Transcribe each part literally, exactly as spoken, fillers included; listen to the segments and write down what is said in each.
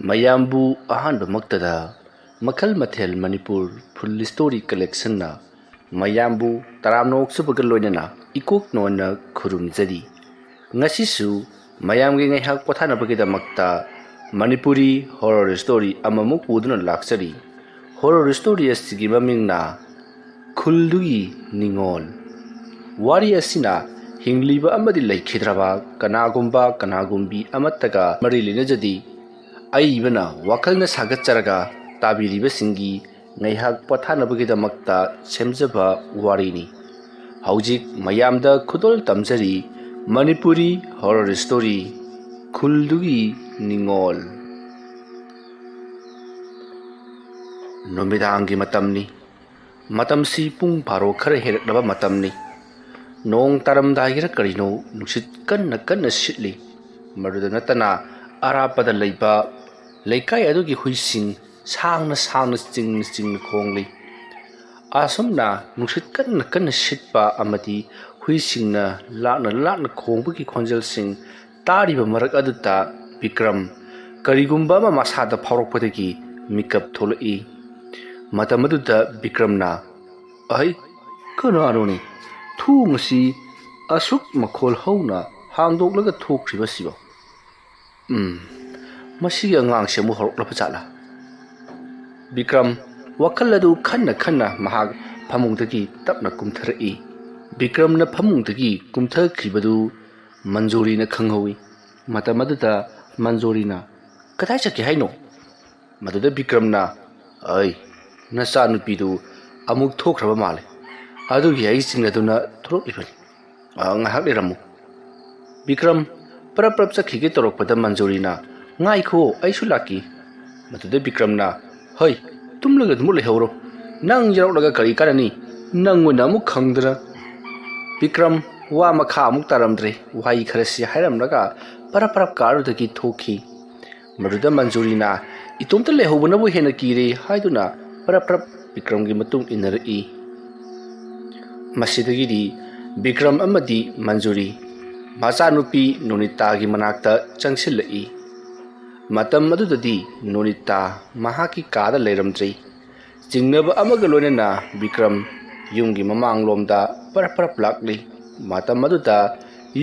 ꯃꯌꯥꯝꯕꯨ ꯑꯍꯥꯟꯕꯃꯛꯇꯗ ꯃꯈꯜ ꯃꯊꯦꯜ ꯃꯅꯤꯄꯨꯔ ꯐꯨꯜ ꯁ꯭ꯇꯣꯔꯤ ꯀꯂꯦꯛꯁꯟꯅ ꯃꯌꯥꯝꯕꯨ ꯇꯔꯥꯝꯅ ꯑꯣꯛꯆꯕꯒ ꯂꯣꯏꯅꯅ ꯏꯀꯣꯛ ꯅꯣꯟꯅ ꯈꯨꯔꯨꯝꯖꯔꯤ꯫ ꯉꯁꯤꯁꯨ ꯃꯌꯥꯝꯒꯤ ꯉꯥꯏꯍꯥꯛ ꯄꯣꯊꯥꯅꯕꯒꯤꯗꯃꯛꯇ ꯃꯅꯤꯄꯨꯔꯤ ꯍꯣꯔꯔ ꯁ꯭ꯇꯣꯔꯤ ꯑꯃꯃꯨꯛ ꯄꯨꯗꯨꯅ ꯂꯥꯛꯆꯔꯤ꯫ ꯍꯣꯔꯔ ꯁ꯭ꯇꯣꯔꯤ ꯑꯁꯤꯒꯤ ꯃꯃꯤꯡꯅ ꯈꯨꯜꯗꯨꯒꯤ ꯅꯤꯉꯣꯜ꯫ ꯋꯥꯔꯤ ꯑꯁꯤꯅ ꯍꯤꯡꯂꯤꯕ ꯑꯃꯗꯤ ꯂꯩꯈꯤꯗ꯭ꯔꯕ ꯀꯅꯥꯒꯨꯝꯕ ꯀꯅꯥꯒꯨꯝꯕꯤ ꯑꯃꯠꯇꯒ ꯃꯔꯤ ꯂꯩꯅꯖꯗꯦ꯫ ꯑꯏꯕꯅ ꯋꯥꯈꯜꯅ ꯁꯥꯒꯠꯆꯔꯒ ꯇꯥꯕꯤꯔꯤꯕꯁꯤꯡꯒꯤ ꯉꯥꯏꯍꯥꯛ ꯄꯣꯊꯥꯅꯕꯒꯤꯗꯃꯛꯇ ꯁꯦꯝꯖꯕ ꯋꯥꯔꯤꯅꯤ꯫ ꯍꯧꯖꯤꯛ ꯃꯌꯥꯝꯗ ꯈꯨꯗꯣꯜ ꯇꯝꯖꯔꯤ ꯃꯅꯤꯄꯨꯔꯤ ꯍꯣꯔꯔ ꯁ꯭ꯇꯣꯔꯤ ꯈꯨꯜꯗꯨꯒꯤ ꯅꯤꯉꯣꯜ꯫ ꯅꯨꯃꯤꯗꯥꯡꯒꯤ ꯃꯇꯝꯅꯤ꯫ ꯃꯇꯝꯁꯤ ꯄꯨꯡ ꯕꯥꯔꯣ ꯈꯔ ꯍꯦꯜꯂꯛꯂꯕ ꯃꯇꯝꯅꯤ꯫ ꯅꯣꯡ ꯇꯥꯔꯝꯗꯥꯏꯒꯤꯔ ꯀꯔꯤꯅꯣ ꯅꯨꯡꯁꯤꯠ ꯀꯟꯅ ꯀꯟꯅ ꯁꯤꯠꯂꯤ꯫ ꯃꯗꯨꯗ ꯅꯠꯇꯅ ꯑꯔꯥꯞꯄꯗ ꯂꯩꯕ ꯂꯩꯀꯥꯏ ꯑꯗꯨꯒꯤ ꯍꯨꯏꯁꯤꯡ ꯁꯥꯡꯅ ꯁꯥꯡꯅ ꯆꯤꯡꯅ ꯆꯤꯡꯅ ꯈꯣꯡꯂꯤ꯫ ꯑꯁꯨꯝꯅ ꯅꯨꯡꯁꯤꯠ ꯀꯟꯅ ꯀꯟꯅ ꯁꯤꯠꯄ ꯑꯃꯗꯤ ꯍꯨꯏꯁꯤꯡꯅ ꯂꯥꯛꯅ ꯂꯥꯛꯅ ꯈꯣꯡꯕꯒꯤ ꯈꯣꯟꯖꯦꯜꯁꯤꯡ ꯇꯥꯔꯤꯕ ꯃꯔꯛ ꯑꯗꯨꯗ ꯕꯤꯀ꯭ꯔꯝ ꯀꯔꯤꯒꯨꯝꯕ ꯑꯃ ꯃꯁꯥꯗ ꯐꯥꯎꯔꯛꯄꯗꯒꯤ ꯃꯤꯀꯞ ꯊꯣꯛꯂꯛꯏ꯫ ꯃꯇꯝ ꯑꯗꯨꯗ ꯕꯤꯀ꯭ꯔꯝꯅ, "ꯑꯩ ꯀꯅꯥꯅꯣꯅꯦ? ꯊꯣꯡ ꯑꯁꯤ ꯑꯁꯨꯛ ꯃꯈꯣꯜ ꯍꯧꯅ ꯍꯥꯡꯗꯣꯛꯂꯒ ꯊꯣꯛꯈ꯭ꯔꯤꯕꯁꯤꯕꯣ? ꯎꯝ, ꯃꯁꯤꯒꯤ ꯑꯉꯥꯡꯁꯤ ꯑꯃꯨꯛ ꯍꯧꯔꯛꯂꯕ ꯖꯥꯠꯂꯥ?" ꯕꯤꯀ꯭ꯔꯝ ꯋꯥꯈꯜ ꯑꯗꯨ ꯈꯟꯅ ꯈꯟꯅ ꯃꯍꯥꯛ ꯐꯃꯨꯡꯗꯒꯤ ꯇꯞꯅ ꯀꯨꯝꯊꯔꯛꯏ꯫ ꯕꯤꯀ꯭ꯔꯝꯅ ꯐꯃꯨꯡꯗꯒꯤ ꯀꯨꯝꯊꯈꯤꯕꯗꯨ ꯃꯟꯖꯨꯔꯤꯅ ꯈꯪꯍꯧꯏ꯫ ꯃꯇꯝ ꯑꯗꯨꯗ ꯃꯟꯖꯨꯔꯤꯅ, "ꯀꯗꯥꯏ ꯆꯠꯀꯦ ꯍꯥꯏꯅꯣ?" ꯃꯗꯨꯗ ꯕꯤꯀ꯭ꯔꯝꯅ, "ꯑꯩ, ꯅꯆꯥꯅꯨꯄꯤꯗꯨ ꯑꯃꯨꯛ ꯊꯣꯛꯈ꯭ꯔꯕ ꯃꯥꯜꯂꯦ꯫ ꯑꯗꯨꯒꯤ ꯑꯩ ꯆꯤꯡꯅꯗꯨꯅ ꯊꯣꯛꯂꯛꯂꯤꯕꯅꯤ꯫ ꯑ, ꯉꯥꯏꯍꯥꯛ ꯂꯩꯔꯝꯃꯨ꯫" ꯕꯤꯀ꯭ꯔꯝ ꯄꯔꯞ ꯄꯔꯞ ꯆꯠꯈꯤꯒꯦ ꯇꯧꯔꯛꯄꯗ ꯃꯟꯖꯨꯔꯤꯅ, "ꯉꯥꯏꯈꯣ, ꯑꯩꯁꯨ ꯂꯥꯛꯀꯦ꯫" ꯃꯗꯨꯗ ꯕꯤꯀ꯭ꯔꯝꯅ, "ꯍꯩ, ꯇꯨꯝꯂꯒ ꯑꯗꯨꯃꯛ ꯂꯩꯍꯧꯔꯣ꯫ ꯅꯪ ꯌꯥꯎꯔꯛꯂꯒ ꯀꯔꯤ ꯀꯥꯟꯅꯅꯤ? ꯅꯪ ꯑꯣꯏꯅ ꯑꯃꯨꯛ ꯈꯪꯗꯅ꯫" ꯕꯤꯀ꯭ꯔꯝ ꯋꯥ ꯃꯈꯥ ꯑꯃꯨꯛ ꯇꯥꯔꯝꯗ꯭ꯔꯦ꯫ ꯋꯥꯍꯩ ꯈꯔꯁꯤ ꯍꯥꯏꯔꯝꯂꯒ ꯄꯔꯞ ꯄꯔꯞ ꯀꯥꯔꯗꯨꯗꯒꯤ ꯊꯣꯛꯈꯤ꯫ ꯃꯗꯨꯗ ꯃꯟꯖꯨꯔꯤꯅ, "ꯏꯇꯣꯝꯇ ꯂꯩꯍꯧꯕꯅꯕꯨ ꯍꯦꯟꯅ ꯀꯤꯔꯦ" ꯍꯥꯏꯗꯨꯅ ꯄꯔꯞ ꯄꯔꯞ ꯕꯤꯀ꯭ꯔꯝꯒꯤ ꯃꯇꯨꯡ ꯏꯟꯅꯔꯛꯏ꯫ ꯃꯁꯤꯗꯒꯤꯗꯤ ꯕꯤꯀ꯭ꯔꯝ ꯑꯃꯗꯤ ꯃꯟꯖꯨꯔꯤ ꯃꯆꯥꯅꯨꯄꯤ ꯅꯣꯅꯤꯇꯥꯒꯤ ꯃꯅꯥꯛꯇ ꯆꯪꯁꯤꯜꯂꯛꯏ꯫ ꯃꯇꯝ ꯑꯗꯨꯗꯗꯤ ꯅꯣꯅꯤꯇꯥ ꯃꯍꯥꯛꯀꯤ ꯀꯥꯗ ꯂꯩꯔꯝꯗ꯭ꯔꯤ꯫ ꯆꯤꯡꯅꯕ ꯑꯃꯒ ꯂꯣꯏꯅꯅ ꯕꯤꯀ꯭ꯔꯝ ꯌꯨꯝꯒꯤ ꯃꯃꯥꯡꯂꯣꯝꯗ ꯄꯔꯞ ꯄꯔꯞ ꯂꯥꯛꯂꯤ꯫ ꯃꯇꯝ ꯑꯗꯨꯗ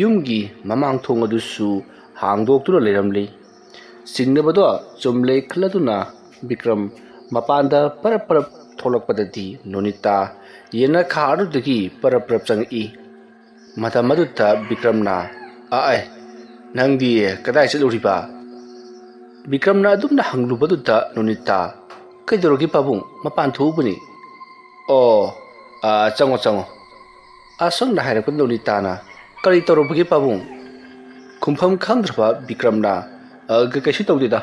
ꯌꯨꯝꯒꯤ ꯃꯃꯥꯡ ꯊꯣꯡ ꯑꯗꯨꯁꯨ ꯍꯥꯡꯗꯣꯛꯇꯨꯅ ꯂꯩꯔꯝꯂꯤ꯫ ꯆꯤꯡꯅꯕꯗꯣ ꯆꯨꯝꯂꯦ ꯈꯜꯂꯗꯨꯅ ꯕꯤꯀ꯭ꯔꯝ ꯃꯄꯥꯟꯗ ꯄꯔꯞ ꯄꯔꯞ ꯊꯣꯛꯂꯛꯄꯗꯗꯤ ꯅꯣꯅꯤꯇꯥ ꯌꯦꯅꯈꯥ ꯑꯗꯨꯗꯒꯤ ꯄꯔꯞ ꯄꯔꯞ ꯆꯪꯉꯛꯏ꯫ ꯃꯇꯝ ꯑꯗꯨꯗ ꯕꯤꯀ꯭ꯔꯝꯅ, "ꯑ ꯑꯦ, ꯅꯪꯗꯤ ꯀꯗꯥꯏ ꯆꯠꯂꯨꯔꯤꯕ?" ꯕꯤꯀ꯭ꯔꯝꯅ ꯑꯗꯨꯝꯅ ꯍꯪꯂꯨꯕꯗꯨꯗ ꯅꯣꯅꯤꯇꯥ, "ꯀꯩꯗꯧꯔꯒꯦ ꯄꯥꯕꯨꯡ? ꯃꯄꯥꯟ ꯊꯣꯛꯎꯕꯅꯤ꯫" "ꯑꯣ, ꯑ, ꯆꯪꯉꯣ, ꯆꯪꯉꯣ꯫" ꯑꯁꯨꯝꯅ ꯍꯥꯏꯔꯛꯄꯗ ꯅꯣꯅꯤꯇꯥꯅ, "ꯀꯔꯤ ꯇꯧꯔꯨꯕꯒꯦ ꯄꯥꯕꯨꯡ?" ꯈꯨꯝꯐꯝ ꯈꯪꯗ꯭ꯔꯕ ꯕꯤꯀ꯭ꯔꯝꯅ, "ꯑ, ꯀ-, ꯀꯩꯁꯨ ꯇꯧꯗꯦꯗ꯫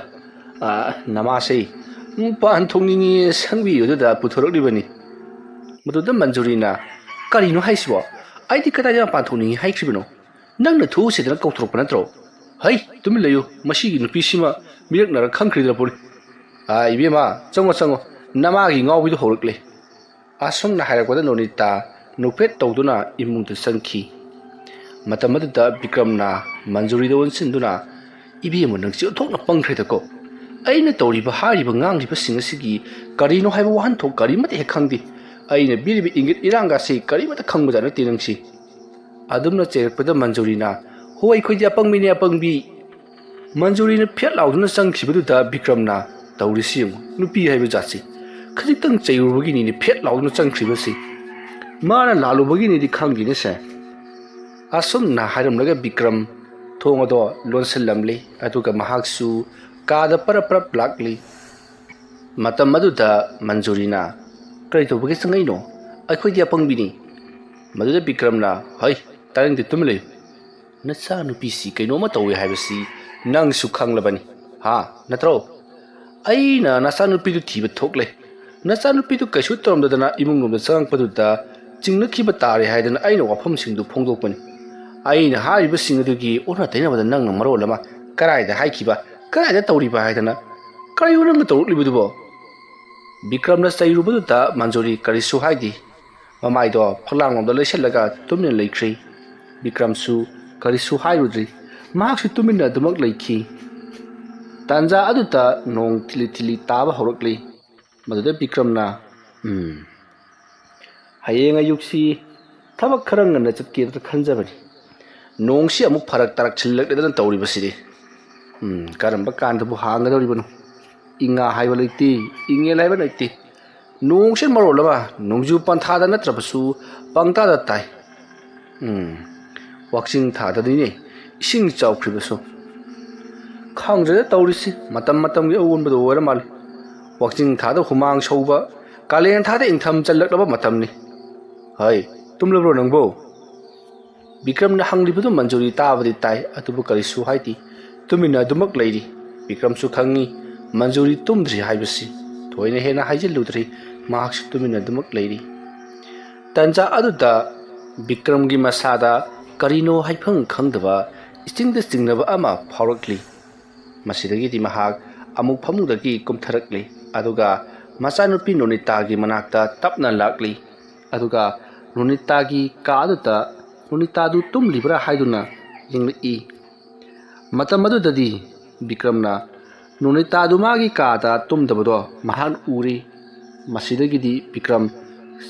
ꯑ, ꯅꯃꯥꯁꯦ ꯃꯄꯥꯟ ꯊꯣꯛꯅꯤꯡꯉꯤ ꯁꯪꯕꯤꯌꯨ ꯑꯗꯨꯗ ꯄꯨꯊꯣꯔꯛꯂꯤꯕꯅꯤ꯫" ꯃꯗꯨꯗ ꯃꯟꯖꯨꯔꯤꯅ, "ꯀꯔꯤꯅꯣ ꯍꯥꯏꯁꯤꯕꯣ? ꯑꯩꯗꯤ ꯀꯗꯥꯏꯗ ꯃꯄꯥꯟ ꯊꯣꯛꯅꯤꯡꯉꯤ ꯍꯥꯏꯈ꯭ꯔꯤꯕꯅꯣ? ꯅꯪꯅ ꯊꯣꯛꯎꯁꯦꯗꯅ ꯀꯧꯊꯣꯔꯛꯄ ꯅꯠꯇ꯭ꯔꯣ? ꯍꯩ, ꯇꯨꯃꯤꯟ ꯂꯩꯌꯨ, ꯃꯁꯤꯒꯤ ꯅꯨꯄꯤꯁꯤꯃ ꯃꯤꯔꯛꯅꯔ ꯈꯪꯈ꯭ꯔꯤꯗ꯭ꯔ ꯄꯣꯠꯅꯤ꯫ ꯑꯥ, ꯏꯕꯦꯝꯃ, ꯆꯪꯉꯣ, ꯆꯪꯉꯣ, ꯅꯃꯥꯒꯤ ꯉꯥꯎꯕꯤꯗꯨ ꯍꯧꯔꯛꯂꯦ꯫" ꯑꯁꯨꯝꯅ ꯍꯥꯏꯔꯛꯄꯗ ꯅꯣꯅꯤꯇꯥ ꯅꯣꯛꯐꯦꯠ ꯇꯧꯗꯨꯅ ꯏꯃꯨꯡꯗ ꯆꯪꯈꯤ꯫ ꯃꯇꯝ ꯑꯗꯨꯗ ꯕꯤꯀ꯭ꯔꯝꯅ ꯃꯟꯖꯨꯔꯤꯗ ꯑꯣꯟꯁꯤꯟꯗꯨꯅ, "ꯏꯕꯦꯝꯃ, ꯅꯪꯁꯤ ꯑꯣꯟꯊꯣꯛꯅ ꯄꯪꯈ꯭ꯔꯦꯗꯀꯣ꯫ ꯑꯩꯅ ꯇꯧꯔꯤꯕ, ꯍꯥꯏꯔꯤꯕ, ꯉꯥꯡꯂꯤꯕꯁꯤꯡ ꯑꯁꯤꯒꯤ ꯀꯔꯤꯅꯣ ꯍꯥꯏꯕ ꯋꯥꯍꯟꯊꯣꯛ ꯀꯔꯤꯃꯠꯇ ꯍꯦꯛ ꯈꯪꯗꯦ꯫ ꯑꯩꯅ ꯄꯤꯔꯤꯕ ꯏꯪꯒꯤꯠ ꯏꯔꯥꯡꯒꯁꯤ ꯀꯔꯤꯃꯠꯇ ꯈꯪꯕꯖꯥꯠ ꯅꯠꯇꯦ ꯅꯪꯁꯤ꯫" ꯑꯗꯨꯝꯅ ꯆꯩꯔꯛꯄꯗ ꯃꯟꯖꯨꯔꯤꯅ, "ꯍꯣ, ꯑꯩꯈꯣꯏꯗꯤ ꯑꯄꯪꯕꯤꯅꯦ, ꯑꯄꯪꯕꯤ꯫" ꯃꯟꯖꯨꯔꯤꯅ ꯐꯦꯠ ꯂꯥꯎꯗꯨꯅ ꯆꯪꯈꯤꯕꯗꯨꯗ ꯕꯤꯀ꯭ꯔꯝꯅ, "ꯇꯧꯔꯤꯁꯤ ꯌꯦꯡꯉꯨ, ꯅꯨꯄꯤ ꯍꯥꯏꯕ ꯖꯥꯠꯁꯤ ꯈꯖꯤꯛꯇꯪ ꯆꯩꯔꯨꯕꯒꯤꯅꯤꯅꯦ ꯐꯦꯠ ꯂꯥꯎꯗꯨꯅ ꯆꯪꯈ꯭ꯔꯤꯕꯁꯤ꯫ ꯃꯥꯅ ꯂꯥꯜꯂꯨꯕꯒꯤꯅꯤꯗꯤ ꯈꯪꯗꯦꯅꯦꯁꯦ꯫" ꯑꯁꯨꯝꯅ ꯍꯥꯏꯔꯝꯂꯒ ꯕꯤꯀ꯭ꯔꯝ ꯊꯣꯡ ꯑꯗꯣ ꯂꯣꯟꯁꯤꯜꯂꯝꯂꯤ, ꯑꯗꯨꯒ ꯃꯍꯥꯛꯁꯨ ꯀꯥꯗ ꯄꯔꯞ ꯄꯔꯞ ꯂꯥꯛꯂꯤ꯫ ꯃꯇꯝ ꯑꯗꯨꯗ ꯃꯟꯖꯨꯔꯤꯅ, "ꯀꯔꯤ ꯇꯧꯕꯒꯤ ꯆꯪꯉꯛꯏꯅꯣ? ꯑꯩꯈꯣꯏꯗꯤ ꯑꯄꯪꯕꯤꯅꯤ꯫" ꯃꯗꯨꯗ ꯕꯤꯀ꯭ꯔꯝꯅ, "ꯍꯩ, ꯇꯥꯅꯤꯡꯗꯦ, ꯇꯨꯃꯤꯟ ꯂꯩꯌꯨ꯫ ꯅꯆꯥꯅꯨꯄꯤꯁꯤ ꯀꯩꯅꯣꯝꯃ ꯇꯧꯏ ꯍꯥꯏꯕꯁꯤ ꯅꯪꯁꯨ ꯈꯪꯂꯕꯅꯤ, ꯍꯥ, ꯅꯠꯇ꯭ꯔꯣ? ꯑꯩꯅ ꯅꯆꯥꯅꯨꯄꯤꯗꯨ ꯊꯤꯕ ꯊꯣꯛꯂꯦ꯫ ꯅꯆꯥꯅꯨꯄꯤꯗꯨ ꯀꯩꯁꯨ ꯇꯧꯔꯝꯗꯗꯅ ꯏꯃꯨꯡ ꯂꯣꯝꯗ ꯆꯪꯉꯛꯄꯗꯨꯗ ꯆꯤꯡꯅꯈꯤꯕ ꯇꯥꯔꯦ ꯍꯥꯏꯗꯅ ꯑꯩꯅ ꯋꯥꯐꯝꯁꯤꯡꯗꯨ ꯐꯣꯡꯗꯣꯛꯄꯅꯤ꯫ ꯑꯩꯅ ꯍꯥꯏꯔꯤꯕꯁꯤꯡ ꯑꯗꯨꯒꯤ ꯑꯣꯟꯅ ꯇꯩꯅꯕꯗ ꯅꯪꯅ ꯃꯔꯣꯜ ꯑꯃ ꯀꯗꯥꯏꯗ ꯍꯥꯏꯈꯤꯕ, ꯀꯗꯥꯏꯗ ꯇꯧꯔꯤꯕ ꯍꯥꯏꯗꯅ꯫ ꯀꯔꯤꯅꯣ ꯅꯪꯅ ꯇꯧꯔꯛꯂꯤꯕꯗꯨꯕꯣ?" ꯕꯤꯀ꯭ꯔꯝꯅ ꯆꯩꯔꯨꯕꯗꯨꯗ ꯃꯟꯖꯨꯔꯤ ꯀꯔꯤꯁꯨ ꯍꯥꯏꯗꯦ꯫ ꯃꯃꯥꯏꯗꯣ ꯐꯛꯂꯥꯡꯂꯣꯝꯗ ꯂꯩꯁꯤꯜꯂꯒ ꯇꯨꯃꯤꯟꯅ ꯂꯩꯈ꯭ꯔꯤ꯫ ꯕꯤꯀ꯭ꯔꯝꯁꯨ ꯀꯔꯤꯁꯨ ꯍꯥꯏꯔꯨꯗ꯭ꯔꯤ꯫ ꯃꯍꯥꯛꯁꯨ ꯇꯨꯃꯤꯟꯅ ꯑꯗꯨꯃꯛ ꯂꯩꯈꯤ꯫ ꯇꯥꯟꯖꯥ ꯑꯗꯨꯗ ꯅꯣꯡ ꯊꯤꯂꯤ ꯊꯤꯂꯤ ꯇꯥꯕ ꯍꯧꯔꯛꯂꯤ꯫ ꯃꯗꯨꯗ ꯕꯤꯀ꯭ꯔꯝꯅ, "ꯎꯝ, ꯍꯌꯦꯡ ꯑꯌꯨꯛꯁꯤ ꯊꯕꯛ ꯈꯔ ꯉꯟꯅ ꯆꯠꯀꯦꯅ ꯈꯟꯖꯕꯅꯤ꯫ ꯅꯣꯡꯁꯤ ꯑꯃꯨꯛ ꯐꯔꯛ ꯇꯥꯔꯛꯁꯤꯜꯂꯛꯂꯦꯗꯅ ꯇꯧꯔꯤꯕꯁꯤꯗꯤ꯫ ꯎꯝ, ꯀꯔꯝꯕ ꯀꯥꯟꯗꯕꯨ ꯍꯥꯡꯒꯗꯧꯔꯤꯕꯅꯣ? ꯏꯉꯥ ꯍꯥꯏꯕ ꯂꯩꯇꯦ, ꯏꯉꯦꯜ ꯍꯥꯏꯕ ꯂꯩꯇꯦ꯫ ꯅꯣꯡꯁꯤꯅ ꯃꯔꯣꯜ ꯑꯃ ꯅꯣꯡꯖꯨ ꯄꯟꯊꯥꯗ ꯅꯠꯇ꯭ꯔꯕꯁꯨ ꯄꯪꯇꯥꯗ ꯇꯥꯏ꯫ ꯎꯝ, ꯋꯥꯛꯆꯤꯡ ꯊꯥꯗꯅꯤꯅꯦ ꯏꯁꯤꯡ ꯆꯥꯎꯈ꯭ꯔꯤꯕꯁꯨ꯫ ꯈꯪꯗ꯭ꯔꯦꯗ ꯇꯧꯔꯤꯁꯤ, ꯃꯇꯝ ꯃꯇꯝꯒꯤ ꯑꯑꯣꯟꯕꯗꯣ ꯑꯣꯏꯔ ꯃꯥꯜꯂꯤ꯫ ꯋꯥꯛꯆꯤꯡ ꯊꯥꯗ ꯍꯨꯃꯥꯡ ꯁꯧꯕ, ꯀꯥꯂꯦꯟ ꯊꯥꯗ ꯏꯪꯊꯝ ꯆꯜꯂꯛꯂꯕ ꯃꯇꯝꯅꯤ꯫ ꯍꯩ, ꯇꯨꯝꯂꯕ꯭ꯔꯣ ꯅꯪꯕꯣ?" ꯕꯤꯀ꯭ꯔꯝꯅ ꯍꯪꯂꯤꯕꯗꯨ ꯃꯟꯖꯨꯔꯤ ꯇꯥꯕꯗꯤ ꯇꯥꯏ, ꯑꯗꯨꯕꯨ ꯀꯔꯤꯁꯨ ꯍꯥꯏꯗꯦ꯫ ꯇꯨꯃꯤꯟꯅ ꯑꯗꯨꯃꯛ ꯂꯩꯔꯤ꯫ ꯕꯤꯀ꯭ꯔꯝꯁꯨ ꯈꯪꯉꯤ ꯃꯟꯖꯨꯔꯤ ꯇꯨꯝꯗ꯭ꯔꯤ ꯍꯥꯏꯕꯁꯤ꯫ ꯊꯣꯏꯅ ꯍꯦꯟꯅ ꯍꯥꯏꯖꯤꯜꯂꯨꯗ꯭ꯔꯦ꯫ ꯃꯍꯥꯛꯁꯨ ꯇꯨꯃꯤꯟꯅ ꯑꯗꯨꯃꯛ ꯂꯩꯔꯤ꯫ ꯇꯟꯖꯥ ꯑꯗꯨꯗ ꯕꯤꯀ꯭ꯔꯝꯒꯤ ꯃꯁꯥꯗ ꯀꯔꯤꯅꯣ ꯍꯥꯏꯐꯝ ꯈꯪꯗꯕ ꯏꯆꯤꯡꯗ ꯆꯤꯡꯅꯕ ꯑꯃ ꯐꯥꯎꯔꯛꯂꯤ꯫ ꯃꯁꯤꯗꯒꯤꯗꯤ ꯃꯍꯥꯛ ꯑꯃꯨꯛ ꯐꯃꯨꯡꯗꯒꯤ ꯀꯨꯝꯊꯔꯛꯂꯤ, ꯑꯗꯨꯒ ꯃꯆꯥꯅꯨꯄꯤ ꯅꯣꯅꯤꯇꯥꯒꯤ ꯃꯅꯥꯛꯇ ꯇꯞꯅ ꯂꯥꯛꯂꯤ꯫ ꯑꯗꯨꯒ ꯅꯣꯅꯤꯇꯥꯒꯤ ꯀꯥ ꯑꯗꯨꯗ ꯅꯣꯅꯤꯇꯥꯗꯨ ꯇꯨꯝꯂꯤꯕ꯭ꯔꯥ ꯍꯥꯏꯗꯨꯅ ꯌꯦꯡꯂꯛꯏ꯫ ꯃꯇꯝ ꯑꯗꯨꯗꯗꯤ ꯕꯤꯀ꯭ꯔꯝꯅ ꯅꯣꯅꯤꯇꯥꯗꯨ ꯃꯥꯒꯤ ꯀꯥꯗ ꯇꯨꯝꯗꯕꯗꯣ ꯃꯍꯥꯛ ꯎꯔꯤ꯫ ꯃꯁꯤꯗꯒꯤꯗꯤ ꯕꯤꯀ꯭ꯔꯝ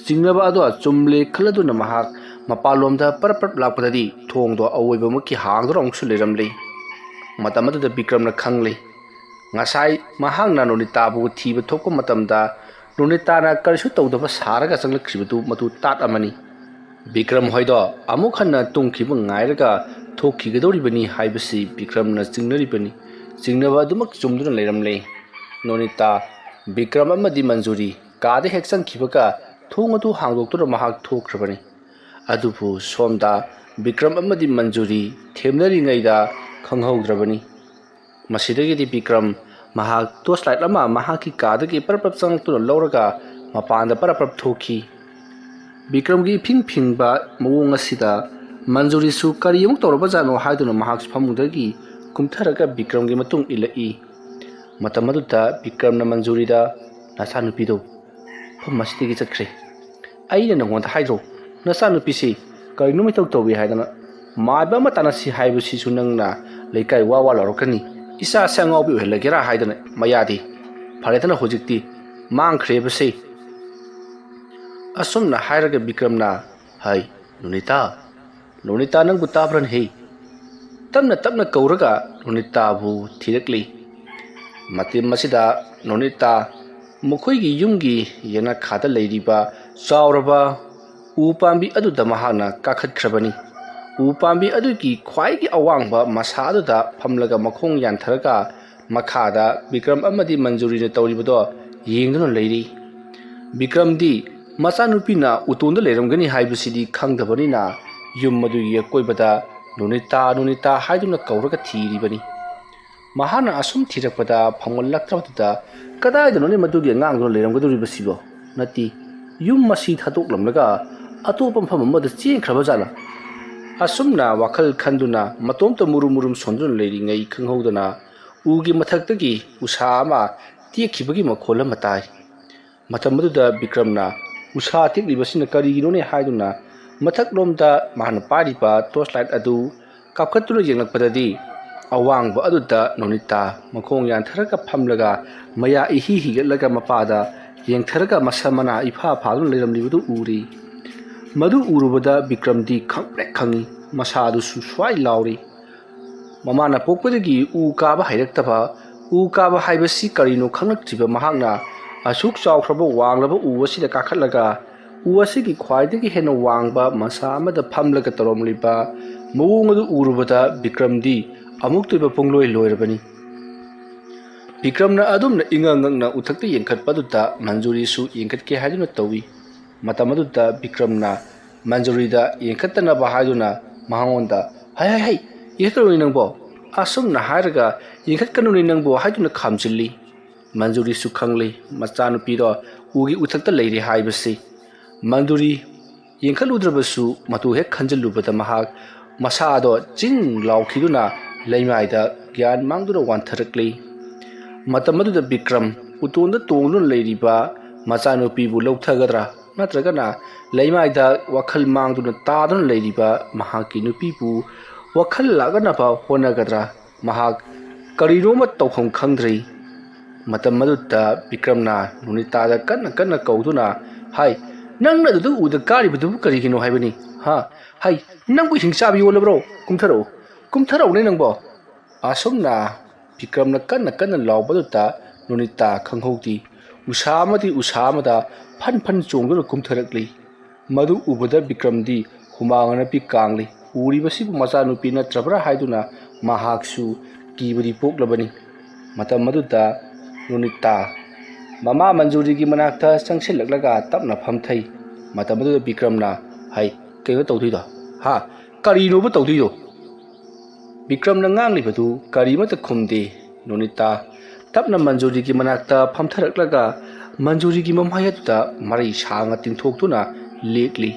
ꯆꯤꯡꯅꯕ ꯑꯗꯣ ꯑꯆꯨꯝꯂꯦ ꯈꯜꯂꯗꯨꯅ ꯃꯍꯥꯛ ꯃꯄꯥꯟꯂꯣꯝꯗ ꯄꯔꯞ ꯄꯔꯞ ꯂꯥꯛꯄꯗꯗꯤ ꯊꯣꯡꯗꯣ ꯑꯑꯣꯏꯕꯃꯛꯀꯤ ꯍꯥꯡꯗꯨꯅ ꯑꯃꯨꯛꯁꯨ ꯂꯩꯔꯝꯂꯤ꯫ ꯃꯇꯝ ꯑꯗꯨꯗ ꯕꯤꯀ꯭ꯔꯝꯅ ꯈꯪꯂꯤ, ꯉꯁꯥꯏ ꯃꯍꯥꯛꯅ ꯅꯣꯅꯤꯇꯥꯕꯨ ꯊꯤꯕ ꯊꯣꯛꯄ ꯃꯇꯝꯗ ꯅꯣꯅꯤꯇꯥꯅ ꯀꯔꯤꯁꯨ ꯇꯧꯗꯕ ꯁꯥꯔꯒ ꯆꯪꯂꯛꯈꯤꯕꯗꯨ ꯃꯗꯨ ꯇꯥꯠ ꯑꯃꯅꯤ꯫ ꯕꯤꯀ꯭ꯔꯝ ꯍꯣꯏꯗꯣ ꯑꯃꯨꯛ ꯍꯟꯅ ꯇꯨꯝꯈꯤꯕ ꯉꯥꯏꯔꯒ ꯊꯣꯛꯈꯤꯒꯗꯧꯔꯤꯕꯅꯤ ꯍꯥꯏꯕꯁꯤ ꯕꯤꯀ꯭ꯔꯝꯅ ꯆꯤꯡꯅꯔꯤꯕꯅꯤ꯫ ꯆꯤꯡꯅꯕ ꯑꯗꯨꯃꯛ ꯆꯨꯝꯗꯨꯅ ꯂꯩꯔꯝꯂꯦ꯫ ꯅꯣꯅꯤꯇꯥ, ꯕꯤꯀ꯭ꯔꯝ ꯑꯃꯗꯤ ꯃꯟꯖꯨꯔꯤ ꯀꯥꯗ ꯍꯦꯛ ꯆꯪꯈꯤꯕꯒ ꯊꯣꯡ ꯑꯗꯨ ꯍꯥꯡꯗꯣꯛꯇꯨꯅ ꯃꯍꯥꯛ ꯊꯣꯛꯈ꯭ꯔꯕꯅꯤ꯫ ꯑꯗꯨꯕꯨ ꯁꯣꯝꯗ ꯕꯤꯀ꯭ꯔꯝ ꯑꯃꯗꯤ ꯃꯟꯖꯨꯔꯤ ꯊꯦꯝꯅꯔꯤꯉꯩꯗ ꯈꯪꯍꯧꯗ꯭ꯔꯕꯅꯤ꯫ ꯃꯁꯤꯗꯒꯤꯗꯤ ꯕꯤꯀ꯭ꯔꯝ ꯃꯍꯥꯛ ꯇꯣꯔꯆ ꯂꯥꯏꯠ ꯑꯃ ꯃꯍꯥꯛꯀꯤ ꯀꯥꯗꯒꯤ ꯄꯔꯞ ꯄꯔꯞ ꯆꯪꯂꯛꯇꯨꯅ ꯂꯧꯔꯒ ꯃꯄꯥꯟꯗ ꯄꯔꯞ ꯄꯔꯞ ꯊꯣꯛꯈꯤ꯫ ꯕꯤꯀ꯭ꯔꯝꯒꯤ ꯏꯐꯤꯡ ꯐꯤꯡꯕ ꯃꯑꯣꯡ ꯑꯁꯤꯗ ꯃꯟꯖꯨꯔꯤꯁꯨ ꯀꯔꯤ ꯑꯃꯨꯛ ꯇꯧꯔꯕꯖꯥꯠꯅꯣ ꯍꯥꯏꯗꯨꯅ ꯃꯍꯥꯛꯁꯨ ꯐꯃꯨꯡꯗꯒꯤ ꯀꯨꯝꯊꯔꯒ ꯕꯤꯀ꯭ꯔꯝꯒꯤ ꯃꯇꯨꯡ ꯏꯜꯂꯛꯏ꯫ ꯃꯇꯝ ꯑꯗꯨꯗ ꯕꯤꯀ꯭ꯔꯝꯅ ꯃꯟꯖꯨꯔꯤꯗ, "ꯅꯆꯥꯅꯨꯄꯤꯗꯣ ꯃꯐꯝ ꯑꯁꯤꯗꯒꯤ ꯆꯠꯈ꯭ꯔꯦ꯫ ꯑꯩꯅ ꯅꯉꯣꯟꯗ ꯍꯥꯏꯗ꯭ꯔꯣ, ꯅꯆꯥꯅꯨꯄꯤꯁꯤ ꯀꯔꯤꯅꯣ ꯃꯤꯇꯧ ꯇꯧꯏ ꯍꯥꯏꯗꯅ? ꯃꯥꯏꯕ ꯑꯃ ꯇꯥꯟꯅꯁꯤ ꯍꯥꯏꯕꯁꯤꯁꯨ ꯅꯪꯅ ꯂꯩꯀꯥꯏ ꯋꯥ ꯋꯥ ꯂꯥꯎꯔꯛꯀꯅꯤ꯫ ꯏꯆꯥꯁꯦ ꯑꯉꯥꯎꯕꯤ ꯑꯣꯏꯍꯜꯂꯒꯦꯔꯥ ꯍꯥꯏꯗꯅ ꯃꯌꯥꯗꯤ ꯐꯔꯦꯗꯅ ꯍꯧꯖꯤꯛꯇꯤ ꯃꯥꯡꯈ꯭ꯔꯦꯕꯁꯦ꯫ ꯑꯁꯨꯝꯅ ꯍꯥꯏꯔꯒ ꯕꯤꯀ꯭ꯔꯝꯅ, "ꯍꯩ, ꯅꯣꯅꯤꯇꯥ, ꯅꯣꯅꯤꯇꯥ, ꯅꯪꯕꯨ ꯇꯥꯕ꯭ꯔꯅ ꯍꯦ?" ꯇꯞꯅ ꯇꯞꯅ ꯀꯧꯔꯒ ꯅꯣꯅꯤꯇꯥꯕꯨ ꯊꯤꯔꯛꯂꯤ꯫ ꯃꯇꯝ ꯑꯁꯤꯗ ꯅꯣꯅꯤꯇꯥ ꯃꯈꯣꯏꯒꯤ ꯌꯨꯝꯒꯤ ꯌꯦꯅꯈꯥꯗ ꯂꯩꯔꯤꯕ ꯆꯥꯎꯔꯕ ꯎ ꯄꯥꯝꯕꯤ ꯑꯗꯨꯗ ꯃꯍꯥꯛꯅ ꯀꯥꯈꯠꯈ꯭ꯔꯕꯅꯤ꯫ ꯎ ꯄꯥꯝꯕꯤ ꯑꯗꯨꯒꯤ ꯈ꯭ꯋꯥꯏꯒꯤ ꯑꯋꯥꯡꯕ ꯃꯁꯥ ꯑꯗꯨꯗ ꯐꯝꯂꯒ ꯃꯈꯣꯡ ꯌꯥꯟꯊꯔꯒ ꯃꯈꯥꯗ ꯕꯤꯀ꯭ꯔꯝ ꯑꯃꯗꯤ ꯃꯟꯖꯨꯔꯤꯅ ꯇꯧꯔꯤꯕꯗꯣ ꯌꯦꯡꯗꯨꯅ ꯂꯩꯔꯤ꯫ ꯕꯤꯀ꯭ꯔꯝꯗꯤ ꯃꯆꯥꯅꯨꯄꯤꯅ ꯎꯇꯣꯟꯗ ꯂꯩꯔꯝꯒꯅꯤ ꯍꯥꯏꯕꯁꯤꯗꯤ ꯈꯪꯗꯕꯅꯤꯅ ꯌꯨꯝ ꯑꯗꯨꯒꯤ ꯑꯀꯣꯏꯕꯗ "ꯅꯣꯅꯤꯇꯥ, ꯅꯣꯅꯤꯇꯥ" ꯍꯥꯏꯗꯨꯅ ꯀꯧꯔꯒ ꯊꯤꯔꯤꯕꯅꯤ꯫ ꯃꯍꯥꯛꯅ ꯑꯁꯨꯝ ꯊꯤꯔꯛꯄꯗ ꯐꯪꯂꯛꯇ꯭ꯔꯕꯗꯨꯗ, "ꯀꯗꯥꯏꯗꯅꯣꯅꯦ ꯃꯗꯨꯒꯤ ꯑꯉꯥꯡꯗꯨꯅ ꯂꯩꯔꯝꯒꯗꯧꯔꯤꯕꯁꯤꯕꯣ? ꯅꯠꯇꯦ, ꯌꯨꯝ ꯑꯁꯤ ꯊꯥꯗꯣꯛꯂꯝꯂꯒ ꯑꯇꯣꯞꯄ ꯃꯐꯝ ꯑꯃꯗ ꯆꯦꯟꯈ꯭ꯔꯕ ꯖꯥꯠꯂꯥ?" ꯑꯁꯨꯝꯅ ꯋꯥꯈꯜ ꯈꯟꯗꯨꯅ ꯃꯇꯣꯝꯇ ꯃꯨꯔꯨꯝ ꯃꯨꯔꯨꯝ ꯁꯣꯟꯗꯨꯅ ꯂꯩꯔꯤꯉꯩ ꯈꯪꯍꯧꯗꯅ ꯎꯒꯤ ꯃꯊꯛꯇꯒꯤ ꯎꯁꯥ ꯑꯃ ꯇꯦꯛꯈꯤꯕꯒꯤ ꯃꯈꯣꯜ ꯑꯃ ꯇꯥꯏ꯫ ꯃꯇꯝ ꯑꯗꯨꯗ ꯕꯤꯀ꯭ꯔꯝꯅ ꯎꯁꯥ ꯇꯦꯛꯂꯤꯕꯁꯤꯅ ꯀꯔꯤꯒꯤꯅꯣꯅꯦ ꯍꯥꯏꯗꯨꯅ ꯃꯊꯛꯂꯣꯝꯗ ꯃꯍꯥꯛꯅ ꯄꯥꯏꯔꯤꯕ torch light ꯑꯗꯨ ꯀꯥꯞꯈꯠꯇꯨꯅ ꯌꯦꯡꯂꯛꯄꯗꯗꯤ, ꯑꯋꯥꯡꯕ ꯑꯗꯨꯗ ꯅꯣꯅꯤꯇꯥ ꯃꯈꯣꯡ ꯌꯥꯟꯊꯔꯒ ꯐꯝꯂꯒ ꯃꯌꯥ ꯏꯍꯤ ꯍꯤꯒꯠꯂꯒ ꯃꯄꯥꯗ ꯌꯦꯡꯊꯔꯒ ꯃꯁꯝ ꯃꯅꯥ ꯏꯐꯥ ꯐꯥꯗꯨꯅ ꯂꯩꯔꯝꯂꯤꯕꯗꯨ ꯎꯔꯤ꯫ ꯃꯗꯨ ꯎꯔꯨꯕꯗ ꯕꯤꯀ꯭ꯔꯝꯗꯤ ꯈꯪꯄ꯭ꯔꯦꯛ ꯈꯪꯉꯤ, ꯃꯁꯥꯗꯨꯁꯨ ꯁ꯭ꯋꯥꯏ ꯂꯥꯎꯔꯤ꯫ ꯃꯃꯥꯅ ꯄꯣꯛꯄꯗꯒꯤ ꯎ ꯀꯥꯕ ꯍꯩꯔꯛꯇꯕ, ꯎ ꯀꯥꯕ ꯍꯥꯏꯕꯁꯤ ꯀꯔꯤꯅꯣ ꯈꯪꯂꯛꯇ꯭ꯔꯤꯕ ꯃꯍꯥꯛꯅ ꯑꯁꯨꯛ ꯆꯥꯎꯈ꯭ꯔꯕ ꯋꯥꯡꯂꯕ ꯎ ꯑꯁꯤꯗ ꯀꯥꯈꯠꯂꯒ ꯎ ꯑꯁꯤꯒꯤ ꯈ꯭ꯋꯥꯏꯗꯒꯤ ꯍꯦꯟꯅ ꯋꯥꯡꯕ ꯃꯁꯥ ꯑꯃꯗ ꯐꯝꯂꯒ ꯇꯧꯔꯝꯂꯤꯕ ꯃꯑꯣꯡ ꯑꯗꯨ ꯎꯔꯨꯕꯗ ꯕꯤꯀ꯭ꯔꯝꯗꯤ ꯑꯃꯨꯛꯇꯣꯏꯕ ꯄꯨꯡꯂꯣꯏ ꯂꯣꯏꯔꯕꯅꯤ꯫ ꯕꯤꯀ꯭ꯔꯝꯅ ꯑꯗꯨꯝꯅ ꯏꯉꯛ ꯉꯛꯅ ꯎꯊꯛꯇ ꯌꯦꯡꯈꯠꯄꯗꯨꯗ ꯃꯟꯖꯨꯔꯤꯁꯨ ꯌꯦꯡꯈꯠꯀꯦ ꯍꯥꯏꯗꯨꯅ ꯇꯧꯏ꯫ ꯃꯇꯝ ꯑꯗꯨꯗ ꯕꯤꯀ꯭ꯔꯝꯅ ꯃꯟꯖꯨꯔꯤꯗ ꯌꯦꯡꯈꯠꯇꯅꯕ ꯍꯥꯏꯗꯨꯅ ꯃꯉꯣꯟꯗ, "ꯍꯩ, ꯍꯩ, ꯍꯩ, ꯌꯦꯡꯈꯠꯀꯅꯨꯅꯦ ꯅꯪꯕꯣ?" ꯑꯁꯨꯝꯅ ꯍꯥꯏꯔꯒ "ꯌꯦꯡꯈꯠꯀꯅꯨꯅꯦ ꯅꯪꯕꯣ" ꯍꯥꯏꯗꯨꯅ ꯈꯥꯝꯖꯤꯜꯂꯤ꯫ ꯃꯟꯖꯨꯔꯤꯁꯨ ꯈꯪꯂꯤ ꯃꯆꯥꯅꯨꯄꯤꯗꯣ ꯎꯒꯤ ꯎꯊꯛꯇ ꯂꯩꯔꯦ ꯍꯥꯏꯕꯁꯤ꯫ ꯃꯟꯖꯨꯔꯤ ꯌꯦꯡꯈꯠꯂꯨꯗ꯭ꯔꯕꯁꯨ ꯃꯗꯨ ꯍꯦꯛ ꯈꯟꯖꯤꯜꯂꯨꯕꯗ ꯃꯍꯥꯛ ꯃꯁꯥꯗꯣ ꯆꯤꯡ ꯂꯥꯎꯈꯤꯗꯨꯅ ꯂꯩꯃꯥꯏꯗ ꯒ꯭ꯌꯥꯟ ꯃꯥꯡꯗꯨꯅ ꯋꯥꯟꯊꯔꯛꯂꯤ꯫ ꯃꯇꯝ ꯑꯗꯨꯗ ꯕꯤꯀ꯭ꯔꯝ ꯎꯇꯣꯟꯗ ꯇꯣꯡꯗꯨꯅ ꯂꯩꯔꯤꯕ ꯃꯆꯥꯅꯨꯄꯤꯕꯨ ꯂꯧꯊꯒꯗ꯭ꯔꯥ ꯅꯠꯇ꯭ꯔꯒꯅ ꯂꯩꯃꯥꯏꯗ ꯋꯥꯈꯜ ꯃꯥꯡꯗꯨꯅ ꯇꯥꯗꯨꯅ ꯂꯩꯔꯤꯕ ꯃꯍꯥꯛꯀꯤ ꯅꯨꯄꯤꯕꯨ ꯋꯥꯈꯜ ꯂꯥꯛꯅꯅꯕ ꯍꯣꯠꯅꯒꯗ꯭ꯔꯥ? ꯃꯍꯥꯛ ꯀꯔꯤꯅꯣꯃ ꯇꯧꯐꯝ ꯈꯪꯗ꯭ꯔꯦ꯫ ꯃꯇꯝ ꯑꯗꯨꯗ ꯕꯤꯀ꯭ꯔꯝꯅ ꯅꯣꯅꯤꯇꯥꯗ ꯀꯟꯅ ꯀꯟꯅ ꯀꯧꯗꯨꯅ ꯍꯥꯏ, "ꯅꯪꯅ ꯑꯗꯨꯗ ꯎꯗ ꯀꯥꯔꯤꯕꯗꯨꯕꯨ ꯀꯔꯤꯒꯤꯅꯣ ꯍꯥꯏꯕꯅꯤ? ꯍꯥ? ꯍꯥꯏ, ꯅꯪꯕꯨ ꯍꯤꯡꯆꯥꯕꯤ ꯑꯣꯜꯂꯕ꯭ꯔꯣ? ꯀꯨꯝꯊꯔꯛꯎ, ꯀꯨꯝꯊꯔꯛꯎꯅꯦ ꯅꯪꯕꯣ!" ꯑꯁꯨꯝꯅ ꯕꯤꯀ꯭ꯔꯝꯅ ꯀꯟꯅ ꯀꯟꯅ ꯂꯥꯎꯕꯗꯨꯗ ꯅꯣꯅꯤꯇꯥ ꯈꯪꯍꯧꯗꯦ, ꯎꯁꯥ ꯑꯃꯗꯤ ꯎꯁꯥ ꯑꯃꯗ ꯐꯟ ꯐꯟ ꯆꯣꯡꯗꯨꯅ ꯀꯨꯝꯊꯔꯛꯂꯤ꯫ ꯃꯗꯨ ꯎꯕꯗ ꯕꯤꯀ꯭ꯔꯝꯗꯤ ꯍꯨꯃꯥꯡ ꯑꯅꯞꯄꯤ ꯀꯥꯡꯂꯤ꯫ ꯎꯔꯤꯕꯁꯤꯕꯨ ꯃꯆꯥꯅꯨꯄꯤ ꯅꯠꯇ꯭ꯔꯕ꯭ꯔꯥ ꯍꯥꯏꯗꯨꯅ ꯃꯍꯥꯛꯁꯨ ꯀꯤꯕꯗꯤ ꯄꯣꯛꯂꯕꯅꯤ꯫ ꯃꯇꯝ ꯑꯗꯨꯗ ꯅꯣꯅꯤꯇꯥ ꯃꯃꯥ ꯃꯟꯖꯨꯔꯤꯒꯤ ꯃꯅꯥꯛꯇ ꯆꯪꯁꯤꯜꯂꯛꯂꯒ ꯇꯞꯅ ꯐꯝꯊꯩ꯫ ꯃꯇꯝ ꯑꯗꯨꯗ ꯕꯤꯀ꯭ꯔꯝꯅ, "ꯍꯩ, ꯀꯩꯅꯣ ꯇꯧꯗꯣꯏꯗꯣ? ꯍꯥ? ꯀꯔꯤꯅꯣꯕ ꯇꯧꯗꯣꯏꯗꯣ?" ꯕꯤꯀ꯭ꯔꯝꯅ ꯉꯥꯡꯂꯤꯕꯗꯨ ꯀꯔꯤꯃꯠꯇ ꯈꯨꯝꯗꯦ꯫ ꯅꯣꯅꯤꯇꯥ ꯇꯞꯅ ꯃꯟꯖꯨꯔꯤꯒꯤ ꯃꯅꯥꯛꯇ ꯐꯝꯊꯔꯛꯂꯒ ꯃꯟꯖꯨꯔꯤꯒꯤ ꯃꯃꯥꯏ ꯑꯗꯨꯗ ꯃꯔꯩ ꯁꯥꯡꯅ ꯇꯤꯡꯊꯣꯛꯇꯨꯅ ꯂꯦꯛꯂꯤ꯫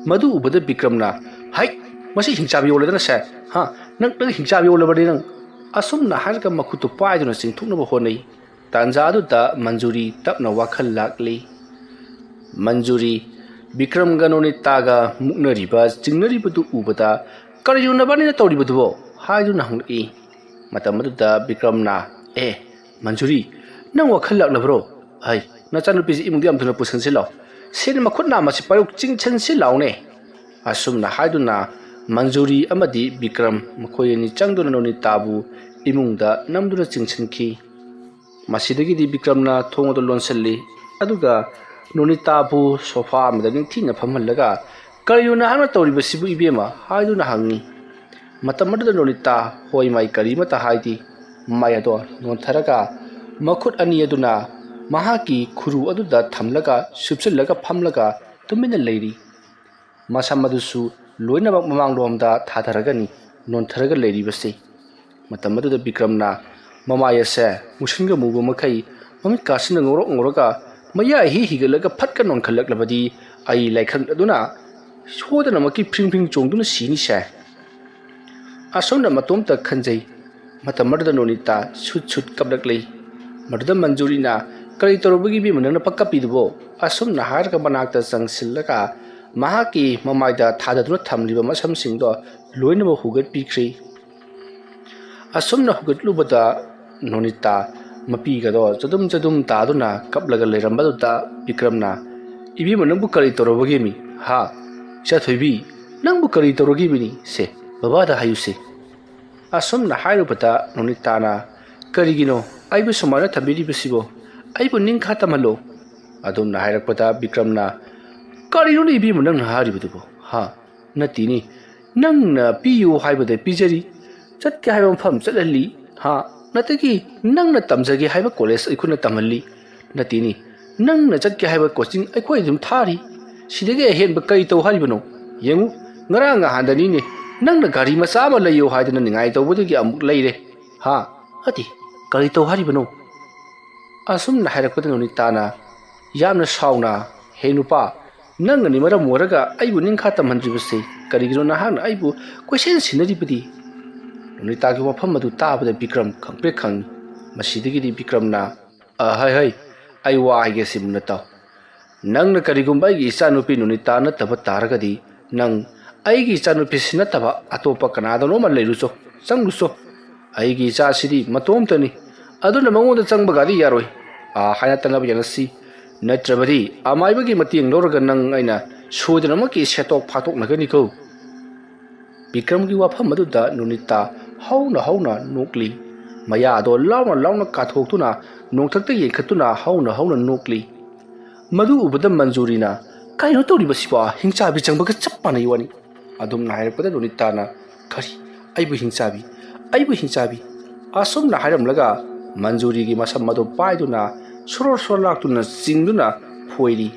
ꯃꯗꯨ ꯎꯕꯗ ꯕꯤꯀ꯭ꯔꯝꯅ, "ꯍꯩ, ꯃꯁꯤ ꯍꯤꯡꯆꯥꯕꯤ ꯑꯣꯜꯂꯗꯅ ꯁꯦ! ꯍꯥ? ꯅꯪ, ꯅꯪ ꯍꯤꯡꯆꯥꯕꯤ ꯑꯣꯜꯂꯕꯅꯤ ꯅꯪ!" ꯑꯁꯨꯝꯅ ꯍꯥꯏꯔꯒ ꯃꯈꯨꯠꯇꯨ ꯄꯥꯏꯗꯨꯅ ꯆꯤꯡꯊꯣꯛꯅꯕ ꯍꯣꯠꯅꯩ꯫ ꯇꯥꯟꯖꯥ ꯑꯗꯨꯗ ꯃꯟꯖꯨꯔꯤ ꯇꯞꯅ ꯋꯥꯈꯜ ꯂꯥꯛꯂꯤ꯫ ꯃꯟꯖꯨꯔꯤ, ꯕꯤꯀ꯭ꯔꯝꯒ ꯅꯣꯅꯤꯇꯥꯒ ꯃꯨꯛꯅꯔꯤꯕ, ꯆꯤꯡꯅꯔꯤꯕꯗꯨ ꯎꯕꯗ, "ꯀꯔꯤꯅꯣ ꯅꯕꯥꯅꯤꯅ ꯇꯧꯔꯤꯕꯗꯨꯕꯣ?" ꯍꯥꯏꯗꯨꯅ ꯍꯪꯂꯛꯏ꯫ ꯃꯇꯝ ꯑꯗꯨꯗ ꯕꯤꯀ꯭ꯔꯝꯅ, "ꯑꯦ, ꯃꯟꯖꯨꯔꯤ, ꯅꯪ ꯋꯥꯈꯜ ꯂꯥꯛꯂꯕ꯭ꯔꯣ? ꯍꯩ, ꯅꯆꯥꯅꯨꯄꯤꯁꯤ ꯏꯃꯨꯡꯗ ꯌꯥꯝ ꯊꯨꯅ ꯄꯨꯁꯤꯟꯁꯤ ꯂꯥꯎ꯫ ꯁꯦꯟ ꯃꯈꯨꯠ ꯅꯥꯝꯃꯁꯤ ꯄꯥꯏꯔꯨꯛ ꯆꯤꯡꯁꯤꯟꯁꯤ ꯂꯥꯎꯅꯦ!" ꯑꯁꯨꯝꯅ ꯍꯥꯏꯗꯨꯅ ꯃꯟꯖꯨꯔꯤ ꯑꯃꯗꯤ ꯕꯤꯀ꯭ꯔꯝ ꯃꯈꯣꯏ ꯑꯅꯤ ꯆꯪꯗꯨꯅ ꯅꯣꯅꯤꯇꯥꯕꯨ ꯏꯃꯨꯡꯗ ꯅꯝꯗꯨꯅ ꯆꯤꯡꯁꯤꯟꯈꯤ꯫ ꯃꯁꯤꯗꯒꯤꯗꯤ ꯕꯤꯀ꯭ꯔꯝꯅ ꯊꯣꯡ ꯑꯗꯨ ꯂꯣꯟꯁꯤꯜꯂꯤ, ꯑꯗꯨꯒ ꯅꯣꯅꯤꯇꯥꯕꯨ ꯁꯣꯐꯥ ꯑꯃꯗ ꯅꯤꯡꯊꯤꯅ ꯐꯝꯍꯜꯂꯒ, "ꯀꯔꯤꯅꯣ ꯅꯍꯥꯛꯅ ꯇꯧꯔꯤꯕꯁꯤꯕꯨ, ꯏꯕꯦꯝꯃ?" ꯍꯥꯏꯗꯨꯅ ꯍꯪꯉꯤ꯫ ꯃꯇꯝ ꯑꯗꯨꯗ ꯅꯣꯅꯤꯇꯥ ꯍꯣꯏ ꯃꯥꯏ ꯀꯔꯤꯃꯠꯇ ꯍꯥꯏꯗꯦ꯫ ꯃꯃꯥꯏ ꯑꯗꯣ ꯅꯣꯟꯊꯔꯒ ꯃꯈꯨꯠ ꯑꯅꯤ ꯑꯗꯨꯅ ꯃꯍꯥꯛꯀꯤ ꯈꯨꯔꯨ ꯑꯗꯨꯗ ꯊꯝꯂꯒ ꯁꯨꯞꯆꯤꯜꯂꯒ ꯐꯝꯂꯒ ꯇꯨꯃꯤꯟꯅ ꯂꯩꯔꯤ꯫ ꯃꯁꯝ ꯑꯗꯨꯁꯨ ꯂꯣꯏꯅꯃꯛ ꯃꯃꯥꯡꯂꯣꯝꯗ ꯊꯥꯗꯔꯒꯅꯤ ꯅꯣꯟꯊꯔꯒ ꯂꯩꯔꯤꯕꯁꯤ꯫ ꯃꯇꯝ ꯑꯗꯨꯗ ꯕꯤꯀ꯭ꯔꯝꯅ ꯃꯃꯥꯏ ꯑꯁꯦ ꯃꯨꯁꯤꯟꯒ ꯃꯨꯕ ꯃꯈꯩ ꯃꯃꯤꯠ ꯀꯥꯁꯤꯟꯅ ꯉꯧꯔꯣꯛ ꯉꯧꯔꯒ ꯃꯌꯥ ꯏꯍꯤ ꯍꯤꯒꯠꯂꯒ ꯐꯠꯀ ꯅꯣꯟꯈꯠꯂꯛꯂꯕꯗꯤ ꯑꯩ ꯂꯥꯏꯈꯪꯗꯗꯨꯅ ꯁꯣꯏꯗꯅꯃꯛꯀꯤ ꯐ꯭ꯔꯤꯡ ꯐ꯭ꯔꯤꯡ ꯆꯣꯡꯗꯨꯅ ꯁꯤꯅꯤꯁꯦ꯫ ꯑꯁꯣꯝꯅ ꯃꯇꯣꯝꯇ ꯈꯟꯖꯩ꯫ ꯃꯇꯝ ꯑꯗꯨꯗ ꯅꯣꯅꯤꯇꯥ ꯁꯨꯠ ꯁꯨꯠ ꯀꯞꯂꯛꯂꯤ꯫ ꯃꯗꯨꯗ ꯃꯟꯖꯨꯔꯤꯅ, "ꯀꯔꯤ ꯇꯧꯔꯨꯕꯒꯤ ꯏꯕꯦꯝꯃ ꯅꯪꯅ ꯄꯛꯀꯞꯄꯤꯗꯨꯕꯣ?" ꯑꯁꯨꯝꯅ ꯍꯥꯏꯔꯒ ꯃꯅꯥꯛꯇ ꯆꯪꯁꯤꯜꯂꯒ ꯃꯍꯥꯛꯀꯤ ꯃꯃꯥꯏꯗ ꯊꯥꯗꯗꯨꯅ ꯊꯝꯂꯤꯕ ꯃꯁꯝꯁꯤꯡꯗꯣ ꯂꯣꯏꯅꯃꯛ ꯍꯨꯒꯠꯄꯤꯈ꯭ꯔꯦ꯫ ꯑꯁꯨꯝꯅ ꯍꯧꯒꯠꯂꯨꯕꯗ ꯅꯣꯅꯤꯇꯥ ꯃꯄꯤꯒꯗꯣ ꯆꯗꯨꯝ ꯆꯗꯨꯝ ꯇꯥꯗꯨꯅ ꯀꯞꯂꯒ ꯂꯩꯔꯝꯕꯗꯨꯗ ꯕꯤꯀ꯭ꯔꯝꯅ, "ꯏꯕꯦꯝꯃ, ꯅꯪꯕꯨ ꯀꯔꯤ ꯇꯧꯔꯕꯒꯦ ꯃꯤ? ꯍꯥ? ꯏꯆꯥ ꯊꯣꯏꯕꯤ, ꯅꯪꯕꯨ ꯀꯔꯤ ꯇꯧꯔꯒꯦ ꯃꯤꯅꯤ? ꯁꯦ, ꯕꯕꯥꯗ ꯍꯥꯏꯌꯨꯁꯦ꯫" ꯑꯁꯨꯝꯅ ꯍꯥꯏꯔꯨꯕꯗ ꯅꯣꯅꯤꯇꯥꯅ, "ꯀꯔꯤꯒꯤꯅꯣ ꯑꯩꯕꯨ ꯁꯨꯃꯥꯏꯅ ꯊꯝꯕꯤꯔꯤꯕꯁꯤꯕꯣ? ꯑꯩꯕꯨ ꯅꯤꯡꯈꯥ ꯇꯝꯍꯜꯂꯣ꯫" ꯑꯗꯨꯝꯅ ꯍꯥꯏꯔꯛꯄꯗ ꯕꯤꯀ꯭ꯔꯝꯅ, "ꯀꯔꯤꯅꯣꯅꯦ ꯏꯕꯦꯝꯃ ꯅꯪꯅ ꯍꯥꯏꯔꯤꯕꯗꯨꯕꯣ? ꯍꯥ? ꯅꯠꯇꯦꯅꯦ, ꯅꯪꯅ ꯄꯤꯌꯨ ꯍꯥꯏꯕꯗ ꯄꯤꯖꯔꯤ, ꯆꯠꯀꯦ ꯍꯥꯏꯕ ꯃꯐꯝ ꯆꯠꯍꯜꯂꯤ, ꯍꯥ? ꯅꯠꯇꯒꯤ ꯅꯪꯅ ꯇꯝꯖꯒꯦ ꯍꯥꯏꯕ ꯀꯣꯂꯦꯖ ꯑꯩꯈꯣꯏꯅ ꯇꯝꯍꯜꯂꯤ, ꯅꯠꯇꯦꯅꯦ, ꯅꯪꯅ ꯆꯠꯀꯦ ꯍꯥꯏꯕ ꯀꯣꯆꯤꯡ ꯑꯩꯈꯣꯏ ꯑꯗꯨꯝ ꯊꯥꯔꯤ꯫ ꯁꯤꯗꯒꯤ ꯑꯍꯦꯟꯕ ꯀꯔꯤ ꯇꯧ ꯍꯥꯏꯔꯤꯕꯅꯣ? ꯌꯦꯡꯉꯨ, ꯉꯔꯥꯡ ꯅꯍꯥꯟꯗꯅꯤꯅꯦ ꯅꯪꯅ ꯒꯥꯔꯤ ꯃꯆꯥ ꯑꯃ ꯂꯩꯌꯨ ꯍꯥꯏꯗꯅ ꯅꯤꯡꯉꯥꯏ ꯇꯧꯕꯗꯒꯤ ꯑꯃꯨꯛ ꯂꯩꯔꯦ, ꯍꯥ? ꯑꯗꯤ ꯀꯔꯤ ꯇꯧ ꯍꯥꯏꯔꯤꯕꯅꯣ?" ꯑꯁꯨꯝꯅ ꯍꯥꯏꯔꯛꯄꯗ ꯅꯣꯅꯤꯇꯥꯅ ꯌꯥꯝꯅ ꯁꯥꯎꯅ, "ꯍꯦ ꯅꯨꯄꯥ, ꯅꯪꯅꯅꯤ ꯃꯔꯝ ꯑꯣꯏꯔꯒ ꯑꯩꯕꯨ ꯅꯤꯡꯈꯥ ꯇꯝꯍꯟꯗ꯭ꯔꯤꯕꯁꯦ꯫ ꯀꯔꯤꯒꯤꯅꯣ ꯅꯍꯥꯛꯅ ꯑꯩꯕꯨ ꯀꯣꯏꯁꯦꯟ ꯁꯤꯟꯅꯔꯤꯕꯗꯤ?" ꯅꯣꯅꯤꯇꯥꯒꯤ ꯋꯥꯐꯝ ꯑꯗꯨ ꯇꯥꯕꯗ ꯕꯤꯀ꯭ꯔꯝ ꯈꯪꯄ꯭ꯔꯦꯛ ꯈꯪꯉꯤ꯫ ꯃꯁꯤꯗꯒꯤꯗꯤ ꯕꯤꯀ꯭ꯔꯝꯅ, "ꯑ, ꯍꯩ, ꯍꯩ, ꯑꯩ ꯋꯥ ꯍꯥꯏꯒꯦ ꯁꯤ ꯃꯨꯟꯅ ꯇꯥꯎ꯫ ꯅꯪꯅ ꯀꯔꯤꯒꯨꯝꯕ ꯑꯩꯒꯤ ꯏꯆꯥꯅꯨꯄꯤ ꯅꯣꯅꯤꯇꯥ ꯅꯠꯇꯕ ꯇꯥꯔꯒꯗꯤ, ꯅꯪ ꯑꯩꯒꯤ ꯏꯆꯥꯅꯨꯄꯤꯁꯤ ꯅꯠꯇꯕ ꯑꯇꯣꯞꯄ ꯀꯅꯥꯗꯅꯣꯃ ꯂꯩꯔꯨꯆꯣ, ꯆꯪꯂꯨꯆꯣ꯫ ꯑꯩꯒꯤ ꯏꯆꯥꯁꯤꯗꯤ ꯃꯇꯣꯝꯇꯅꯤ, ꯑꯗꯨꯅ ꯃꯉꯣꯟꯗ ꯆꯪꯕꯒꯗꯤ ꯌꯥꯔꯣꯏ꯫ ꯑꯥ ꯍꯥꯏꯅ ꯇꯛꯅꯕ ꯌꯥꯅꯁꯤ, ꯅꯠꯇ꯭ꯔꯕꯗꯤ ꯑꯃꯥꯏꯕꯒꯤ ꯃꯇꯦꯡ ꯂꯧꯔꯒ ꯅꯪ ꯑꯩꯅ ꯁꯣꯏꯗꯅꯃꯛꯀꯤ ꯁꯦꯠꯇꯣꯛ ꯐꯥꯠꯇꯣꯛꯅꯒꯅꯤꯀꯣ꯫" ꯕꯤꯀ꯭ꯔꯝꯒꯤ ꯋꯥꯐꯝ ꯑꯗꯨꯗ ꯅꯣꯅꯤꯇꯥ ꯍꯧꯅ ꯍꯧꯅ ꯅꯣꯛꯂꯤ꯫ ꯃꯌꯥꯗꯣ ꯂꯥꯎꯅ ꯂꯥꯎꯅ ꯀꯥꯊꯣꯛꯇꯨꯅ ꯅꯣꯡꯊꯛꯇ ꯌꯦꯡꯈꯠꯇꯨꯅ ꯍꯧꯅ ꯍꯧꯅ ꯅꯣꯛꯂꯤ꯫ ꯃꯗꯨ ꯎꯕꯗ ꯃꯟꯖꯨꯔꯤꯅ, "ꯀꯩꯅꯣ ꯇꯧꯔꯤꯕꯁꯤꯕꯣ? ꯍꯤꯡꯆꯥꯕꯤ ꯆꯪꯕꯒ ꯆꯞ ꯃꯥꯟꯅꯩ ꯋꯥꯅꯤ꯫" ꯑꯗꯨꯝꯅ ꯍꯥꯏꯔꯛꯄꯗ ꯅꯣꯅꯤꯇꯥꯅ, "ꯀꯔꯤ? ꯑꯩꯕꯨ ꯍꯤꯡꯆꯥꯕꯤ? ꯑꯩꯕꯨ ꯍꯤꯡꯆꯥꯕꯤ?" ꯑꯁꯨꯝꯅ ꯍꯥꯏꯔꯝꯂꯒ ꯃꯟꯖꯨꯔꯤꯒꯤ ꯃꯁꯝ ꯑꯗꯨ ꯄꯥꯏꯗꯨꯅ ꯁꯣꯔꯣ ꯁꯣꯔꯣ ꯂꯥꯛꯇꯨꯅ ꯆꯤꯡꯗꯨꯅ ꯐꯣꯏꯔꯤ꯫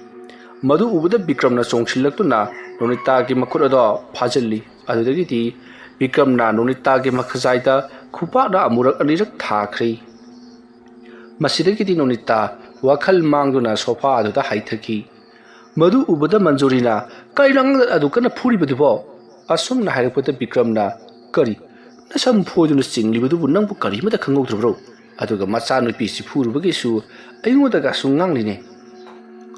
ꯃꯗꯨ ꯎꯕꯗ ꯕꯤꯀ꯭ꯔꯝꯅ ꯆꯣꯡꯁꯤꯜꯂꯛꯇꯨꯅ ꯅꯣꯅꯤꯇꯥꯒꯤ ꯃꯈꯨꯠ ꯑꯗꯣ ꯐꯥꯖꯤꯜꯂꯤ꯫ ꯑꯗꯨꯗꯒꯤꯗꯤ ꯕꯤꯀ꯭ꯔꯝꯅ ꯅꯣꯅꯤꯇꯥꯒꯤ ꯃꯈꯖꯥꯏꯗ ꯈꯨꯄꯥꯛꯅ ꯑꯃꯨꯔꯛ ꯑꯅꯤꯔꯛ ꯊꯥꯈ꯭ꯔꯦ꯫ ꯃꯁꯤꯗꯒꯤꯗꯤ ꯅꯣꯅꯤꯇꯥ ꯋꯥꯈꯜ ꯃꯥꯡꯗꯨꯅ ꯁꯣꯐꯥ ꯑꯗꯨꯗ ꯍꯥꯏꯊꯈꯤ꯫ ꯃꯗꯨ ꯎꯕꯗ ꯃꯟꯖꯨꯔꯤꯅ, "ꯀꯔꯤꯅꯣ ꯑꯉꯥꯡ ꯑꯗꯨ ꯀꯟꯅ ꯐꯨꯔꯤꯕꯗꯨꯕꯣ?" ꯑꯁꯨꯝꯅ ꯍꯥꯏꯔꯛꯄꯗ ꯕꯤꯀ꯭ꯔꯝꯅ, "ꯀꯔꯤ? ꯅꯁꯝ ꯐꯣꯏꯗꯨꯅ ꯆꯤꯡꯂꯤꯕꯗꯨꯕꯨ ꯅꯪꯕꯨ ꯀꯔꯤꯃꯇ ꯈꯪꯍꯧꯗ꯭ꯔꯕ꯭ꯔꯣ? ꯑꯗꯨꯒ ꯃꯆꯥꯅꯨꯄꯤꯁꯤ ꯐꯨꯔꯨꯕꯒꯤꯁꯨ ꯑꯩꯉꯣꯟꯗꯒꯁꯨ ꯉꯥꯡꯂꯤꯅꯦ?"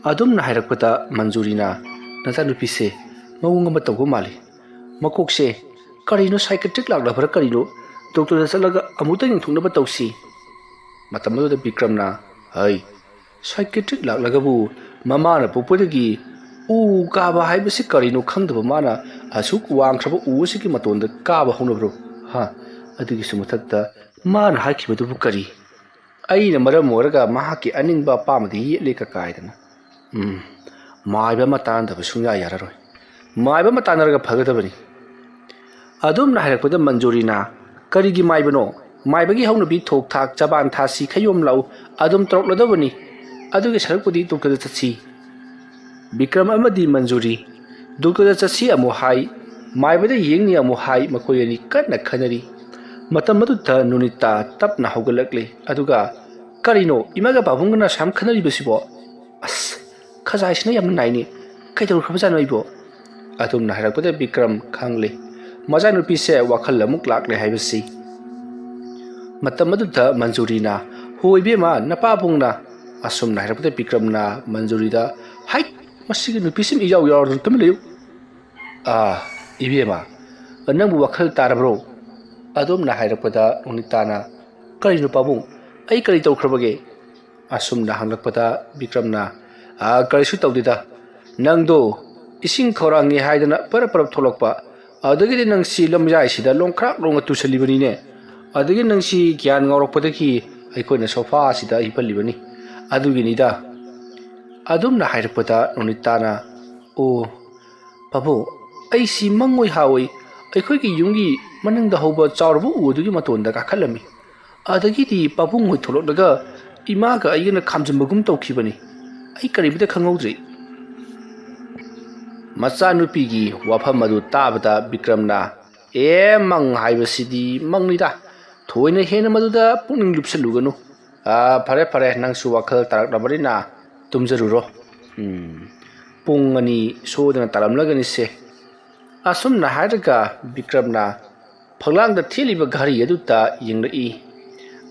ꯑꯗꯨꯝꯅ ꯍꯥꯏꯔꯛꯄꯗ ꯃꯟꯖꯨꯔꯤꯅ, "ꯅꯆꯥꯅꯨꯄꯤꯁꯦ ꯃꯑꯣꯡ ꯑꯃ ꯇꯧꯕ ꯃꯥꯜꯂꯤ꯫ ꯃꯀꯣꯛꯁꯦ ꯀꯔꯤꯅꯣ ꯁꯥꯏꯀꯦꯇ꯭ꯔꯤꯛ ꯂꯥꯛꯂꯕ꯭ꯔꯥ ꯀꯔꯤꯅꯣ? ꯗꯣꯛꯇꯔꯗ ꯆꯠꯂꯒ ꯑꯃꯨꯛꯇ ꯌꯦꯡꯊꯣꯛꯅꯕ ꯇꯧꯁꯤ꯫ ꯃꯇꯝ ꯑꯗꯨꯗ ꯕꯤꯀ꯭ꯔꯝꯅ, "ꯍꯩ, ꯁꯥꯏꯀꯦꯇ꯭ꯔꯤꯛ ꯂꯥꯛꯂꯒꯕꯨ ꯃꯃꯥꯅ ꯄꯣꯛꯄꯗꯒꯤ ꯎ ꯀꯥꯕ ꯍꯥꯏꯕꯁꯤ ꯀꯔꯤꯅꯣ ꯈꯪꯗꯕ ꯃꯥꯅ ꯑꯁꯨꯛ ꯋꯥꯡꯈ꯭ꯔꯕ ꯎ ꯑꯁꯤꯒꯤ ꯃꯇꯣꯟꯗ ꯀꯥꯕ ꯍꯧꯅꯕ꯭ꯔꯣ? ꯍꯥ? ꯑꯗꯨꯒꯤꯁꯨ ꯃꯊꯛꯇ ꯃꯥꯅ ꯍꯥꯏꯈꯤꯕꯗꯨꯕꯨ ꯀꯔꯤ? ꯑꯩꯅ ꯃꯔꯝ ꯑꯣꯏꯔꯒ ꯃꯍꯥꯛꯀꯤ ꯑꯅꯤꯡꯕ ꯑꯄꯥꯝꯕꯗ ꯌꯦꯠꯂꯦ ꯀꯀꯥꯏꯗꯅ꯫ ꯎꯝ, ꯃꯥꯏꯕ ꯑꯃ ꯇꯥꯟꯅꯗꯕ ꯁꯨꯡꯌꯥ ꯌꯥꯔꯔꯣꯏ꯫ ꯃꯥꯏꯕ ꯑꯃ ꯇꯥꯟꯅꯔꯒ ꯐꯒꯗꯕꯅꯤ꯫" ꯑꯗꯨꯝꯅ ꯍꯥꯏꯔꯛꯄꯗ ꯃꯟꯖꯨꯔꯤꯅ, "ꯀꯔꯤꯒꯤ ꯃꯥꯏꯕꯅꯣ? ꯃꯥꯏꯕꯒꯤ ꯍꯧꯅꯕꯤ ꯊꯣꯛ ꯊꯥꯛ, ꯆꯕꯥꯟ ꯊꯥꯁꯤ, ꯈꯌꯣꯝ ꯂꯥꯎ ꯑꯗꯨꯝ ꯇꯧꯔꯛꯂꯗꯕꯅꯤ꯫ ꯑꯗꯨꯒꯤ ꯁꯔꯨꯛꯄꯨꯗꯤ ꯗꯣꯛꯇꯔꯗ ꯆꯠꯁꯤ꯫" ꯕꯤꯀ꯭ꯔꯝ ꯑꯃꯗꯤ ꯃꯟꯖꯨꯔꯤ ꯗꯣꯛꯇꯔꯗ ꯆꯠꯁꯤ ꯑꯃꯨꯛ ꯍꯥꯏ, ꯃꯥꯏꯕꯗ ꯌꯦꯡꯅꯤ ꯑꯃꯨꯛ ꯍꯥꯏ, ꯃꯈꯣꯏ ꯑꯅꯤ ꯀꯟꯅ ꯈꯟꯅꯔꯤ꯫ ꯃꯇꯝ ꯑꯗꯨꯗ ꯅꯣꯅꯤꯇꯥ ꯇꯞꯅ ꯍꯧꯒꯠꯂꯛꯂꯦ, ꯑꯗꯨꯒ, "ꯀꯔꯤꯅꯣ, ꯏꯃꯥꯒ ꯄꯥꯕꯨꯡꯒꯅ ꯁꯨꯃꯥꯏꯅ ꯈꯟꯅꯔꯤꯕꯁꯤꯕꯣ? ꯑꯁ, ꯈꯖꯥꯏꯁꯤꯅ ꯌꯥꯝꯅ ꯅꯥꯏꯅꯦ꯫ ꯀꯩꯗꯧꯈ꯭ꯔꯕꯖꯥꯠꯅꯣ ꯑꯩꯕꯣ?" ꯑꯗꯨꯝꯅ ꯍꯥꯏꯔꯛꯄꯗ ꯕꯤꯀ꯭ꯔꯝ ꯈꯪꯂꯦ, ꯃꯆꯥꯅꯨꯄꯤꯁꯦ ꯋꯥꯈꯜ ꯑꯃꯨꯛ ꯂꯥꯛꯂꯦ ꯍꯥꯏꯕꯁꯤ꯫ ꯃꯇꯝ ꯑꯗꯨꯗ ꯃꯟꯖꯨꯔꯤꯅ, "ꯍꯣ ꯏꯕꯦꯝꯃ, ꯅꯄꯥꯕꯨꯡꯅ꯫" ꯑꯁꯨꯝꯅ ꯍꯥꯏꯔꯛꯄꯗ ꯕꯤꯀ꯭ꯔꯝꯅ ꯃꯟꯖꯨꯔꯤꯗ, "ꯍꯩꯠ, ꯃꯁꯤꯒꯤ ꯅꯨꯄꯤꯁꯤꯃ ꯏꯌꯥꯎ ꯌꯥꯎꯔꯗꯅ ꯇꯨꯃꯤꯟ ꯂꯩꯌꯨ꯫ ꯑꯥ, ꯏꯕꯦꯝꯃ, ꯅꯪꯕꯨ ꯋꯥꯈꯜ ꯇꯥꯔꯕ꯭ꯔꯣ?" ꯑꯗꯨꯝꯅ ꯍꯥꯏꯔꯛꯄꯗ ꯅꯣꯅꯤꯇꯥꯅ, "ꯀꯔꯤꯅꯣ ꯄꯥꯕꯨꯡ? ꯑꯩ ꯀꯔꯤ ꯇꯧꯈ꯭ꯔꯕꯒꯦ?" ꯑꯁꯨꯝꯅ ꯍꯪꯂꯛꯄꯗ ꯕꯤꯀ꯭ꯔꯝꯅ, "ꯑꯥ, ꯀꯔꯤꯁꯨ ꯇꯧꯗꯦꯗ꯫ ꯅꯪꯗꯣ ꯏꯁꯤꯡ ꯈꯧꯔꯥꯡꯉꯦ ꯍꯥꯏꯗꯅ ꯄꯔꯞ ꯄꯔꯞ ꯊꯣꯛꯂꯛꯄ꯫ ꯑꯗꯨꯗꯒꯤꯗꯤ ꯅꯪꯁꯤ ꯂꯝꯌꯥꯏꯁꯤꯗ ꯂꯣꯡꯈ꯭ꯔꯥꯛ ꯂꯣꯡꯅ ꯇꯨꯁꯜꯂꯤꯕꯅꯤꯅꯦ꯫ ꯑꯗꯒꯤ ꯅꯪꯁꯤ ꯒ꯭ꯌꯥꯟ ꯉꯥꯎꯔꯛꯄꯗꯒꯤ ꯑꯩꯈꯣꯏꯅ ꯁꯣꯐꯥ ꯑꯁꯤꯗ ꯍꯤꯞꯍꯜꯂꯤꯕꯅꯤ꯫ ꯑꯗꯨꯒꯤꯅꯤꯗ꯫" ꯑꯗꯨꯝꯅ ꯍꯥꯏꯔꯛꯄꯗ ꯅꯣꯅꯤꯇꯥꯅ, "ꯑꯣ, ꯄꯥꯕꯨꯡ, ꯑꯩꯁꯤ ꯃꯪꯑꯣꯏ ꯍꯥꯑꯣꯏ ꯑꯩꯈꯣꯏꯒꯤ ꯌꯨꯝꯒꯤ ꯃꯅꯤꯡꯗ ꯍꯧꯕ ꯆꯥꯎꯔꯕ ꯎ ꯑꯗꯨꯒꯤ ꯃꯇꯣꯟꯗ ꯀꯥꯈꯠꯂꯝꯃꯤ꯫ ꯑꯗꯒꯤꯗꯤ ꯄꯥꯕꯨꯡ ꯍꯣꯏ ꯊꯣꯛꯂꯛꯂꯒ ꯏꯃꯥꯒ ꯑꯩꯒꯅ ꯈꯥꯝꯖꯤꯟꯕꯒꯨꯝ ꯇꯧꯈꯤꯕꯅꯤ꯫ ꯑꯩ ꯀꯔꯤꯃꯇ ꯈꯪꯍꯧꯗ꯭ꯔꯦ꯫" ꯃꯆꯥꯅꯨꯄꯤꯒꯤ ꯋꯥꯐꯝ ꯑꯗꯨ ꯇꯥꯕꯗ ꯕꯤꯀ꯭ꯔꯝꯅ, "ꯑꯦ, ꯃꯪ ꯍꯥꯏꯕꯁꯤꯗꯤ ꯃꯪꯅꯤꯗ꯫ ꯊꯣꯏꯅ ꯍꯦꯟꯅ ꯃꯗꯨꯗ ꯄꯨꯛꯅꯤꯡ ꯂꯨꯞꯁꯜꯂꯨꯒꯅꯨ꯫ ꯑꯥ, ꯐꯔꯦ, ꯐꯔꯦ, ꯅꯪꯁꯨ ꯋꯥꯈꯜ ꯇꯥꯔꯛꯂꯕꯅꯤꯅ ꯇꯨꯝꯖꯔꯨꯔꯣ꯫ ꯎꯝ, ꯄꯨꯡ ꯑꯅꯤ ꯁꯣꯏꯗꯅ ꯇꯥꯔꯝꯂꯒꯅꯤꯁꯦ꯫" ꯑꯁꯨꯝꯅ ꯍꯥꯏꯔꯒ ꯕꯤꯀ꯭ꯔꯝꯅ ꯐꯛꯂꯥꯡꯗ ꯊꯦꯠꯂꯤꯕ ꯘꯔꯤ ꯑꯗꯨꯗ ꯌꯦꯡꯂꯛꯏ꯫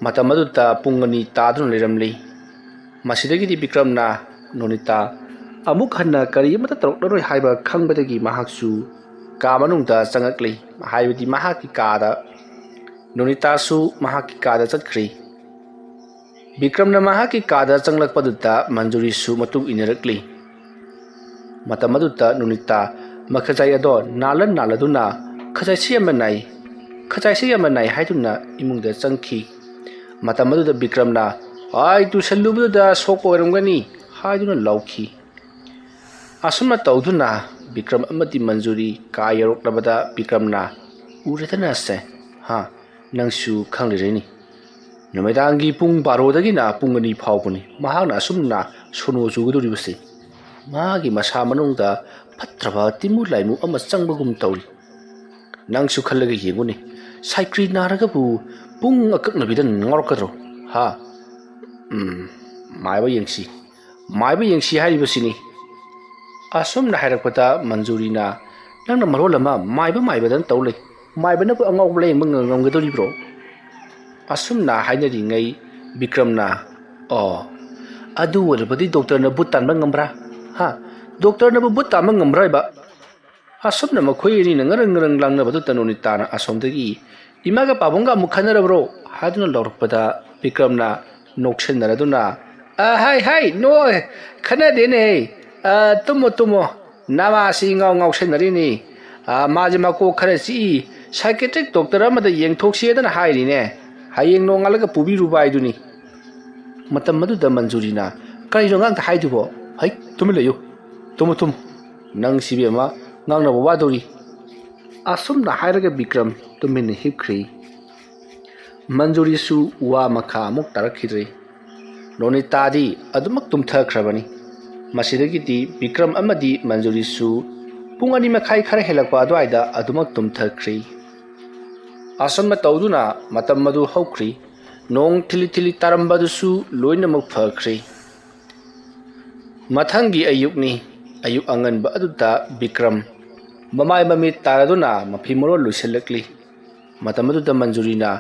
ꯃꯇꯝ ꯑꯗꯨꯗ ꯄꯨꯡ ꯑꯅꯤ ꯇꯥꯗꯨꯅ ꯂꯩꯔꯝꯂꯤ꯫ ꯃꯁꯤꯗꯒꯤꯗꯤ ꯕꯤꯀ꯭ꯔꯝꯅ ꯅꯣꯅꯤꯇꯥ ꯑꯃꯨꯛ ꯍꯟꯅ ꯀꯔꯤ ꯑꯃꯠꯇ ꯇꯧꯔꯛꯂꯔꯣꯏ ꯍꯥꯏꯕ ꯈꯪꯕꯗꯒꯤ ꯃꯍꯥꯛꯁꯨ ꯀꯥ ꯃꯅꯨꯡꯗ ꯆꯪꯉꯛꯂꯤ, ꯍꯥꯏꯕꯗꯤ ꯃꯍꯥꯛꯀꯤ ꯀꯥꯗ꯫ ꯅꯣꯅꯤꯇꯥꯁꯨ ꯃꯍꯥꯛꯀꯤ ꯀꯥꯗ ꯆꯠꯈ꯭ꯔꯤ꯫ ꯕꯤꯀ꯭ꯔꯝꯅ ꯃꯍꯥꯛꯀꯤ ꯀꯥꯗ ꯆꯪꯂꯛꯄꯗꯨꯗ ꯃꯟꯖꯨꯔꯤꯁꯨ ꯃꯇꯨꯡ ꯏꯟꯅꯔꯛꯂꯤ꯫ ꯃꯇꯝ ꯑꯗꯨꯗ ꯅꯣꯅꯤꯇꯥ ꯃꯈꯖꯥꯏ ꯑꯗꯣ ꯅꯥꯜꯂ ꯅꯥꯜꯂꯗꯨꯅ "ꯈꯖꯥꯏꯁꯤ ꯌꯥꯝꯅ ꯅꯥꯏ, ꯈꯖꯥꯏꯁꯤ ꯌꯥꯝꯅ ꯅꯥꯏ" ꯍꯥꯏꯗꯨꯅ ꯏꯃꯨꯡꯗ ꯆꯪꯈꯤ꯫ ꯃꯇꯝ ꯑꯗꯨꯗ ꯕꯤꯀ꯭ꯔꯝꯅ "ꯑꯥꯏ, ꯇꯨꯁꯜꯂꯨꯕꯗꯨꯗ ꯁꯣꯛꯄ ꯑꯣꯏꯔꯝꯒꯅꯤ" ꯍꯥꯏꯗꯨꯅ ꯂꯥꯎꯈꯤ꯫ ꯑꯁꯨꯝꯅ ꯇꯧꯗꯨꯅ ꯕꯤꯀ꯭ꯔꯝ ꯑꯃꯗꯤ ꯃꯟꯖꯨꯔꯤ ꯀꯥ ꯌꯧꯔꯛꯂꯕꯗ ꯕꯤꯀ꯭ꯔꯝꯅ "ꯎꯔꯦꯗꯅ ꯁꯦ, ꯍꯥ, ꯅꯪꯁꯨ ꯈꯪꯂꯤꯔꯩꯅꯤ꯫ ꯅꯨꯃꯤꯗꯥꯡꯒꯤ ꯄꯨꯡ ꯕꯥꯔꯣꯗꯒꯤꯅ ꯄꯨꯡ ꯑꯅꯤ ꯐꯥꯎꯕꯅꯤ ꯃꯍꯥꯛꯅ ꯑꯁꯨꯝꯅ ꯁꯣꯅꯣ ꯆꯨꯒꯗꯧꯔꯤꯕꯁꯤ꯫ ꯃꯥꯒꯤ ꯃꯁꯥ ꯃꯅꯨꯡꯗ ꯐꯠꯇ꯭ꯔꯕ ꯇꯤꯃꯨ ꯂꯥꯏꯃꯨ ꯑꯃ ꯆꯪꯕꯒꯨꯝ ꯇꯧꯔꯤ꯫ ꯅꯪꯁꯨ ꯈꯜꯂꯒ ꯌꯦꯡꯉꯨꯅꯦ, ꯁꯥꯏꯀ꯭ꯔꯤ ꯅꯥꯔꯒꯕꯨ ꯄꯨꯡ ꯑꯀꯛꯅꯕꯤꯗ ꯉꯥꯎꯔꯛꯀꯗ꯭ꯔꯣ? ꯍꯥ? ꯎꯝ, ꯃꯥꯏꯕ ꯌꯦꯡꯁꯤ, ꯃꯥꯏꯕ ꯌꯦꯡꯁꯤ ꯍꯥꯏꯔꯤꯕꯁꯤꯅꯤ"꯫ ꯑꯁꯨꯝꯅ ꯍꯥꯏꯔꯛꯄꯗ ꯃꯟꯖꯨꯔꯤꯅ "ꯅꯪꯅ ꯃꯔꯣꯜ ꯑꯃ ꯃꯥꯏꯕ ꯃꯥꯏꯕꯗꯅ ꯇꯧ ꯂꯩ꯫ ꯃꯥꯏꯕꯅꯕꯨ ꯑꯉꯥꯎꯕ ꯂꯥꯌꯦꯡꯕ ꯉꯝ-, ꯉꯝꯒꯗꯧꯔꯤꯕ꯭ꯔꯣ?" ꯑꯁꯨꯝꯅ ꯍꯥꯏꯅꯔꯤꯉꯩ ꯕꯤꯀ꯭ꯔꯝꯅ "ꯑꯣ, ꯑꯗꯨ ꯑꯣꯏꯔꯕꯗꯤ ꯗꯣꯛꯇꯔꯅ ꯚꯨꯠ ꯇꯥꯟꯕ ꯉꯝꯕ꯭ꯔꯥ? ꯍꯥ? ꯗꯣꯛꯇꯔꯅꯕꯨ ꯚꯨꯠ ꯇꯥꯟꯕ ꯉꯝꯕ꯭ꯔꯥ ꯍꯥꯏꯕ?" ꯑꯁꯨꯝꯅ ꯃꯈꯣꯏ ꯑꯅꯤꯅ ꯉꯔꯪ ꯉꯔꯪ ꯂꯥꯡꯅꯕꯗꯨꯗ ꯅꯣꯅꯤꯇꯥꯅ ꯑꯁꯣꯝꯗꯒꯤ "ꯏꯃꯥꯒ ꯄꯥꯕꯨꯡꯒ ꯑꯃꯨꯛ ꯈꯟꯅꯔꯕ꯭ꯔꯣ?" ꯍꯥꯏꯗꯨꯅ ꯂꯥꯎꯔꯛꯄꯗ ꯕꯤꯀ꯭ꯔꯝꯅ ꯅꯣꯛꯁꯤꯟꯅꯔꯗꯨꯅ "ꯑ, ꯍꯥꯏ, ꯍꯥꯏ, ꯅꯣꯏ, ꯈꯟꯅꯗꯦꯅꯦ꯫ ꯑ, ꯇꯨꯝꯃꯣ, ꯇꯨꯝꯃꯣ꯫ ꯅꯃꯥꯁꯤ ꯏꯉꯥꯎ ꯉꯥꯎꯁꯤꯟꯅꯔꯤꯅꯤ꯫ ꯑ, ꯃꯥꯁꯦ ꯃꯀꯣꯛ ꯈꯔ ꯆꯤꯛꯏ꯫ ꯁꯥꯏꯀꯦꯇ꯭ꯔꯤꯛ ꯗꯣꯛꯇꯔ ꯑꯃꯗ ꯌꯦꯡꯊꯣꯛꯁꯦꯗꯅ ꯍꯥꯏꯔꯤꯅꯦ꯫ ꯍꯌꯦꯡ ꯅꯣꯡꯉꯥꯜꯂꯒ ꯄꯨꯕꯤꯔꯨꯕ ꯍꯥꯏꯗꯨꯅꯤ"꯫ ꯃꯇꯝ ꯑꯗꯨꯗ ꯃꯟꯖꯨꯔꯤꯅ "ꯀꯔꯤꯅꯣ ꯑꯉꯥꯡꯗ ꯍꯥꯏꯗꯨꯕꯣ? ꯍꯩ, ꯇꯨꯃꯤꯟ ꯂꯩꯌꯨ꯫ Tamu, Tamu. ꯅꯪ ꯁꯤꯕꯤ ꯑꯃ ꯉꯥꯡꯅꯕ ꯋꯥꯗꯧꯔꯤ"꯫ ꯑꯁꯨꯝꯅ ꯍꯥꯏꯔꯒ ꯕꯤꯀ꯭ꯔꯝ ꯇꯨꯃꯤꯟꯅ ꯍꯤꯞꯈ꯭ꯔꯤ꯫ ꯃꯟꯖꯨꯔꯤꯁꯨ ꯋꯥ ꯃꯈꯥ ꯑꯃꯨꯛ ꯇꯥꯔꯛꯈꯤꯗ꯭ꯔꯦ꯫ ꯅꯣꯅꯤꯇꯥꯗꯤ ꯑꯗꯨꯃꯛ ꯇꯨꯝꯊꯈ꯭ꯔꯕꯅꯤ꯫ ꯃꯁꯤꯗꯒꯤꯗꯤ ꯕꯤꯀ꯭ꯔꯝ ꯑꯃꯗꯤ ꯃꯟꯖꯨꯔꯤꯁꯨ ꯄꯨꯡ ꯑꯅꯤ ꯃꯈꯥꯏ ꯈꯔ ꯍꯦꯜꯂꯛꯄ ꯑꯗꯨꯋꯥꯏꯗ ꯑꯗꯨꯃꯛ ꯇꯨꯝꯊꯈ꯭ꯔꯤ꯫ ꯑꯁꯨꯝꯅ ꯇꯧꯗꯨꯅ ꯃꯇꯝ ꯑꯗꯨ ꯍꯧꯈ꯭ꯔꯤ꯫ ꯅꯣꯡ ꯊꯤꯂꯤ ꯊꯤꯂꯤ ꯇꯥꯔꯝꯕꯗꯨꯁꯨ ꯂꯣꯏꯅꯃꯛ ꯐꯈ꯭ꯔꯦ꯫ ꯃꯊꯪꯒꯤ ꯑꯌꯨꯛꯅꯤ꯫ ꯑꯌꯨꯛ ꯑꯉꯟꯕ ꯑꯗꯨꯗ ꯕꯤꯀ꯭ꯔꯝ ꯃꯃꯥꯏ ꯃꯃꯤꯠ ꯇꯥꯔꯗꯨꯅ ꯃꯐꯤ ꯃꯔꯣꯜ ꯂꯣꯏꯁꯤꯜꯂꯛꯂꯤ꯫ ꯃꯇꯝ ꯑꯗꯨꯗ ꯃꯟꯖꯨꯔꯤꯅ,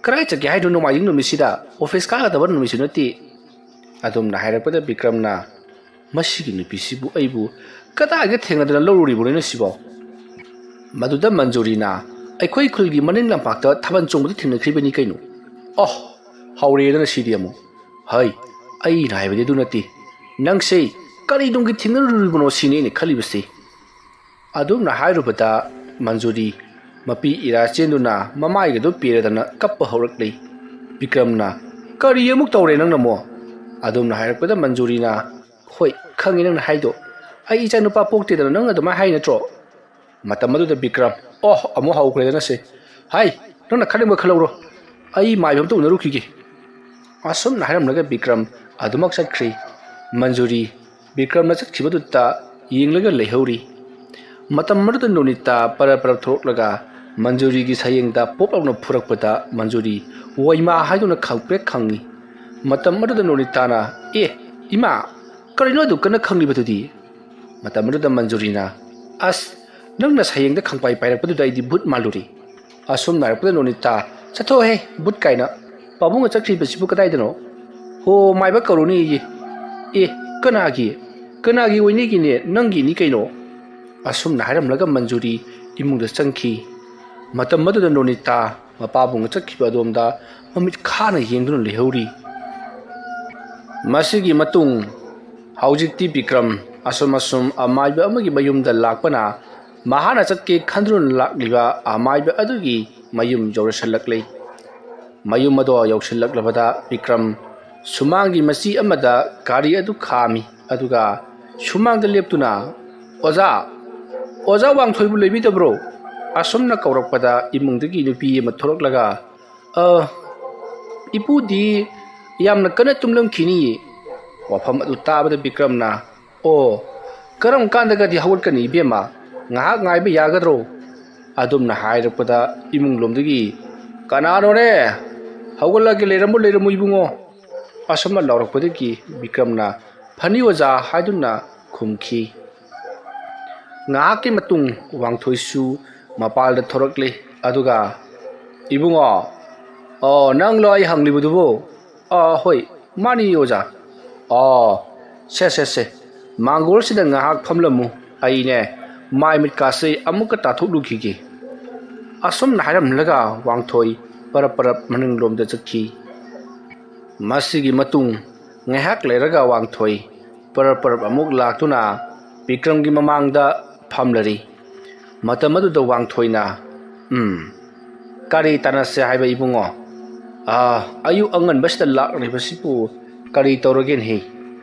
"ꯀꯗꯥꯏ ꯆꯠꯀꯦ ꯍꯥꯏꯅꯣ ꯅꯣꯡꯃꯥꯏꯖꯤꯡ ꯅꯨꯃꯤꯠꯁꯤꯗ? ꯑꯣꯐꯤꯁ ꯀꯥꯒꯗꯕ ꯅꯨꯃꯤꯠꯁꯨ ꯅꯠꯇꯦ"꯫ ꯑꯗꯨꯝꯅ ꯍꯥꯏꯔꯛꯄꯗ ꯕꯤꯀ꯭ꯔꯝꯅ, "ꯃꯁꯤꯒꯤ ꯅꯨꯄꯤꯁꯤꯕꯨ ꯑꯩꯕꯨ ꯀꯗꯥꯏꯗ ꯊꯦꯡꯅꯗꯅ ꯂꯧꯔꯨꯔꯤꯕꯅꯣꯅꯦ ꯁꯤꯕꯣ?" ꯃꯗꯨꯗ ꯃꯟꯖꯨꯔꯤꯅ, ꯑꯩꯈꯣꯏ ꯈꯨꯜꯒꯤ ꯃꯅꯤꯡ ꯂꯝꯄꯥꯛꯇ ꯊꯥꯕꯜ ꯆꯣꯡꯕꯗ ꯊꯦꯡꯅꯈ꯭ꯔꯤꯕꯅꯤ ꯀꯩꯅꯣ꯫ ꯑꯣꯍ, ꯍꯧꯔꯦꯗꯅ ꯁꯤꯗꯤ ꯑꯃꯨꯛ꯫ ꯍꯩ, ꯑꯩꯅ ꯍꯥꯏꯕꯗꯤ ꯑꯗꯨ ꯅꯠꯇꯦ꯫ ꯅꯪꯁꯦ ꯀꯔꯤ ꯅꯨꯡꯒꯤ ꯊꯦꯡꯅꯔꯨꯔꯤꯕꯅꯣ ꯁꯤꯅꯤ ꯑꯩꯅ ꯈꯜꯂꯤꯕꯁꯤ꯫ ꯑꯗꯨꯝꯅ ꯍꯥꯏꯔꯨꯕꯗ ꯃꯟꯖꯨꯔꯤ ꯃꯄꯤ ꯏꯔꯥ ꯆꯦꯟꯗꯨꯅ ꯃꯃꯥꯏꯒꯗꯨ ꯄꯦꯔꯗꯅ ꯀꯞꯄ ꯍꯧꯔꯛꯂꯤ꯫ ꯕꯤꯀ꯭ꯔꯝꯅ, "ꯀꯔꯤ ꯑꯃꯨꯛ ꯇꯧꯔꯦ ꯅꯪꯅ ꯑꯃꯨꯛ?" ꯑꯗꯨꯝꯅ ꯍꯥꯏꯔꯛꯄꯗ ꯃꯟꯖꯨꯔꯤꯅ, "ꯍꯣꯏ, ꯈꯪꯉꯤ ꯅꯪꯅ ꯍꯥꯏꯗꯣ꯫ ꯑꯩ ꯏꯆꯥꯅꯨꯄꯥ ꯄꯣꯛꯇꯦꯗꯅ ꯅꯪ ꯑꯗꯨꯃꯥꯏꯅ ꯍꯥꯏ ꯅꯠꯇ꯭ꯔꯣ?" ꯃꯇꯝ ꯑꯗꯨꯗ ꯕꯤꯀ꯭ꯔꯝ, "ꯑꯣꯍ, ꯑꯃꯨꯛ ꯍꯧꯈ꯭ꯔꯦꯗꯅ ꯁꯦ꯫ ꯍꯥꯏ, ꯅꯪꯅ ꯈꯜꯂꯤꯕ ꯈꯜꯍꯧꯔꯣ꯫ ꯑꯩ ꯃꯥꯏꯕ ꯑꯝꯇ ꯎꯅꯔꯨꯈꯤꯒꯦ"꯫ ꯑꯁꯨꯝꯅ ꯍꯥꯏꯔꯝꯂꯒ ꯕꯤꯀ꯭ꯔꯝ ꯑꯗꯨꯃꯛ ꯆꯠꯈ꯭ꯔꯤ꯫ ꯃꯟꯖꯨꯔꯤ ꯕꯤꯀ꯭ꯔꯝꯅ ꯆꯠꯈꯤꯕꯗꯨꯗ ꯌꯦꯡꯂꯒ ꯂꯩꯍꯧꯔꯤ꯫ ꯃꯇꯝ ꯑꯗꯨꯗ ꯅꯣꯅꯤꯇꯥ ꯄꯔꯞ ꯄꯔꯞ ꯊꯣꯛꯂꯛꯂꯒ ꯃꯟꯖꯨꯔꯤꯒꯤ ꯁꯌꯦꯡꯗ ꯄꯣꯞ ꯂꯥꯎꯅ ꯐꯨꯔꯛꯄꯗ ꯃꯟꯖꯨꯔꯤ ꯋꯥꯏꯃꯥ ꯍꯥꯏꯗꯨꯅ ꯈꯪꯄ꯭ꯔꯦꯛ ꯈꯪꯉꯤ꯫ ꯃꯇꯝ ꯑꯗꯨꯗ ꯅꯣꯅꯤꯇꯥꯅ, "ꯑꯦ, ꯏꯃꯥ, ꯀꯔꯤꯅꯣ ꯑꯗꯨ ꯀꯟꯅ ꯈꯪꯂꯤꯕꯗꯨꯗꯤ?" ꯃꯇꯝ ꯑꯗꯨꯗ ꯃꯟꯖꯨꯔꯤꯅ, "ꯑꯁ, ꯅꯪꯅ ꯁꯌꯦꯡꯗ ꯈꯪꯄꯥꯏ ꯄꯥꯏꯔꯛꯄꯗꯨꯗ ꯑꯩꯗꯤ ꯚꯨꯠ ꯃꯥꯜꯂꯨꯔꯦ"꯫ ꯑꯁꯨꯝꯅ ꯍꯥꯏꯔꯛꯄꯗ ꯅꯣꯅꯤꯇꯥ, "ꯆꯠꯊꯣꯛꯍꯦ, ꯚꯨꯠ ꯀꯥꯏꯅ! ꯄꯥꯕꯨꯡꯒ ꯆꯠꯈ꯭ꯔꯤꯕꯁꯤꯕꯨ ꯀꯗꯥꯏꯗꯅꯣ?" "ꯍꯣ, ꯃꯥꯏꯕ ꯀꯧꯔꯨꯅꯦꯌꯦ"꯫ "ꯑꯦ, ꯀꯅꯥꯒꯤ? ꯀꯅꯥꯒꯤ ꯑꯣꯏꯅꯤꯒꯤꯅꯦ? ꯅꯪꯒꯤꯅꯤ ꯀꯩꯅꯣ"꯫ ꯑꯁꯨꯝꯅ ꯍꯥꯏꯔꯝꯂꯒ ꯃꯟꯖꯨꯔꯤ ꯏꯃꯨꯡꯗ ꯆꯪꯈꯤ꯫ ꯃꯇꯝ ꯑꯗꯨꯗ ꯅꯣꯅꯤꯇꯥ ꯃꯄꯥꯕꯨꯡꯒ ꯆꯠꯈꯤꯕ ꯑꯗꯣꯝꯗ ꯃꯃꯤꯠ ꯈꯥꯅ ꯌꯦꯡꯗꯨꯅ ꯂꯩꯍꯧꯔꯤ꯫ ꯃꯁꯤꯒꯤ ꯃꯇꯨꯡ ꯍꯧꯖꯤꯛꯇꯤ ꯕꯤꯀ꯭ꯔꯝ ꯑꯁꯨꯝ ꯑꯁꯨꯝ ꯑꯃꯥꯏꯕ ꯑꯃꯒꯤ ꯃꯌꯨꯝꯗ ꯂꯥꯛꯄꯅ ꯃꯍꯥꯛꯅ ꯆꯠꯀꯦ ꯈꯟꯗꯨꯅ ꯂꯥꯛꯂꯤꯕ ꯑꯃꯥꯏꯕ ꯑꯗꯨꯒꯤ ꯃꯌꯨꯝ ꯌꯧꯔꯁꯤꯜꯂꯛꯂꯤ꯫ ꯃꯌꯨꯝ ꯑꯗꯣ ꯌꯧꯁꯤꯜꯂꯛꯂꯕꯗ ꯕꯤꯀ꯭ꯔꯝ ꯁꯨꯃꯥꯡꯒꯤ ꯃꯆꯤ ꯑꯃꯗ ꯒꯥꯔꯤ ꯑꯗꯨ ꯈꯥꯝꯃꯤ꯫ ꯑꯗꯨꯒ ꯁꯨꯃꯥꯡꯗ ꯂꯦꯞꯇꯨꯅ, "ꯑꯣꯖꯥ, ꯑꯣꯖꯥ ꯋꯥꯡꯊꯣꯏꯕꯨ ꯂꯩꯕꯤꯗꯕ꯭ꯔꯣ?" ꯑꯁꯨꯝꯅ ꯀꯧꯔꯛꯄꯗ ꯏꯃꯨꯡꯗꯒꯤ ꯅꯨꯄꯤ ꯑꯃ ꯊꯣꯛꯂꯛꯂꯒ, "ꯑ, ꯏꯄꯨꯗꯤ ꯌꯥꯝꯅ ꯀꯟꯅ ꯇꯨꯝꯂꯝꯈꯤꯅꯤꯌꯦ"꯫ ꯋꯥꯐꯝ ꯑꯗꯨ ꯇꯥꯕꯗ ꯕꯤꯀ꯭ꯔꯝꯅ, "ꯑꯣ, ꯀꯔꯝ ꯀꯥꯟꯗꯒꯗꯤ ꯍꯧꯒꯠꯀꯅꯤ ꯏꯕꯦꯝꯃ? ꯉꯥꯏꯍꯥꯛ ꯉꯥꯏꯕ ꯌꯥꯒꯗ꯭ꯔꯣ?" ꯑꯗꯨꯝꯅ ꯍꯥꯏꯔꯛꯄꯗ ꯏꯃꯨꯡꯂꯣꯝꯗꯒꯤ, "ꯀꯅꯥꯅꯣꯅꯦ? ꯍꯧꯒꯠꯂꯒꯦ, ꯂꯩꯔꯝꯃꯨ, ꯂꯩꯔꯝꯃꯨ ꯏꯕꯨꯡꯉꯣ"꯫ ꯑꯁꯨꯝꯅ ꯂꯥꯎꯔꯛꯄꯗꯒꯤ ꯕꯤꯀ꯭ꯔꯝꯅ, "ꯐꯅꯤ ꯑꯣꯖꯥ" ꯍꯥꯏꯗꯨꯅ ꯈꯨꯝꯈꯤ꯫ ꯉꯥꯏꯍꯥꯛꯀꯤ ꯃꯇꯨꯡ ꯋꯥꯡꯊꯣꯏꯁꯨ ꯃꯄꯥꯜꯗ ꯊꯣꯔꯛꯂꯦ꯫ ꯑꯗꯨꯒ, "ꯏꯕꯨꯡꯉꯣ, ꯑꯣ, ꯅꯪꯂꯣ ꯑꯩ ꯍꯪꯂꯤꯕꯗꯨꯕꯨ? ꯑꯣ, ꯍꯣꯏ, ꯃꯥꯅꯤ ꯑꯣꯖꯥ꯫ ꯑꯣ, ꯁꯦ, ꯁꯦ, ꯁꯦ, ꯃꯥꯡꯒꯣꯜꯁꯤꯗ ꯉꯥꯏꯍꯥꯛ ꯐꯝꯂꯝꯃꯨ꯫ ꯑꯩꯅꯦ, ꯃꯥꯏ ꯃꯤꯠꯀꯥꯁꯦ ꯑꯃꯨꯛꯀ ꯇꯥꯊꯣꯛꯂꯨꯈꯤꯒꯦ"꯫ ꯑꯁꯨꯝꯅ ꯍꯥꯏꯔꯝꯂꯒ ꯋꯥꯡꯊꯣꯏ ꯄꯔꯞ ꯄꯔꯞ ꯃꯅꯤꯡꯂꯣꯝꯗ ꯆꯠꯈꯤ꯫ ꯃꯁꯤꯒꯤ ꯃꯇꯨꯡ ꯉꯥꯏꯍꯥꯛ ꯂꯩꯔꯒ ꯋꯥꯡꯊꯣꯏ ꯄꯔꯞ ꯄꯔꯞ ꯑꯃꯨꯛ ꯂꯥꯛꯇꯨꯅ ꯕꯤꯀ꯭ꯔꯝꯒꯤ ꯃꯃꯥꯡꯗ ꯐꯝꯂꯔꯤ꯫ ꯃꯇꯝ ꯑꯗꯨꯗ ꯋꯥꯡꯊꯣꯏꯅ, "ꯎꯝ, ꯀꯔꯤ ꯇꯥꯟꯅꯁꯦ ꯍꯥꯏꯕ ꯏꯕꯨꯡꯉꯣ? ꯑꯥ, ꯑꯌꯨꯛ ꯑꯉꯟꯕꯁꯤꯗ ꯂꯥꯛꯂꯤꯕꯁꯤꯕꯨ ꯀꯔꯤ ꯇꯧꯔꯒꯦꯅꯦꯍꯦ?"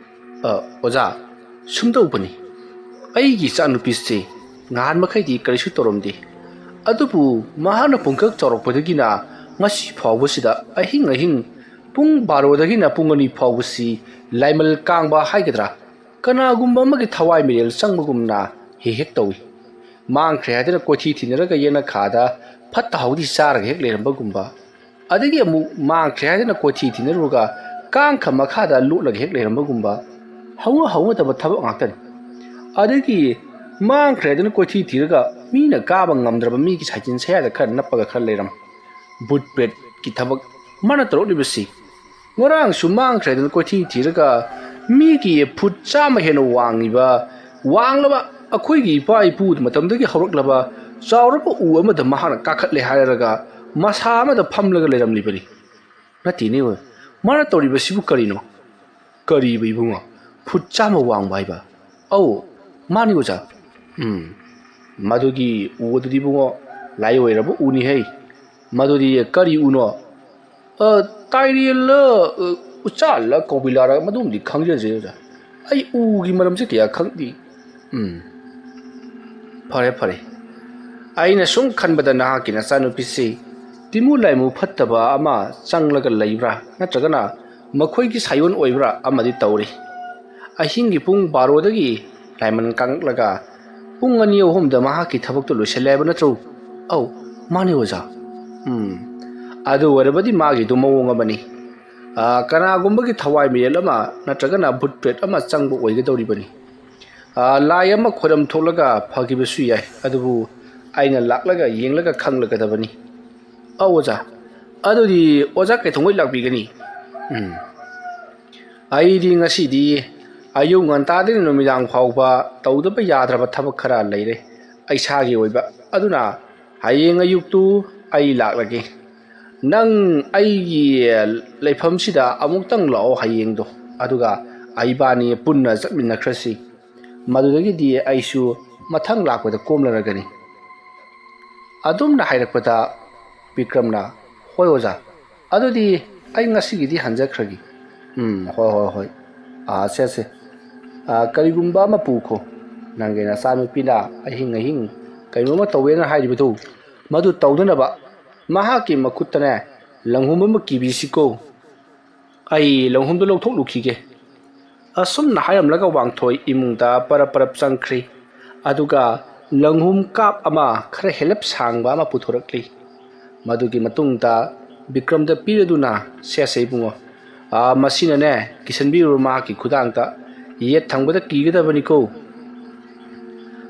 "ꯑ, ꯑꯣꯖꯥ, ꯁꯨꯝꯗꯧꯕꯅꯤ꯫ ꯑꯩꯒꯤ ꯏꯆꯥꯅꯨꯄꯤꯁꯦ ꯉꯍꯥꯟ ꯃꯈꯩꯗꯤ ꯀꯔꯤꯁꯨ ꯇꯧꯔꯝꯗꯦ꯫ ꯑꯗꯨꯕꯨ ꯃꯍꯥꯛꯅ ꯄꯨꯡꯀꯛ ꯆꯥꯎꯔꯛꯄꯗꯒꯤꯅ ꯉꯁꯤ ꯐꯥꯎꯕꯁꯤꯗ ꯑꯍꯤꯡ ꯑꯍꯤꯡ ꯄꯨꯡ ꯕꯥꯔꯣꯗꯒꯤꯅ ꯄꯨꯡ ꯑꯅꯤ ꯐꯥꯎꯕꯁꯤ ꯂꯥꯏꯃꯜ ꯀꯥꯡꯕ ꯍꯥꯏꯒꯗ꯭ꯔꯥ, ꯀꯅꯥꯒꯨꯝꯕ ꯑꯃꯒꯤ ꯊꯋꯥꯏ ꯃꯤꯔꯦꯜ ꯆꯪꯕꯒꯨꯝꯅ ꯍꯦꯛ ꯍꯦꯛ ꯇꯧꯏ꯫ ꯃꯥꯡꯈ꯭ꯔꯦ ꯍꯥꯏꯗꯨꯅ ꯀꯣꯏꯊꯤ ꯊꯤꯅꯔꯒ ꯌꯦꯅꯈꯥꯗ ꯐꯠꯇ ꯍꯥꯎꯗꯤ ꯆꯥꯔꯒ ꯍꯦꯛ ꯂꯩꯔꯝꯕꯒꯨꯝꯕ, ꯑꯗꯒꯤ ꯑꯃꯨꯛ ꯃꯥꯡꯈ꯭ꯔꯦ ꯍꯥꯏꯗꯨꯅ ꯀꯣꯏꯊꯤ ꯊꯤꯅꯔꯨꯔꯒ ꯀꯥꯡꯈ ꯃꯈꯥꯗ ꯂꯣꯠꯂꯒ ꯍꯦꯛ ꯂꯩꯔꯝꯕꯒꯨꯝꯕ, ꯍꯧꯅ ꯍꯧꯅꯗꯕ ꯊꯕꯛ ꯉꯥꯛꯇꯅꯤ꯫ ꯑꯗꯒꯤ ꯃꯥꯡꯈ꯭ꯔꯦ ꯍꯥꯏꯗꯨꯅ ꯀꯣꯏꯊꯤ ꯊꯤꯔꯒ ꯃꯤꯅ ꯀꯥꯕ ꯉꯝꯗ꯭ꯔꯕ ꯃꯤꯒꯤ ꯁꯥꯏꯖꯤꯟ ꯁꯌꯥꯗ ꯈꯔ ꯅꯞꯄꯒ ꯈꯔ ꯂꯩꯔꯝ꯫ ꯕꯨꯠ ꯄ꯭ꯔꯦꯠꯀꯤ ꯊꯕꯛ ꯃꯥꯅ ꯇꯧꯔꯛꯂꯤꯕꯁꯤ꯫ ꯉꯔꯥꯡꯁꯨ ꯃꯥꯡꯈ꯭ꯔꯦ ꯍꯥꯏꯗꯨꯅ ꯀꯣꯏꯊꯤ ꯊꯤꯔꯒ ꯃꯤꯒꯤ ꯐꯨꯠ ꯆꯥꯝꯃ ꯍꯦꯟꯅ ꯋꯥꯡꯉꯤꯕ, ꯋꯥꯡꯂꯕ ꯑꯩꯈꯣꯏꯒꯤ ꯏꯄꯥ ꯏꯄꯨ ꯃꯇꯝꯗꯒꯤ ꯍꯧꯔꯛꯂꯕ ꯆꯥꯎꯔꯕ ꯎ ꯑꯃꯗ ꯃꯍꯥꯛꯅ ꯀꯥꯈꯠꯂꯦ ꯍꯥꯏꯔꯒ ꯃꯁꯥ ꯑꯃꯗ ꯐꯝꯂꯒ ꯂꯩꯔꯝꯂꯤꯕꯅꯤ꯫ ꯅꯠꯇꯦꯅꯦ, ꯃꯥꯅ ꯇꯧꯔꯤꯕꯁꯤꯕꯨ ꯀꯔꯤꯅꯣ?" "ꯀꯔꯤꯕ ꯏꯕꯨꯡꯉꯣ? ꯐꯨꯠ ꯆꯥꯝꯃ ꯋꯥꯡꯕ ꯍꯥꯏꯕ?" "ꯑꯧ, ꯃꯥꯅꯤ ꯑꯣꯖꯥ꯫" "ꯎꯝ, ꯃꯗꯨꯒꯤ ꯎ ꯑꯗꯨꯗꯤ ꯏꯕꯨꯡꯉꯣ, ꯂꯥꯏ ꯑꯣꯏꯔꯕ ꯎꯅꯤ ꯍꯩ꯫ ꯃꯗꯨꯗꯤ ꯀꯔꯤ ꯎꯅꯣ?" "ꯑ, ꯇꯥꯏꯔꯦꯜꯂ, ꯑ, ꯎꯆꯥꯜꯂ, ꯀꯧꯕꯤꯂꯥꯔ ꯃꯗꯨꯝꯗꯤ ꯈꯪꯖꯗ꯭ꯔꯦ ꯑꯣꯖꯥ꯫ ꯑꯩ ꯎꯒꯤ ꯃꯔꯝꯁꯦ ꯀꯌꯥ ꯈꯪꯗꯦ꯫" "ꯎꯝ, ꯐꯔꯦ, ꯐꯔꯦ꯫ ꯑꯩꯅ ꯁꯨꯝ ꯈꯟꯕꯗ ꯅꯍꯥꯛꯀꯤ ꯅꯆꯥꯅꯨꯄꯤꯁꯤ ꯇꯤꯃꯨ ꯂꯥꯏꯃꯨ ꯐꯠꯇꯕ ꯑꯃ ꯆꯪꯂꯒ ꯂꯩꯕ꯭ꯔꯥ, ꯅꯠꯇ꯭ꯔꯒꯅ ꯃꯈꯣꯏꯒꯤ ꯁꯥꯏꯑꯣꯟ ꯑꯣꯏꯕ꯭ꯔꯥ ꯑꯃꯗꯤ ꯇꯧꯔꯤ꯫ ꯑꯍꯤꯡꯒꯤ ꯄꯨꯡ ꯕꯥꯔꯣꯗꯒꯤ ꯂꯥꯏꯃꯟ ꯀꯥꯡꯂꯛꯂꯒ ꯄꯨꯡ ꯑꯅꯤ ꯑꯍꯨꯝꯗ ꯃꯍꯥꯛꯀꯤ ꯊꯕꯛꯇꯨ ꯂꯣꯏꯁꯤꯜꯂꯦ ꯍꯥꯏꯕ ꯅꯠꯇ꯭ꯔꯣ?" "ꯑꯧ, ꯃꯥꯅꯤ ꯑꯣꯖꯥ꯫" "ꯎꯝ, ꯑꯗꯨ ꯑꯣꯏꯔꯕꯗꯤ ꯃꯥꯒꯤꯗꯨ ꯃꯑꯣꯡ ꯑꯃꯅꯤ꯫ ꯑ, ꯀꯅꯥꯒꯨꯝꯕꯒꯤ ꯊꯋꯥꯏ ꯃꯤꯔꯦꯜ ꯑꯃ ꯅꯠꯇ꯭ꯔꯒꯅ ꯕꯨꯠ ꯄ꯭ꯔꯦꯠ ꯑꯃ ꯆꯪꯕ ꯑꯣꯏꯒꯗꯧꯔꯤꯕꯅꯤ꯫ ꯑ, ꯂꯥꯏ ꯑꯃ ꯈꯣꯏꯔꯝ ꯊꯣꯛꯂꯒ ꯐꯈꯤꯕꯁꯨ ꯌꯥꯏ, ꯑꯗꯨꯕꯨ ꯑꯩꯅ ꯂꯥꯛꯂꯒ ꯌꯦꯡꯂꯒ ꯈꯪꯂꯒꯗꯕꯅꯤ꯫" "ꯑꯧ ꯑꯣꯖꯥ, ꯑꯗꯨꯗꯤ ꯑꯣꯖꯥ ꯀꯩꯗꯧꯉꯩ ꯂꯥꯛꯄꯤꯒꯅꯤ?" "ꯎꯝ, ꯑꯩꯗꯤ ꯉꯁꯤꯗꯤ ꯑꯌꯨꯛ ꯉꯟꯇꯥꯗꯒꯤ ꯅꯨꯃꯤꯗꯥꯡ ꯐꯥꯎꯕ ꯇꯧꯗꯕ ꯌꯥꯗ꯭ꯔꯕ ꯊꯕꯛ ꯈꯔ ꯂꯩꯔꯦ, ꯏꯁꯥꯒꯤ ꯑꯣꯏꯕ꯫ ꯑꯗꯨꯅ "ꯍꯌꯦꯡ ꯑꯌꯨꯛꯇꯨ ꯑꯩ ꯂꯥꯛꯂꯒꯦ꯫ ꯅꯪ ꯑꯩꯒꯤ ꯂꯩꯐꯝꯁꯤꯗ ꯑꯃꯨꯛꯇꯪ ꯂꯥꯛꯑꯣ ꯍꯌꯦꯡꯗꯣ, ꯑꯗꯨꯒ ꯏꯕꯥꯅꯤ ꯄꯨꯟꯅ ꯆꯠꯃꯤꯟꯅꯈ꯭ꯔꯁꯤ꯫ ꯃꯗꯨꯗꯒꯤꯗꯤ ꯑꯩꯁꯨ ꯃꯊꯪ ꯂꯥꯛꯄꯗ ꯀꯣꯝꯂꯔꯒꯅꯤ"꯫ ꯑꯗꯨꯝꯅ ꯍꯥꯏꯔꯛꯄꯗ ꯕꯤꯀ꯭ꯔꯝꯅ, "ꯍꯣꯏ ꯑꯣꯖꯥ, ꯑꯗꯨꯗꯤ ꯑꯩ ꯉꯁꯤꯒꯤꯗꯤ ꯍꯟꯖꯈ꯭ꯔꯒꯦ"꯫ "ꯎꯝ, ꯍꯣꯏ, ꯍꯣꯏ, ꯍꯣꯏ꯫ ꯑꯥ, ꯁꯦ, ꯁꯦ꯫ ꯑꯥ, ꯀꯔꯤꯒꯨꯝꯕ ꯑꯃ ꯄꯨꯈꯣ꯫ ꯅꯪꯒꯤ ꯅꯆꯥꯅꯨꯄꯤꯅ ꯑꯍꯤꯡ ꯑꯍꯤꯡ ꯀꯩꯅꯣꯝꯃ ꯇꯧꯋꯦꯅ ꯍꯥꯏꯔꯤꯕꯗꯨ, ꯃꯗꯨ ꯇꯧꯗꯅꯕ ꯃꯍꯥꯛꯀꯤ ꯃꯈꯨꯠꯇꯅꯦ, ꯂꯪꯍꯨꯝ ꯑꯃ ꯀꯤꯕꯤꯁꯤꯀꯣ꯫ ꯑꯩ ꯂꯪꯍꯨꯝꯗꯨ ꯂꯧꯊꯣꯛꯂꯨꯈꯤꯒꯦ"꯫ ꯑꯁꯨꯝꯅ ꯍꯥꯏꯔꯝꯂꯒ ꯋꯥꯡꯊꯣꯏ ꯏꯃꯨꯡꯗ ꯄꯔꯞ ꯄꯔꯞ ꯆꯪꯈ꯭ꯔꯤ꯫ ꯑꯗꯨꯒ ꯂꯪꯍꯨꯝ ꯀꯥꯞ ꯑꯃ ꯈꯔ ꯍꯦꯜꯂꯞ ꯁꯥꯡꯕ ꯑꯃ ꯄꯨꯊꯣꯔꯛꯂꯤ꯫ ꯃꯗꯨꯒꯤ ꯃꯇꯨꯡꯗ ꯕꯤꯀ꯭ꯔꯝꯗ ꯄꯤꯔꯗꯨꯅ, "ꯁꯦ, ꯁꯦ ꯏꯕꯨꯡꯉꯣ, ꯑꯥ, ꯃꯁꯤꯅꯅꯦ, ꯀꯤꯁꯟꯕꯤꯔꯨꯔꯣ ꯃꯍꯥꯛꯀꯤ ꯈꯨꯗꯥꯡꯗ, ꯌꯦꯠ ꯊꯪꯕꯗ ꯀꯤꯒꯗꯕꯅꯤꯀꯣ"꯫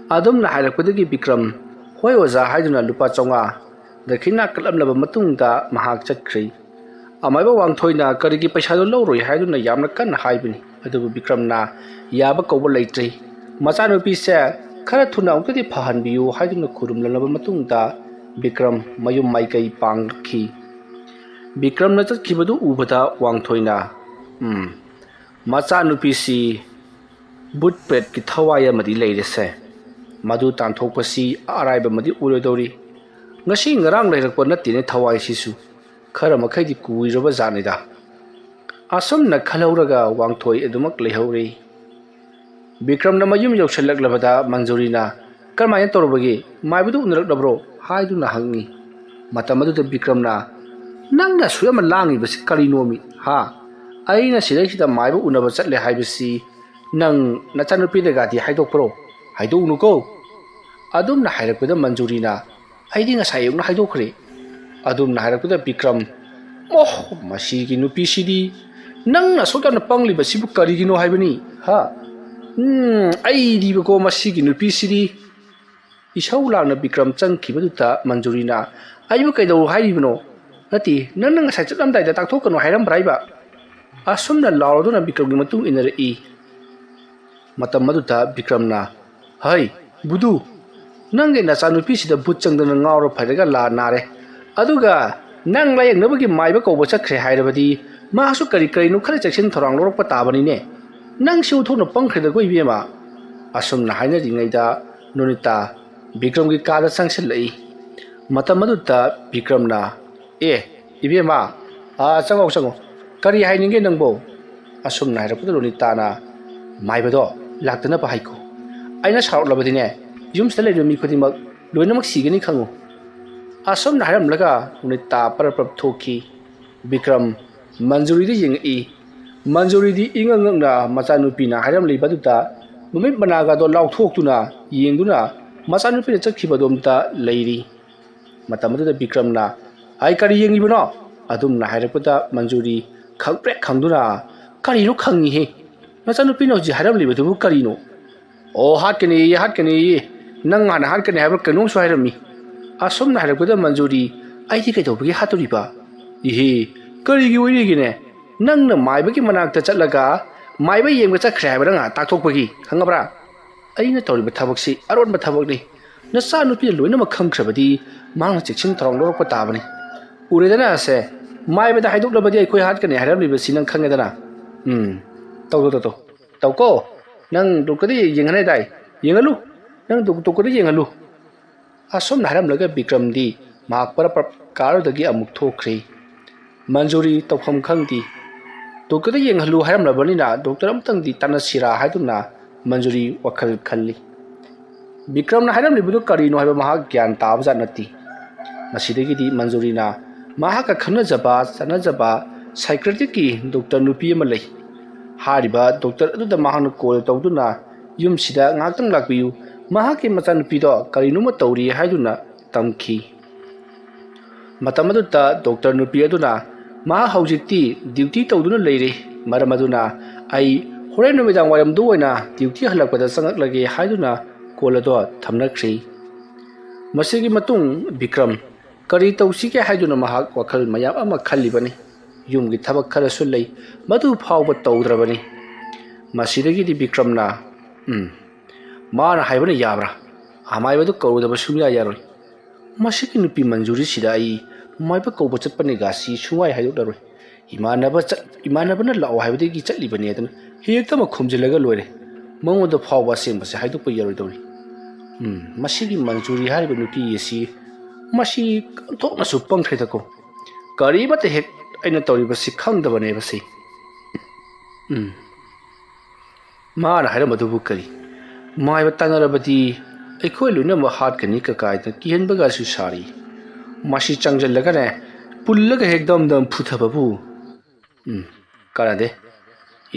ꯑꯗꯨꯝꯅ ꯍꯥꯏꯔꯛꯄꯗꯒꯤ ꯕꯤꯀ꯭ꯔꯝ, "ꯍꯣꯏ ꯑꯣꯖꯥ" ꯍꯥꯏꯗꯨꯅ ꯂꯨꯄꯥ ꯆꯥꯝꯃꯉꯥ ꯗꯈꯤꯅꯥ ꯀꯠꯂꯝꯂꯕ ꯃꯇꯨꯡꯗ ꯃꯍꯥꯛ ꯆꯠꯈ꯭ꯔꯤ꯫ ꯑꯃꯥꯏꯕ ꯋꯥꯡꯊꯣꯏꯅ ꯀꯔꯤꯒꯤ ꯄꯩꯁꯥꯗꯨ ꯂꯧꯔꯣꯏ ꯍꯥꯏꯗꯨꯅ ꯌꯥꯝꯅ ꯀꯟꯅ ꯍꯥꯏꯕꯅꯤ, ꯑꯗꯨꯕꯨ ꯕꯤꯀ꯭ꯔꯝꯅ ꯌꯥꯕ ꯀꯧꯕ ꯂꯩꯇ꯭ꯔꯤ꯫ ꯃꯆꯥꯅꯨꯄꯤꯁꯦ ꯈꯔ ꯊꯨꯅ ꯑꯃꯨꯛꯇꯗꯤ ꯐꯍꯟꯕꯤꯌꯨ ꯍꯥꯏꯗꯨꯅ ꯈꯨꯔꯨꯝꯂꯕ ꯃꯇꯨꯡꯗ ꯕꯤꯀ꯭ꯔꯝ ꯃꯌꯨꯝ ꯃꯥꯏꯀꯩ ꯄꯥꯡꯂꯛꯈꯤ꯫ ꯕꯤꯀ꯭ꯔꯝꯅ ꯆꯠꯈꯤꯕꯗꯨ ꯎꯕꯗ ꯋꯥꯡꯊꯣꯏꯅ, "ꯎꯝ, ꯃꯆꯥꯅꯨꯄꯤꯁꯤ ꯕꯨꯠ ꯄ꯭ꯔꯦꯠꯀꯤ ꯊꯋꯥꯏ ꯑꯃꯗꯤ ꯂꯩꯔꯦꯁꯦ꯫ ꯃꯗꯨ ꯇꯥꯟꯊꯣꯛꯄꯁꯤ ꯑꯔꯥꯏꯕ ꯑꯃꯗꯤ ꯑꯣꯏꯔꯣꯏꯗꯧꯔꯤ꯫ ꯉꯁꯤ ꯉꯔꯥꯡ ꯂꯩꯔꯛꯄ ꯅꯠꯇꯦꯅꯦ ꯊꯋꯥꯏꯁꯤꯁꯨ꯫ ꯈꯔ ꯃꯈꯩꯗꯤ ꯀꯨꯏꯔꯕ ꯖꯥꯠꯅꯤꯗ"꯫ ꯑꯁꯨꯝꯅ ꯈꯜꯍꯧꯔꯒ ꯋꯥꯡꯊꯣꯏ ꯑꯗꯨꯃꯛ ꯂꯩꯍꯧꯔꯤ꯫ ꯕꯤꯀ꯭ꯔꯝꯅ ꯃꯌꯨꯝ ꯌꯧꯁꯤꯜꯂꯛꯂꯕꯗ ꯃꯟꯖꯨꯔꯤꯅ, "ꯀꯔꯝꯍꯥꯏꯅ ꯇꯧꯔꯕꯒꯦ? ꯃꯥꯏꯕꯗꯨ ꯎꯅꯔꯛꯂꯕ꯭ꯔꯣ?" ꯍꯥꯏꯗꯨꯅ ꯍꯪꯉꯤ꯫ ꯃꯇꯝ ꯑꯗꯨꯗ ꯕꯤꯀ꯭ꯔꯝꯅ, "ꯅꯪꯅ ꯑꯁꯨꯛ ꯌꯥꯝꯅ ꯂꯥꯡꯉꯤꯕꯁꯤ ꯀꯔꯤꯅꯣꯃꯤ? ꯍꯥ? ꯑꯩꯅ ꯁꯤꯗꯩꯁꯤꯗ ꯃꯥꯏꯕ ꯎꯅꯕ ꯆꯠꯂꯦ ꯍꯥꯏꯕꯁꯤ ꯅꯪ ꯅꯆꯥꯅꯨꯄꯤꯗꯒꯗꯤ ꯍꯥꯏꯗꯣꯛꯄ꯭ꯔꯣ? ꯍꯥꯏꯗꯣꯛꯎꯅꯨꯀꯣ"꯫ ꯑꯗꯨꯝꯅ ꯍꯥꯏꯔꯛꯄꯗ ꯃꯟꯖꯨꯔꯤꯅ, "ꯑꯩꯗꯤ ꯉꯁꯥꯏ ꯑꯌꯨꯛꯅ ꯍꯥꯏꯗꯣꯛꯈ꯭ꯔꯦ"꯫ ꯑꯗꯨꯝꯅ ꯍꯥꯏꯔꯛꯄꯗ ꯕꯤꯀ꯭ꯔꯝ, "ꯑꯣꯍ, ꯃꯁꯤꯒꯤ ꯅꯨꯄꯤꯁꯤꯗꯤ! ꯅꯪꯅ ꯑꯁꯨꯛ ꯌꯥꯝꯅ ꯄꯪꯂꯤꯕꯁꯤꯕꯨ ꯀꯔꯤꯒꯤꯅꯣ ꯍꯥꯏꯕꯅꯤ? ꯍꯥ? ꯎꯝ, ꯑꯩꯗꯤꯕꯀꯣ ꯃꯁꯤꯒꯤ ꯅꯨꯄꯤꯁꯤꯗꯤ!" ꯏꯁꯧ ꯂꯥꯡꯅ ꯕꯤꯀ꯭ꯔꯝ ꯆꯪꯈꯤꯕꯗꯨꯗ ꯃꯟꯖꯨꯔꯤꯅ, "ꯑꯩꯕꯨ ꯀꯩꯗꯧ ꯍꯥꯏꯔꯤꯕꯅꯣ? ꯅꯠꯇꯦ, ꯅꯪꯅ ꯉꯁꯥꯏ ꯆꯠꯂꯝꯗꯥꯏꯗ ꯇꯥꯛꯊꯣꯛꯀꯅꯨ ꯍꯥꯏꯔꯝꯕ꯭ꯔꯥ ꯍꯥꯏꯕ?" ꯑꯁꯨꯝꯅ ꯂꯥꯎꯔꯗꯨꯅ ꯕꯤꯀ꯭ꯔꯝꯒꯤ ꯃꯇꯨꯡ ꯏꯟꯅꯔꯛꯏ꯫ ꯃꯇꯝ ꯑꯗꯨꯗ ꯕꯤꯀ꯭ꯔꯝꯅ, "ꯍꯩ, ꯕꯨꯗꯨ, "ꯅꯪꯒꯤ ꯅꯆꯥꯅꯨꯄꯤꯁꯤꯗ ꯚꯨꯠ ꯆꯪꯗꯅ ꯉꯥꯎꯔ ꯐꯩꯔꯒ ꯂꯥ ꯅꯥꯔꯦ꯫ ꯑꯗꯨꯒ ꯅꯪ ꯂꯥꯌꯦꯡꯅꯕꯒꯤ ꯃꯥꯏꯕ ꯀꯧꯕ ꯆꯠꯈ꯭ꯔꯦ ꯍꯥꯏꯔꯕꯗꯤ ꯃꯥꯁꯨ ꯀꯔꯤ ꯀꯔꯤꯅꯣ ꯈꯔ ꯆꯦꯛꯁꯤꯟ ꯊꯧꯔꯥꯡ ꯂꯧꯔꯛꯄ ꯇꯥꯕꯅꯤꯅꯦ꯫ ꯅꯪꯁꯤ ꯎꯊꯣꯛꯅ ꯄꯪꯈ꯭ꯔꯦꯗꯀꯣ ꯏꯕꯦꯝꯃ"꯫ ꯑꯁꯨꯝꯅ ꯍꯥꯏꯅꯔꯤꯉꯩꯗ ꯅꯣꯅꯤꯇꯥ ꯕꯤꯀ꯭ꯔꯝꯒꯤ ꯀꯥꯗ ꯆꯪꯁꯤꯜꯂꯛꯏ꯫ ꯃꯇꯝ ꯑꯗꯨꯗ ꯕꯤꯀ꯭ꯔꯝꯅ, "ꯑꯦ, ꯏꯕꯦꯝꯃ, ꯑꯥ, ꯆꯪꯉꯣ, ꯆꯪꯉꯣ꯫ ꯀꯔꯤ ꯍꯥꯏꯅꯤꯡꯒꯦ ꯅꯪꯕꯣ?" ꯑꯁꯨꯝꯅ ꯍꯥꯏꯔꯛꯄꯗ ꯔꯣꯅꯤꯇꯥꯅ, "ꯃꯥꯏꯕꯗꯣ ꯂꯥꯛꯇꯅꯕ ꯍꯥꯏꯀꯣ꯫ ꯑꯩꯅ ꯁꯥꯎꯔꯛꯂꯕꯗꯤꯅꯦ, ꯌꯨꯝꯁꯤꯗ ꯂꯩꯔꯤꯕ ꯃꯤ ꯈꯨꯗꯤꯡꯃꯛ ꯂꯣꯏꯅꯃꯛ ꯁꯤꯒꯅꯤ ꯈꯪꯉꯨ"꯫ ꯑꯁꯨꯝꯅ ꯍꯥꯏꯔꯝꯂꯒ ꯔꯣꯅꯤꯇꯥ ꯄꯔꯞ ꯄꯔꯞ ꯊꯣꯛꯈꯤ꯫ ꯕꯤꯀ꯭ꯔꯝ ꯃꯟꯖꯨꯔꯤꯗ ꯌꯦꯡꯉꯛꯏ꯫ ꯃꯟꯖꯨꯔꯤꯗꯤ ꯏꯉꯛ ꯉꯛꯅ ꯃꯆꯥꯅꯨꯄꯤꯅ ꯍꯥꯏꯔꯝꯂꯤꯕ ꯑꯗꯨꯗ ꯃꯃꯤꯠ ꯃꯅꯥꯒꯗꯣ ꯂꯥꯎꯊꯣꯛꯇꯨꯅ ꯌꯦꯡꯗꯨꯅ ꯃꯆꯥꯅꯨꯄꯤꯅ ꯆꯠꯈꯤꯕꯗꯣꯝꯇ ꯂꯩꯔꯤ꯫ ꯃꯇꯝ ꯑꯗꯨꯗ ꯕꯤꯀ꯭ꯔꯝꯅ, "ꯑꯩ ꯀꯔꯤ ꯌꯦꯡꯂꯤꯕꯅꯣ?" ꯑꯗꯨꯝꯅ ꯍꯥꯏꯔꯛꯄꯗ ꯃꯟꯖꯨꯔꯤ ꯈꯪꯄ꯭ꯔꯦꯛ ꯈꯪꯗꯨꯅ, "ꯀꯔꯤꯅꯣ ꯈꯪꯉꯤꯍꯦ? ꯅꯆꯥꯅꯨꯄꯤꯅ ꯍꯧꯖꯤꯛ ꯍꯥꯏꯔꯝꯂꯤꯕꯗꯨꯕꯨ ꯀꯔꯤꯅꯣ?" "ꯑꯣ, ꯍꯥꯠꯀꯅꯤꯌꯦ, ꯍꯥꯠꯀꯅꯤꯌꯦ꯫ ꯅꯪ ꯍꯥꯟꯅ ꯍꯥꯠꯀꯅꯤ ꯍꯥꯏꯕ꯭ꯔꯥ ꯀꯩꯅꯣꯝꯁꯨ ꯍꯥꯏꯔꯝꯃꯤ"꯫ ꯑꯁꯨꯝꯅ ꯍꯥꯏꯔꯛꯄꯗ ꯃꯟꯖꯨꯔꯤ, "ꯑꯩꯗꯤ ꯀꯩꯗꯧꯕꯒꯤ ꯍꯥꯠꯇꯣꯔꯤꯕ? ꯏꯍꯦ, ꯀꯔꯤꯒꯤ ꯑꯣꯏꯔꯤꯒꯦꯅꯦ? ꯅꯪꯅ ꯃꯥꯏꯕꯒꯤ ꯃꯅꯥꯛꯇ ꯆꯠꯂꯒ ꯃꯥꯏꯕ ꯌꯦꯡꯕ ꯆꯠꯈ꯭ꯔꯦ ꯍꯥꯏꯕ ꯅꯪ ꯇꯥꯛꯊꯣꯛꯄꯒꯤ, ꯈꯪꯉꯕ꯭ꯔꯥ? ꯑꯩꯅ ꯇꯧꯔꯤꯕ ꯊꯕꯛꯁꯤ ꯑꯔꯣꯟꯕ ꯊꯕꯛꯅꯤ꯫ ꯅꯆꯥꯅꯨꯄꯤꯅ ꯂꯣꯏꯅꯃꯛ ꯈꯪꯈ꯭ꯔꯕꯗꯤ ꯃꯍꯥꯛꯅ ꯆꯦꯛꯁꯤꯟ ꯊꯧꯔꯥꯡ ꯂꯧꯔꯛꯄ ꯇꯥꯕꯅꯤ꯫ ꯎꯔꯦꯗꯅ ꯑꯁꯦ, ꯃꯥꯏꯕꯗ ꯍꯥꯏꯗꯣꯛꯂꯕꯗꯤ ꯑꯩꯈꯣꯏ ꯍꯥꯠꯀꯅꯤ ꯍꯥꯏꯔꯝꯂꯤꯕꯁꯤ ꯅꯪ ꯈꯪꯉꯦꯗꯅ꯫ ꯎꯝ, ꯇꯧ, ꯇꯧ, ꯇꯧ, ꯇꯧ꯫ ꯇꯧꯀꯣ꯫ ꯅꯪ ꯗꯣꯛꯇꯔꯗ ꯌꯦꯡꯍꯟꯅꯤ ꯍꯥꯏꯗꯥꯏ? ꯌꯦꯡꯍꯜꯂꯨ꯫ ꯅꯪ ꯗꯣꯛ-, ꯗꯣꯛꯇꯔꯗ ꯌꯦꯡꯍꯜꯂꯨ"꯫ ꯑꯁꯨꯝꯅ ꯍꯥꯏꯔꯝꯂꯒ ꯕꯤꯀ꯭ꯔꯝꯗꯤ ꯃꯍꯥꯛ ꯄꯔꯞ ꯄꯔꯞ ꯀꯥꯔꯗꯒꯤ ꯑꯃꯨꯛ ꯊꯣꯛꯈ꯭ꯔꯦ꯫ ꯃꯟꯖꯨꯔꯤ ꯇꯧꯐꯝ ꯈꯪꯗꯦ꯫ ꯗꯣꯛꯇꯔꯗ ꯌꯦꯡꯍꯜꯂꯨ ꯍꯥꯏꯔꯝꯂꯕꯅꯤꯅ ꯗꯣꯛꯇꯔ ꯑꯃꯇꯪꯗꯤ ꯇꯥꯟꯅꯁꯤꯔꯥ ꯍꯥꯏꯗꯨꯅ ꯃꯟꯖꯨꯔꯤ ꯋꯥꯈꯜ ꯈꯜꯂꯤ꯫ ꯕꯤꯀ꯭ꯔꯝꯅ ꯍꯥꯏꯔꯝꯂꯤꯕꯗꯨ ꯀꯔꯤꯅꯣ ꯍꯥꯏꯕ ꯃꯍꯥꯛ ꯒ꯭ꯌꯥꯟ ꯇꯥꯕꯖꯥꯠ ꯅꯠꯇꯦ꯫ ꯃꯁꯤꯗꯒꯤꯗꯤ ꯃꯟꯖꯨꯔꯤꯅ ꯃꯍꯥꯛꯀ ꯈꯪꯅꯖꯕ ꯆꯠꯅꯖꯕ ꯁꯥꯏꯀ꯭ꯔꯦꯇꯤꯛꯀꯤ ꯗꯣꯛꯇꯔ ꯅꯨꯄꯤ ꯑꯃ ꯂꯩ꯫ ꯍꯥꯏꯔꯤꯕ ꯗꯣꯛꯇꯔ ꯑꯗꯨꯗ ꯃꯍꯥꯛꯅ ꯀꯣꯜ ꯇꯧꯗꯨꯅ, "ꯌꯨꯝꯁꯤꯗ ꯉꯥꯏꯍꯥꯛꯇꯪ ꯂꯥꯛꯄꯤꯌꯨ, ꯃꯍꯥꯛꯀꯤ ꯃꯆꯥꯅꯨꯄꯤꯗꯣ ꯀꯔꯤꯅꯣꯃ ꯇꯧꯔꯤ" ꯍꯥꯏꯗꯨꯅ ꯇꯝꯈꯤ꯫ ꯃꯇꯝ ꯑꯗꯨꯗ ꯗꯣꯛꯇꯔ ꯅꯨꯄꯤ ꯑꯗꯨꯅ, "ꯃꯍꯥꯛ ꯍꯧꯖꯤꯛꯇꯤ ꯗ꯭ꯌꯨꯇꯤ ꯇꯧꯗꯨꯅ ꯂꯩꯔꯤ, ꯃꯔꯝ ꯑꯗꯨꯅ ꯑꯩ ꯍꯣꯔꯦꯟ ꯅꯨꯃꯤꯗꯥꯡ ꯋꯥꯏꯔꯝꯗꯨ ꯑꯣꯏꯅ ꯗ꯭ꯌꯨꯇꯤ ꯍꯜꯂꯛꯄꯗ ꯆꯪꯉꯛꯂꯒꯦ" ꯍꯥꯏꯗꯨꯅ ꯀꯣꯜ ꯑꯗꯣ ꯊꯝꯅꯈ꯭ꯔꯦ꯫ ꯃꯁꯤꯒꯤ ꯃꯇꯨꯡ ꯕꯤꯀ꯭ꯔꯝ ꯀꯔꯤ ꯇꯧꯁꯤꯒꯦ ꯍꯥꯏꯗꯨꯅ ꯃꯍꯥꯛ ꯋꯥꯈꯜ ꯃꯌꯥꯝ ꯑꯃ ꯈꯜꯂꯤꯕꯅꯤ꯫ ꯌꯨꯝꯒꯤ ꯊꯕꯛ ꯈꯔꯁꯨ ꯂꯩ, ꯃꯗꯨ ꯐꯥꯎꯕ ꯇꯧꯗ꯭ꯔꯕꯅꯤ꯫ ꯃꯁꯤꯗꯒꯤꯗꯤ ꯕꯤꯀ꯭ꯔꯝꯅ, "ꯎꯝ, ꯃꯥꯅ ꯍꯥꯏꯕꯅ ꯌꯥꯕ꯭ꯔꯥ? ꯑꯃꯥꯏꯕꯗꯨ ꯀꯧꯔꯨꯗꯕ ꯁꯨꯡꯌꯥ ꯌꯥꯔꯣꯏ꯫ ꯃꯁꯤꯒꯤ ꯅꯨꯄꯤ ꯃꯟꯖꯨꯔꯤꯁꯤꯗ ꯑꯩ ꯃꯃꯥꯏꯕ ꯀꯧꯕ ꯆꯠꯄꯅꯤꯒꯥꯁꯤ ꯁꯨꯡꯍꯥꯏ ꯍꯥꯏꯗꯣꯛꯂꯔꯣꯏ꯫ ꯏꯃꯥꯟꯅꯕ ꯆꯠ-, ꯏꯃꯥꯟꯅꯕꯅ ꯂꯥꯛꯑꯣ ꯍꯥꯏꯕꯗꯒꯤ ꯆꯠꯂꯤꯕꯅꯤ ꯑꯗꯨꯅ ꯍꯦꯛꯇꯃꯛ ꯈꯨꯝꯖꯤꯜꯂꯒ ꯂꯣꯏꯔꯦ꯫ ꯃꯉꯣꯟꯗ ꯐꯥꯎꯕ ꯑꯁꯦꯡꯕꯁꯦ ꯍꯥꯏꯗꯣꯛꯄ ꯌꯥꯔꯣꯏꯗꯧꯔꯤ꯫ ꯎꯝ, ꯃꯁꯤꯒꯤ ꯃꯟꯖꯨꯔꯤ ꯍꯥꯏꯔꯤꯕ ꯅꯨꯄꯤ ꯑꯁꯤ ꯃꯁꯤ ꯑꯣꯟꯊꯣꯛꯅꯁꯨ ꯄꯪꯈ꯭ꯔꯦꯗꯀꯣ꯫ ꯀꯔꯤꯃꯠꯇ ꯍꯦꯛ ꯑꯩꯅ ꯇꯧꯔꯤꯕꯁꯤ ꯈꯪꯗꯕꯅꯦꯕ ꯁꯤ꯫ ꯎꯝ꯫ ꯃꯥꯅ ꯍꯥꯏꯔꯝꯕꯗꯨꯕꯨ ꯀꯔꯤ? ꯃꯥꯏꯕ ꯇꯥꯟꯅꯔꯕꯗꯤ ꯑꯩꯈꯣꯏ ꯂꯣꯏꯅꯃꯛ ꯍꯥꯠꯀꯅꯤ ꯀꯀꯥꯏꯗ ꯀꯤꯍꯟꯕꯒꯁꯨ ꯁꯥꯔꯤ꯫ ꯃꯁꯤ ꯆꯪꯁꯤꯜꯂꯒꯅꯦ, ꯄꯨꯜꯂꯒ ꯍꯦꯛ ꯗꯝ ꯗꯝ ꯐꯨꯊꯕꯕꯨ꯫ ꯎꯝ, ꯀꯥꯟꯅꯗꯦ꯫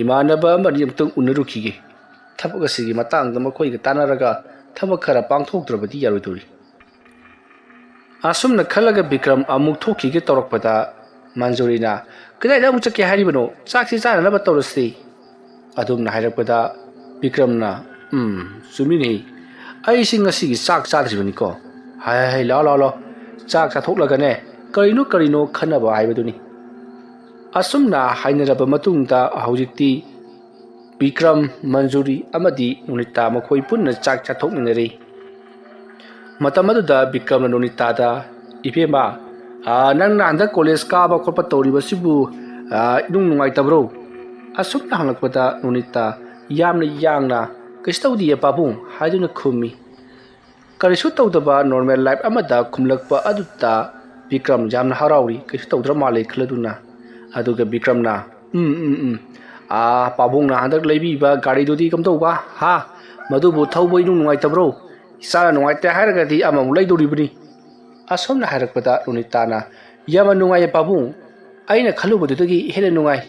ꯏꯃꯥꯟꯅꯕ ꯑꯃꯅꯤ ꯑꯃꯨꯛꯇꯪ ꯎꯅꯔꯨꯈꯤꯒꯦ꯫ ꯊꯕꯛ ꯑꯁꯤꯒꯤ ꯃꯇꯥꯡꯗ ꯃꯈꯣꯏꯒ ꯇꯥꯟꯅꯔꯒ ꯊꯕꯛ ꯈꯔ ꯄꯥꯡꯊꯣꯛꯇ꯭ꯔꯕꯗꯤ ꯌꯥꯔꯣꯏꯗꯧꯔꯤ꯫ ꯑꯁꯨꯝꯅ ꯈꯜꯂꯒ ꯕꯤꯀ꯭ꯔꯝ ꯑꯃꯨꯛ ꯊꯣꯛꯈꯤꯒꯦ ꯇꯧꯔꯛꯄꯗ ꯃꯟꯖꯨꯔꯤꯅ, "ꯀꯗꯥꯏꯗ ꯑꯃꯨꯛ ꯆꯠꯀꯦ ꯍꯥꯏꯔꯤꯕꯅꯣ? ꯆꯥꯛꯁꯤ ꯆꯥꯅꯅꯕ ꯇꯧꯔꯁꯤ"꯫ ꯑꯗꯨꯝꯅ ꯍꯥꯏꯔꯛꯄꯗ ꯕꯤꯀ꯭ꯔꯝꯅ, "ꯎꯝ, ꯆꯨꯝꯃꯤꯅꯦ꯫ ꯑꯩꯁꯤ ꯉꯁꯤꯒꯤ ꯆꯥꯛ ꯆꯥꯗ꯭ꯔꯤꯕꯅꯤꯀꯣ꯫ ꯍꯥꯏ, ꯍꯥꯏ, ꯍꯥꯏ, ꯂꯥꯛꯑꯣ, ꯂꯥꯛꯑꯣ, ꯂꯥꯛꯑꯣ꯫ ꯆꯥꯛ ꯆꯥꯊꯣꯛꯂꯒꯅꯦ, ꯀꯔꯤꯅꯣ, ꯀꯔꯤꯅꯣ ꯈꯟꯅꯕ ꯍꯥꯏꯕꯗꯨꯅꯤ"꯫ ꯑꯁꯨꯝꯅ ꯍꯥꯏꯅꯔꯕ ꯃꯇꯨꯡꯗ ꯍꯧꯖꯤꯛꯇꯤ ꯕꯤꯀ꯭ꯔꯝ, ꯃꯟꯖꯨꯔꯤ ꯑꯃꯗꯤ ꯅꯣꯅꯤꯇꯥ ꯃꯈꯣꯏ ꯄꯨꯟꯅ ꯆꯥꯛ ꯆꯥꯊꯣꯛꯃꯤꯟꯅꯔꯤ꯫ ꯃꯇꯝ ꯑꯗꯨꯗ ꯕꯤꯀ꯭ꯔꯝꯅ ꯅꯣꯅꯤꯇꯥꯗ, "ꯏꯕꯦꯝꯃ, ꯑꯥ, ꯅꯪꯅ ꯍꯟꯗꯛ ꯀꯣꯂꯦꯖ ꯀꯥꯕ ꯈꯣꯠꯄ ꯇꯧꯔꯤꯕꯁꯤꯕꯨ, ꯑꯥ, ꯏꯅꯨꯡ ꯅꯨꯡꯉꯥꯏꯇꯕ꯭ꯔꯣ?" ꯑꯁꯨꯝꯅ ꯍꯪꯂꯛꯄꯗ ꯅꯣꯅꯤꯇꯥ ꯌꯥꯝꯅ ꯌꯥꯡꯅ, "ꯀꯩꯁꯨ ꯇꯧꯗꯤꯌꯦ ꯄꯥꯕꯨꯡ" ꯍꯥꯏꯗꯨꯅ ꯈꯨꯝꯃꯤ꯫ ꯀꯔꯤꯁꯨ ꯇꯧꯗꯕ normal life ꯑꯃꯗ ꯈꯨꯝꯂꯛꯄ ꯑꯗꯨꯗ ꯕꯤꯀ꯭ꯔꯝ ꯌꯥꯝꯅ ꯍꯔꯥꯎꯔꯤ, ꯀꯩꯁꯨ ꯇꯧꯗ꯭ꯔ ꯃꯥꯜꯂꯦ ꯈꯜꯂꯗꯨꯅ꯫ ꯑꯗꯨꯒ ꯕꯤꯀ꯭ꯔꯝꯅ, "ꯎꯝ, ꯎꯝ, ꯎꯝ, ꯑꯥ, ꯄꯥꯕꯨꯡꯅ ꯍꯟꯗꯛ ꯂꯩꯕꯤꯕ ꯒꯥꯔꯤꯗꯨꯗꯤ ꯀꯝꯗꯧꯕ? ꯍꯥ? ꯃꯗꯨꯕꯨ ꯊꯧꯕ ꯏꯅꯨꯡ ꯅꯨꯡꯉꯥꯏꯇꯕ꯭ꯔꯣ? ꯏꯆꯥꯅ ꯅꯨꯡꯉꯥꯏꯇꯦ ꯍꯥꯏꯔꯒꯗꯤ ꯑꯃꯃꯨꯛ ꯂꯩꯗꯧꯔꯤꯕꯅꯤ"꯫ ꯑꯁꯨꯝꯅ ꯍꯥꯏꯔꯛꯄꯗ ꯅꯣꯅꯤꯇꯥꯅ, "ꯌꯥꯝꯅ ꯅꯨꯡꯉꯥꯏꯌꯦ ꯄꯥꯕꯨꯡ, ꯑꯩꯅ ꯈꯜꯂꯨꯕꯗꯨꯗꯒꯤ ꯍꯦꯟꯅ ꯅꯨꯡꯉꯥꯏ"꯫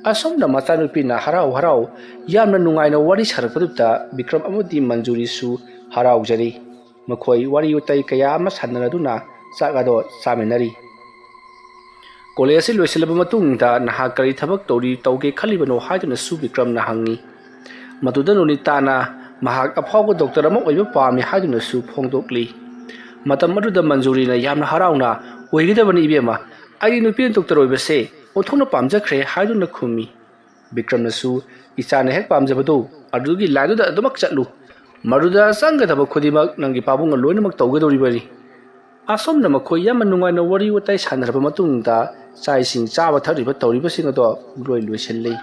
ꯑꯁꯨꯝꯅ ꯃꯆꯥꯅꯨꯄꯤꯅ ꯍꯔꯥꯎ ꯍꯔꯥꯎ ꯌꯥꯝꯅ ꯅꯨꯡꯉꯥꯏꯅ ꯋꯥꯔꯤ ꯁꯥꯔꯛꯄꯗꯨꯗ ꯕꯤꯀ꯭ꯔꯝ ꯑꯃꯗꯤ ꯃꯟꯖꯨꯔꯤꯁꯨ ꯍꯔꯥꯎꯖꯔꯤ꯫ ꯃꯈꯣꯏ ꯋꯥꯔꯤ ꯋꯥꯇꯥꯏ ꯀꯌꯥ ꯑꯃ ꯁꯥꯟꯅꯔꯗꯨꯅ ꯆꯥꯛ ꯑꯗꯣ ꯆꯥꯃꯤꯟꯅꯔꯤ꯫ ꯀꯣꯂꯦꯖ ꯑꯁꯤ ꯂꯣꯏꯁꯤꯜꯂꯕ ꯃꯇꯨꯡꯗ ꯅꯍꯥꯛ ꯀꯔꯤ ꯊꯕꯛ ꯇꯧꯔꯤ, ꯇꯧꯒꯦ ꯈꯜꯂꯤꯕꯅꯣ ꯍꯥꯏꯗꯨꯅꯁꯨ ꯕꯤꯀ꯭ꯔꯝꯅ ꯍꯪꯉꯤ꯫ ꯃꯗꯨꯗ ꯅꯣꯅꯤꯇꯥꯅ ꯃꯍꯥꯛ ꯑꯐꯥꯎꯕ ꯗꯣꯛꯇꯔ ꯑꯃ ꯑꯣꯏꯕ ꯄꯥꯝꯃꯤ ꯍꯥꯏꯗꯨꯅꯁꯨ ꯐꯣꯡꯗꯣꯛꯂꯤ꯫ ꯃꯇꯝ ꯑꯗꯨꯗ ꯃꯟꯖꯨꯔꯤꯅ ꯌꯥꯝꯅ ꯍꯔꯥꯎꯅ, "ꯑꯣꯏꯒꯗꯕꯅꯤ ꯏꯕꯦꯝꯃ, ꯑꯩꯒꯤ ꯅꯨꯄꯤꯅ ꯗꯣꯛꯇꯔ ꯑꯣꯏꯕꯁꯦ ꯑꯣꯟꯊꯣꯛꯅ ꯄꯥꯝꯖꯈ꯭ꯔꯦ" ꯍꯥꯏꯗꯨꯅ ꯈꯨꯝꯃꯤ꯫ ꯕꯤꯀ꯭ꯔꯝꯅꯁꯨ, "ꯏꯆꯥꯅ ꯍꯦꯛ ꯄꯥꯝꯖꯕꯗꯨ ꯑꯗꯨꯒꯤ ꯂꯥꯏꯟꯗꯨꯗ ꯑꯗꯨꯃꯛ ꯆꯠꯂꯨ, ꯃꯗꯨꯗ ꯆꯪꯒꯗꯕ ꯈꯨꯗꯤꯡꯃꯛ ꯅꯪꯒꯤ ꯄꯥꯕꯨꯡꯅ ꯂꯣꯏꯅꯃꯛ ꯇꯧꯒꯗꯧꯔꯤꯕꯅꯤ꯫ ꯑꯁꯨꯝꯅ ꯃꯈꯣꯏ ꯌꯥꯝꯅ ꯅꯨꯡꯉꯥꯏꯅ ꯋꯥꯔꯤ ꯋꯥꯇꯥꯏ ꯁꯥꯟꯅꯔꯕ ꯃꯇꯨꯡꯗ ꯆꯥꯛ ꯏꯁꯤꯡ ꯆꯥꯕ ꯊꯛꯂꯤꯕ ꯇꯧꯔꯤꯕꯁꯤꯡ ꯑꯗꯣ ꯂꯣꯏ ꯂꯣꯏꯁꯤꯜꯂꯤ꯫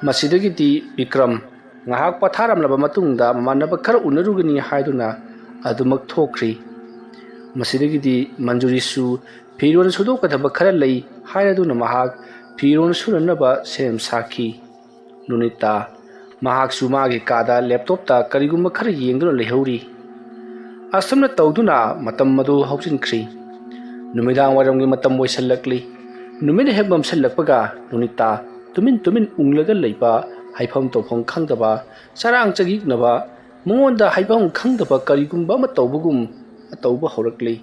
ꯃꯁꯤꯗꯒꯤꯗꯤ ꯕꯤꯀ꯭ꯔꯝ ꯉꯥꯏꯍꯥꯛ ꯄꯣꯊꯥꯔꯝꯂꯕ ꯃꯇꯨꯡꯗ ꯃꯃꯥꯟꯅꯕ ꯈꯔ ꯎꯅꯔꯨꯒꯅꯤ ꯍꯥꯏꯗꯨꯅ ꯑꯗꯨꯃꯛ ꯊꯣꯛꯈ꯭ꯔꯤ꯫ ꯃꯁꯤꯗꯒꯤꯗꯤ ꯃꯟꯖꯨꯔꯤꯁꯨ ꯐꯤꯔꯣꯜ ꯁꯨꯗꯣꯛꯀꯗꯕ ꯈꯔ ꯂꯩ ꯍꯥꯏꯔꯗꯨꯅ ꯃꯍꯥꯛ ꯐꯤꯔꯣꯜ ꯁꯨꯅꯅꯕ ꯁꯦꯝ ꯁꯥꯈꯤ꯫ ꯅꯨꯅꯤꯇꯥ ꯃꯍꯥꯛꯁꯨ ꯃꯥꯒꯤ ꯀꯥꯗ ꯂꯦꯞꯇꯣꯞꯇ ꯀꯔꯤꯒꯨꯝꯕ ꯈꯔ ꯌꯦꯡꯗꯨꯅ ꯂꯩꯍꯧꯔꯤ꯫ ꯑꯁꯨꯝꯅ ꯇꯧꯗꯨꯅ ꯃꯇꯝ ꯑꯗꯨ ꯍꯧꯖꯤꯟꯈ꯭ꯔꯤ꯫ ꯅꯨꯃꯤꯗꯥꯡ ꯋꯥꯏꯔꯝꯒꯤ ꯃꯇꯝ ꯑꯣꯏꯁꯜꯂꯛꯂꯤ꯫ ꯅꯨꯃꯤꯠ ꯍꯦꯛ ꯃꯝꯁꯤꯜꯂꯛꯄꯒ ꯅꯨꯅꯤꯇꯥ ꯇꯨꯃꯤꯟ ꯇꯨꯃꯤꯟ ꯎꯪꯂꯒ ꯂꯩꯕ, ꯍꯥꯏꯐꯝ ꯇꯧꯐꯝ ꯈꯪꯗꯕ, ꯆꯔꯥꯡ ꯆꯒꯤꯛꯅꯕ, ꯃꯉꯣꯟꯗ ꯍꯥꯏꯐꯝ ꯈꯪꯗꯕ ꯀꯔꯤꯒꯨꯝꯕ ꯑꯃ ꯇꯧꯕꯒꯨꯝ ꯇꯧꯕ ꯍꯧꯔꯛꯂꯤ꯫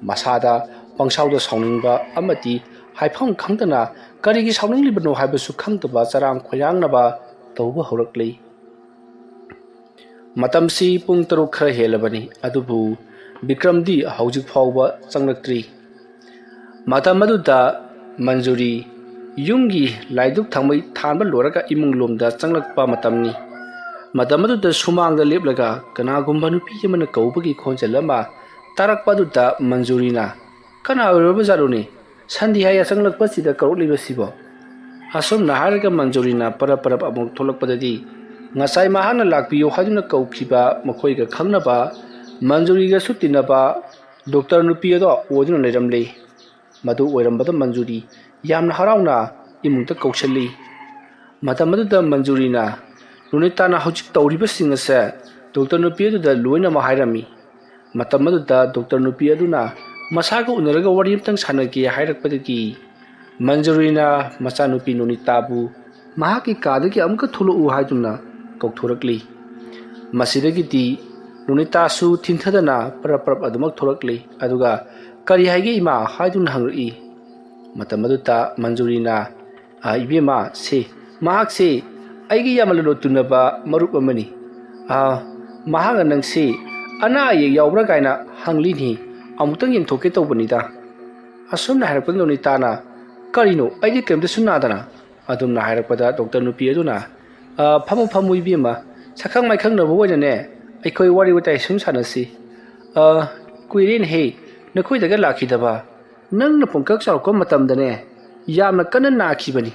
ꯃꯁꯥꯗ ꯄꯪꯁꯥꯎꯗ ꯁꯥꯎꯅꯤꯡꯕ ꯑꯃꯗꯤ ꯍꯥꯏꯐꯝ ꯈꯪꯗꯅ ꯀꯔꯤꯒꯤ ꯁꯥꯎꯅꯤꯡꯂꯤꯕꯅꯣ ꯍꯥꯏꯕꯁꯨ ꯈꯪꯗꯕ ꯆꯔꯥꯡ ꯈꯣꯏꯔꯥꯡꯅꯕ ꯇꯧꯕ ꯍꯧꯔꯛꯂꯤ꯫ ꯃꯇꯝꯁꯤ ꯄꯨꯡ ꯇꯔꯨꯛ ꯈꯔ ꯍꯦꯜꯂꯕꯅꯤ, ꯑꯗꯨꯕꯨ ꯕꯤꯀ꯭ꯔꯝꯗꯤ ꯍꯧꯖꯤꯛ ꯐꯥꯎꯕ ꯆꯪꯂꯛꯇ꯭ꯔꯤ꯫ ꯃꯇꯝ ꯑꯗꯨꯗ ꯃꯟꯖꯨꯔꯤ ꯌꯨꯝꯒꯤ ꯂꯥꯏꯗꯨꯛ ꯊꯥꯎꯃꯩ ꯊꯥꯟꯕ ꯂꯣꯏꯔꯒ ꯏꯃꯨꯡ ꯂꯣꯝꯗ ꯆꯪꯂꯛꯄ ꯃꯇꯝꯅꯤ꯫ ꯃꯇꯝ ꯑꯗꯨꯗ ꯁꯨꯃꯥꯡꯗ ꯂꯦꯞꯂꯒ ꯀꯅꯥꯒꯨꯝꯕ ꯅꯨꯄꯤ ꯑꯃꯅ ꯀꯧꯕꯒꯤ ꯈꯣꯟꯖꯦꯜ ꯑꯃ ꯇꯥꯔꯛꯄ ꯑꯗꯨꯗ ꯃꯟꯖꯨꯔꯤꯅ, "ꯀꯅꯥ ꯑꯣꯏꯔꯕꯖꯥꯠꯅꯣꯅꯦ? ꯁꯟꯗꯤ ꯍꯥꯏ ꯆꯪꯂꯛꯄꯁꯤꯗ ꯀꯧꯔꯛꯂꯤꯕꯁꯤꯕꯣ?" ꯑꯁꯨꯝꯅ ꯍꯥꯏꯔꯒ ꯃꯟꯖꯨꯔꯤꯅ ꯄꯔꯞ ꯄꯔꯞ ꯑꯃꯨꯛ ꯊꯣꯛꯂꯛꯄꯗꯗꯤ ꯉꯁꯥꯏ ꯃꯍꯥꯛꯅ ꯂꯥꯛꯄꯤꯌꯨ ꯍꯥꯏꯗꯨꯅ ꯀꯧꯈꯤꯕ ꯃꯈꯣꯏꯒ ꯈꯪꯅꯕ, ꯃꯟꯖꯨꯔꯤꯒꯁꯨ ꯇꯤꯟꯅꯕ ꯗꯣꯛꯇꯔ ꯅꯨꯄꯤ ꯑꯗꯣ ꯑꯣꯏꯗꯨꯅ ꯂꯩꯔꯝꯂꯦ꯫ ꯃꯗꯨ ꯑꯣꯏꯔꯝꯕꯗ ꯃꯟꯖꯨꯔꯤ ꯌꯥꯝꯅ ꯍꯔꯥꯎꯅ ꯏꯃꯨꯡꯗ ꯀꯧꯁꯤꯜꯂꯤ꯫ ꯃꯇꯝ ꯑꯗꯨꯗ ꯃꯟꯖꯨꯔꯤꯅ ꯔꯨꯅꯤꯇꯥꯅ ꯍꯧꯖꯤꯛ ꯇꯧꯔꯤꯕꯁꯤꯡ ꯑꯁꯦ ꯗꯣꯛꯇꯔ ꯅꯨꯄꯤ ꯑꯗꯨꯗ ꯂꯣꯏꯅꯃꯛ ꯍꯥꯏꯔꯝꯃꯤ꯫ ꯃꯇꯝ ꯑꯗꯨꯗ ꯗꯣꯛꯇꯔ ꯅꯨꯄꯤ ꯑꯗꯨꯅ ꯃꯁꯥꯒ ꯎꯅꯔꯒ ꯋꯥꯔꯤ ꯑꯃꯇꯪ ꯁꯥꯟꯅꯒꯦ ꯍꯥꯏꯔꯛꯄꯗꯒꯤ ꯃꯟꯖꯨꯔꯤꯅ ꯃꯆꯥꯅꯨꯄꯤ ꯅꯨꯅꯤꯇꯥꯕꯨ ꯃꯍꯥꯛꯀꯤ ꯀꯥꯗꯒꯤ ꯑꯃꯨꯛꯀ ꯊꯣꯛꯂꯛꯎ ꯍꯥꯏꯗꯨꯅ ꯀꯧꯊꯣꯔꯛꯂꯤ꯫ ꯃꯁꯤꯗꯒꯤꯗꯤ ꯅꯨꯅꯤꯇꯥꯁꯨ ꯊꯤꯟꯊꯗꯅ ꯄꯔꯞ ꯄꯔꯞ ꯑꯗꯨꯃꯛ ꯊꯣꯛꯂꯛꯂꯤ꯫ ꯑꯗꯨꯒ "ꯀꯔꯤ ꯍꯥꯏꯒꯦ ꯏꯃꯥ?" ꯍꯥꯏꯗꯨꯅ ꯍꯪꯂꯛꯏ꯫ ꯃꯇꯝ ꯑꯗꯨꯗ ꯃꯟꯖꯨꯔꯤꯅ, "ꯑ, ꯏꯕꯦꯝꯃ, ꯁꯤ, ꯃꯍꯥꯛꯁꯤ ꯑꯩꯒꯤ ꯌꯥꯝꯅ ꯂꯨꯅ ꯇꯤꯟꯅꯕ ꯃꯔꯨꯞ ꯑꯃꯅꯤ꯫ ꯑ, ꯃꯍꯥꯛꯅ ꯅꯪꯁꯤ ꯑꯅꯥ ꯑꯌꯦꯛ ꯌꯥꯎꯕ꯭ꯔꯥ ꯀꯥꯏꯅ ꯍꯪꯂꯤꯅꯤ꯫ ꯑꯃꯨꯛꯇꯪ ꯌꯦꯡꯊꯣꯛꯀꯦ ꯇꯧꯕꯅꯤꯗ"꯫ ꯑꯁꯨꯝꯅ ꯍꯥꯏꯔꯛꯄꯗ ꯅꯣꯅꯤꯇꯥꯅ, "ꯀꯔꯤꯅꯣ? ꯑꯩꯗꯤ ꯀꯔꯤꯝꯇꯁꯨ ꯅꯥꯗꯅ"꯫ ꯑꯗꯨꯝꯅ ꯍꯥꯏꯔꯛꯄꯗ ꯗꯣꯛꯇꯔ ꯅꯨꯄꯤ ꯑꯗꯨꯅ, "ꯑ, ꯐꯝꯃꯨ, ꯐꯝꯃꯨ ꯏꯕꯦꯝꯃ, ꯁꯛꯈꯪ ꯃꯥꯏꯈꯪꯅꯕ ꯑꯣꯏꯅꯅꯦ ꯑꯩꯈꯣꯏ ꯋꯥꯔꯤ ꯋꯥꯇꯥꯏ ꯁꯨꯝ ꯁꯥꯟꯅꯁꯤ꯫ ꯑ, ꯀꯨꯏꯔꯦꯅꯦꯍꯦ ꯅꯈꯣꯏꯗꯒ ꯂꯥꯛꯈꯤꯗꯕ꯫ ꯅꯪꯅ ꯄꯨꯡꯀꯛ ꯆꯥꯎꯔꯛꯄ ꯃꯇꯝꯗꯅꯦ ꯌꯥꯝꯅ ꯀꯟꯅ ꯅꯥꯈꯤꯕꯅꯤ꯫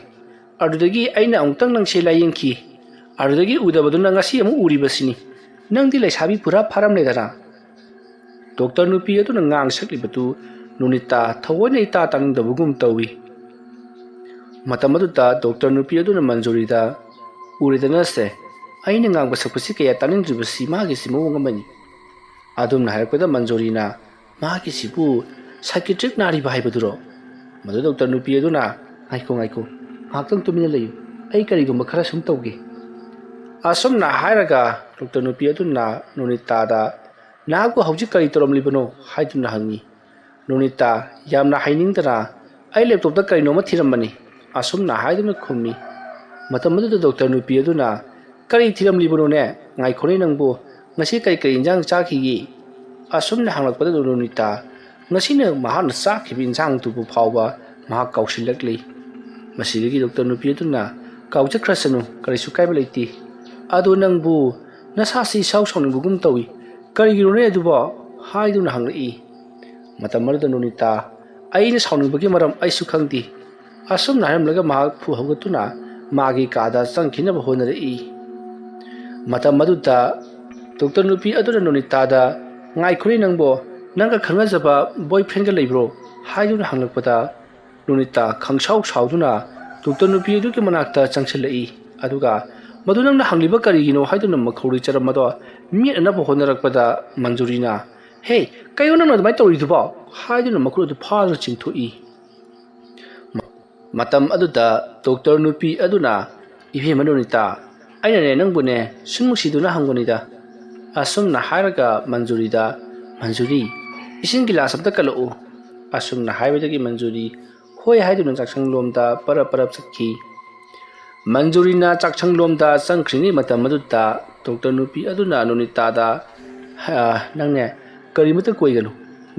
ꯑꯗꯨꯗꯒꯤ ꯑꯩꯅ ꯑꯃꯨꯛꯇꯪ ꯅꯪꯁꯦ ꯂꯥꯌꯦꯡꯈꯤ꯫ ꯑꯗꯨꯗꯒꯤ ꯎꯗꯕꯗꯨꯅ ꯉꯁꯤ ꯑꯃꯨꯛ ꯎꯔꯤꯕꯁꯤꯅꯤ꯫ ꯅꯪꯗꯤ ꯂꯩꯁꯥꯕꯤ ꯄꯨꯔꯥ ꯐꯥꯔꯝꯂꯦꯗꯅ꯫ ꯗꯣꯛꯇꯔ ꯅꯨꯄꯤ ꯑꯗꯨꯅ ꯉꯥꯡ ꯁꯛꯂꯤꯕꯗꯨ ꯅꯣꯅꯤꯇꯥ ꯊꯑꯣꯏꯅ ꯏꯇꯥ ꯇꯥꯅꯤꯡꯗꯕꯒꯨꯝ ꯇꯧꯏ꯫ ꯃꯇꯝ ꯑꯗꯨꯗ ꯗꯣꯛꯇꯔ ꯅꯨꯄꯤ ꯑꯗꯨꯅ ꯃꯟꯖꯨꯔꯤꯗ, "ꯎꯔꯦꯗꯅ ꯁꯦ, ꯑꯩꯅ ꯉꯥꯡꯕ ꯁꯛꯄꯁꯤ ꯀꯌꯥ ꯇꯥꯅꯤꯡꯗ꯭ꯔꯤꯕꯁꯤ ꯃꯥꯒꯤꯁꯤ ꯃꯑꯣꯡ ꯑꯃꯅꯤ"꯫ ꯑꯗꯨꯝꯅ ꯍꯥꯏꯔꯛꯄꯗ ꯃꯟꯖꯨꯔꯤꯅ, "ꯃꯥꯒꯤꯁꯤꯕꯨ psychiatric ꯅꯥꯔꯤꯕ ꯍꯥꯏꯕꯗꯨꯔꯣ?" ꯃꯗꯨ ꯗꯣꯛꯇꯔ ꯅꯨꯄꯤ ꯑꯗꯨꯅ, "ꯉꯥꯏꯈꯣ, ꯉꯥꯏꯈꯣ, ꯉꯥꯏꯍꯥꯛꯇꯪ ꯇꯨꯃꯤꯟꯅ ꯂꯩꯌꯨ, ꯑꯩ ꯀꯔꯤꯒꯨꯝꯕ ꯈꯔ ꯁꯨꯝ ꯇꯧꯒꯦ"꯫ ꯑꯁꯨꯝꯅ ꯍꯥꯏꯔꯒ ꯗꯣꯛꯇꯔ ꯅꯨꯄꯤ ꯑꯗꯨꯅ ꯅꯣꯅꯤꯇꯥꯗ, "ꯅꯍꯥꯛꯄꯨ ꯍꯧꯖꯤꯛ ꯀꯔꯤ ꯇꯧꯔꯝꯂꯤꯕꯅꯣ?" ꯍꯥꯏꯗꯨꯅ ꯍꯪꯉꯤ꯫ ꯅꯣꯅꯤꯇꯥ, ꯌꯥꯝꯅ ꯍꯥꯏꯅꯤꯡꯗꯅ, "ꯑꯩ ꯂꯦꯞꯇꯣꯞꯇ ꯀꯔꯤꯅꯣꯃ ꯊꯤꯔꯝꯕꯅꯤ"꯫ ꯑꯁꯨꯝꯅ ꯍꯥꯏꯗꯨꯅ ꯈꯨꯝꯃꯤ꯫ ꯃꯇꯝ ꯑꯗꯨꯗ ꯗꯣꯛꯇꯔ ꯅꯨꯄꯤ ꯑꯗꯨꯅ, "ꯀꯔꯤ ꯊꯤꯔꯝꯂꯤꯕꯅꯣꯅꯦ? ꯉꯥꯏꯈꯣꯅꯦ ꯅꯪꯕꯨ, ꯉꯁꯤ ꯀꯔꯤ ꯀꯔꯤ ꯏꯟꯖꯥꯡ ꯆꯥꯈꯤꯒꯦ?" ꯑꯁꯨꯝꯅ ꯍꯪꯂꯛꯄꯗ ꯅꯣꯅꯤꯇꯥ ꯉꯁꯤꯅ ꯃꯍꯥꯛꯅ ꯆꯥꯈꯤꯕ ꯏꯟꯖꯥꯡꯗꯨꯕꯨ ꯐꯥꯎꯕ ꯃꯍꯥꯛ ꯀꯥꯎꯁꯤꯜꯂꯛꯂꯤ꯫ ꯃꯁꯤꯗꯒꯤ ꯗꯣꯛꯇꯔ ꯅꯨꯄꯤ ꯑꯗꯨꯅ, "ꯀꯥꯎꯖꯈ꯭ꯔꯁꯅꯨ, ꯀꯔꯤꯁꯨ ꯀꯥꯏꯕ ꯂꯩꯇꯦ꯫ ꯑꯗꯣ ꯅꯪꯕꯨ ꯅꯁꯥꯁꯤ ꯏꯁꯥꯎ ꯁꯥꯎꯅꯤꯡꯕꯒꯨꯝ ꯇꯧꯏ꯫ ꯀꯔꯤꯒꯤꯅꯣꯅꯦ ꯑꯗꯨꯕꯣ?" ꯍꯥꯏꯗꯨꯅ ꯍꯪꯂꯛꯏ꯫ ꯃꯇꯝ ꯑꯗꯨꯗ ꯅꯣꯅꯤꯇꯥ, "ꯑꯩꯅ ꯁꯥꯎꯅꯤꯡꯕꯒꯤ ꯃꯔꯝ ꯑꯩꯁꯨ ꯈꯪꯗꯦ"꯫ ꯑꯁꯨꯝꯅ ꯍꯥꯏꯔꯝꯂꯒ ꯃꯍꯥꯛ ꯐꯨ ꯍꯧꯒꯠꯇꯨꯅ ꯃꯥꯒꯤ ꯀꯥꯗ ꯆꯪꯈꯤꯅꯕ ꯍꯣꯠꯅꯔꯛꯏ꯫ ꯃꯇꯝ ꯑꯗꯨꯗ ꯗꯣꯛꯇꯔ ꯅꯨꯄꯤ ꯑꯗꯨꯅ ꯅꯣꯅꯤꯇꯥꯗ, "ꯉꯥꯏꯈꯣꯅꯦ ꯅꯪꯕꯣ, ꯅꯪꯒ ꯈꯪꯅꯖꯕ boyfriendꯒ ꯂꯩꯕ꯭ꯔꯣ?" ꯍꯥꯏꯗꯨꯅ ꯍꯪꯂꯛꯄꯗ, ꯅꯣꯅꯤꯇꯥ ꯈꯪꯁꯥꯎ ꯁꯥꯎꯗꯨꯅ ꯗꯣꯛꯇꯔ ꯅꯨꯄꯤ ꯑꯗꯨꯒꯤ ꯃꯅꯥꯛꯇ ꯆꯪꯁꯤꯜꯂꯛꯏ꯫ ꯑꯗꯨꯒ, "ꯃꯗꯨ ꯅꯪꯅ ꯍꯪꯂꯤꯕ ꯀꯔꯤꯒꯤꯅꯣ?" ꯍꯥꯏꯗꯨꯅ ꯃꯈꯧꯔꯤ ꯆꯔꯝ ꯑꯗꯣ ꯃꯦꯠꯅꯅꯕ ꯍꯣꯠꯅꯔꯛꯄꯗ, ꯃꯟꯖꯨꯔꯤꯅ, "ꯍꯦ, ꯀꯩꯅꯣ ꯅꯪꯅ ꯑꯗꯨꯃꯥꯏꯅ ꯇꯧꯔꯤꯗꯨꯕꯣ?" ꯍꯥꯏꯗꯨꯅ ꯃꯈꯨꯠ ꯑꯗꯨ ꯐꯥꯗꯨꯅ ꯆꯤꯡꯊꯣꯛꯏ꯫ ꯃ-, ꯃꯇꯝ ꯑꯗꯨꯗ ꯗꯣꯛꯇꯔ ꯅꯨꯄꯤ ꯑꯗꯨꯅ, "ꯏꯕꯦꯝꯃ ꯅꯣꯅꯤꯇꯥ, ꯑꯩꯅꯅꯦ ꯅꯪꯕꯨꯅꯦ ꯁꯨꯝ ꯅꯨꯡꯁꯤꯗꯨꯅ ꯍꯪꯕꯅꯤꯗ"꯫ ꯑꯁꯨꯝꯅ ꯍꯥꯏꯔꯒ ꯃꯟꯖꯨꯔꯤꯗ, "ꯃꯟꯖꯨꯔꯤ, ꯏꯁꯤꯡ ꯒꯤꯂꯥꯁ ꯑꯝꯇ ꯀꯜꯂꯛꯎ"꯫ ꯑꯁꯨꯝꯅ ꯍꯥꯏꯕꯗꯒꯤ ꯃꯟꯖꯨꯔꯤ ꯍꯣꯏ ꯍꯥꯏꯗꯨꯅ ꯆꯥꯛꯁꯪꯂꯣꯝꯗ ꯄꯔꯞ ꯄꯔꯞ ꯆꯠꯈꯤ꯫ ꯃꯟꯖꯨꯔꯤꯅ ꯆꯥꯛꯁꯪꯂꯣꯝꯗ ꯆꯪꯈ꯭ꯔꯤꯉꯩ ꯃꯇꯝ ꯑꯗꯨꯗ ꯗꯣꯛꯇꯔ ꯅꯨꯄꯤ ꯑꯗꯨꯅ ꯅꯣꯅꯤꯇꯥꯗ, "ꯍ, ꯅꯪꯅꯦ ꯀꯔꯤꯃꯇ ꯀꯣꯏꯒꯅꯨ,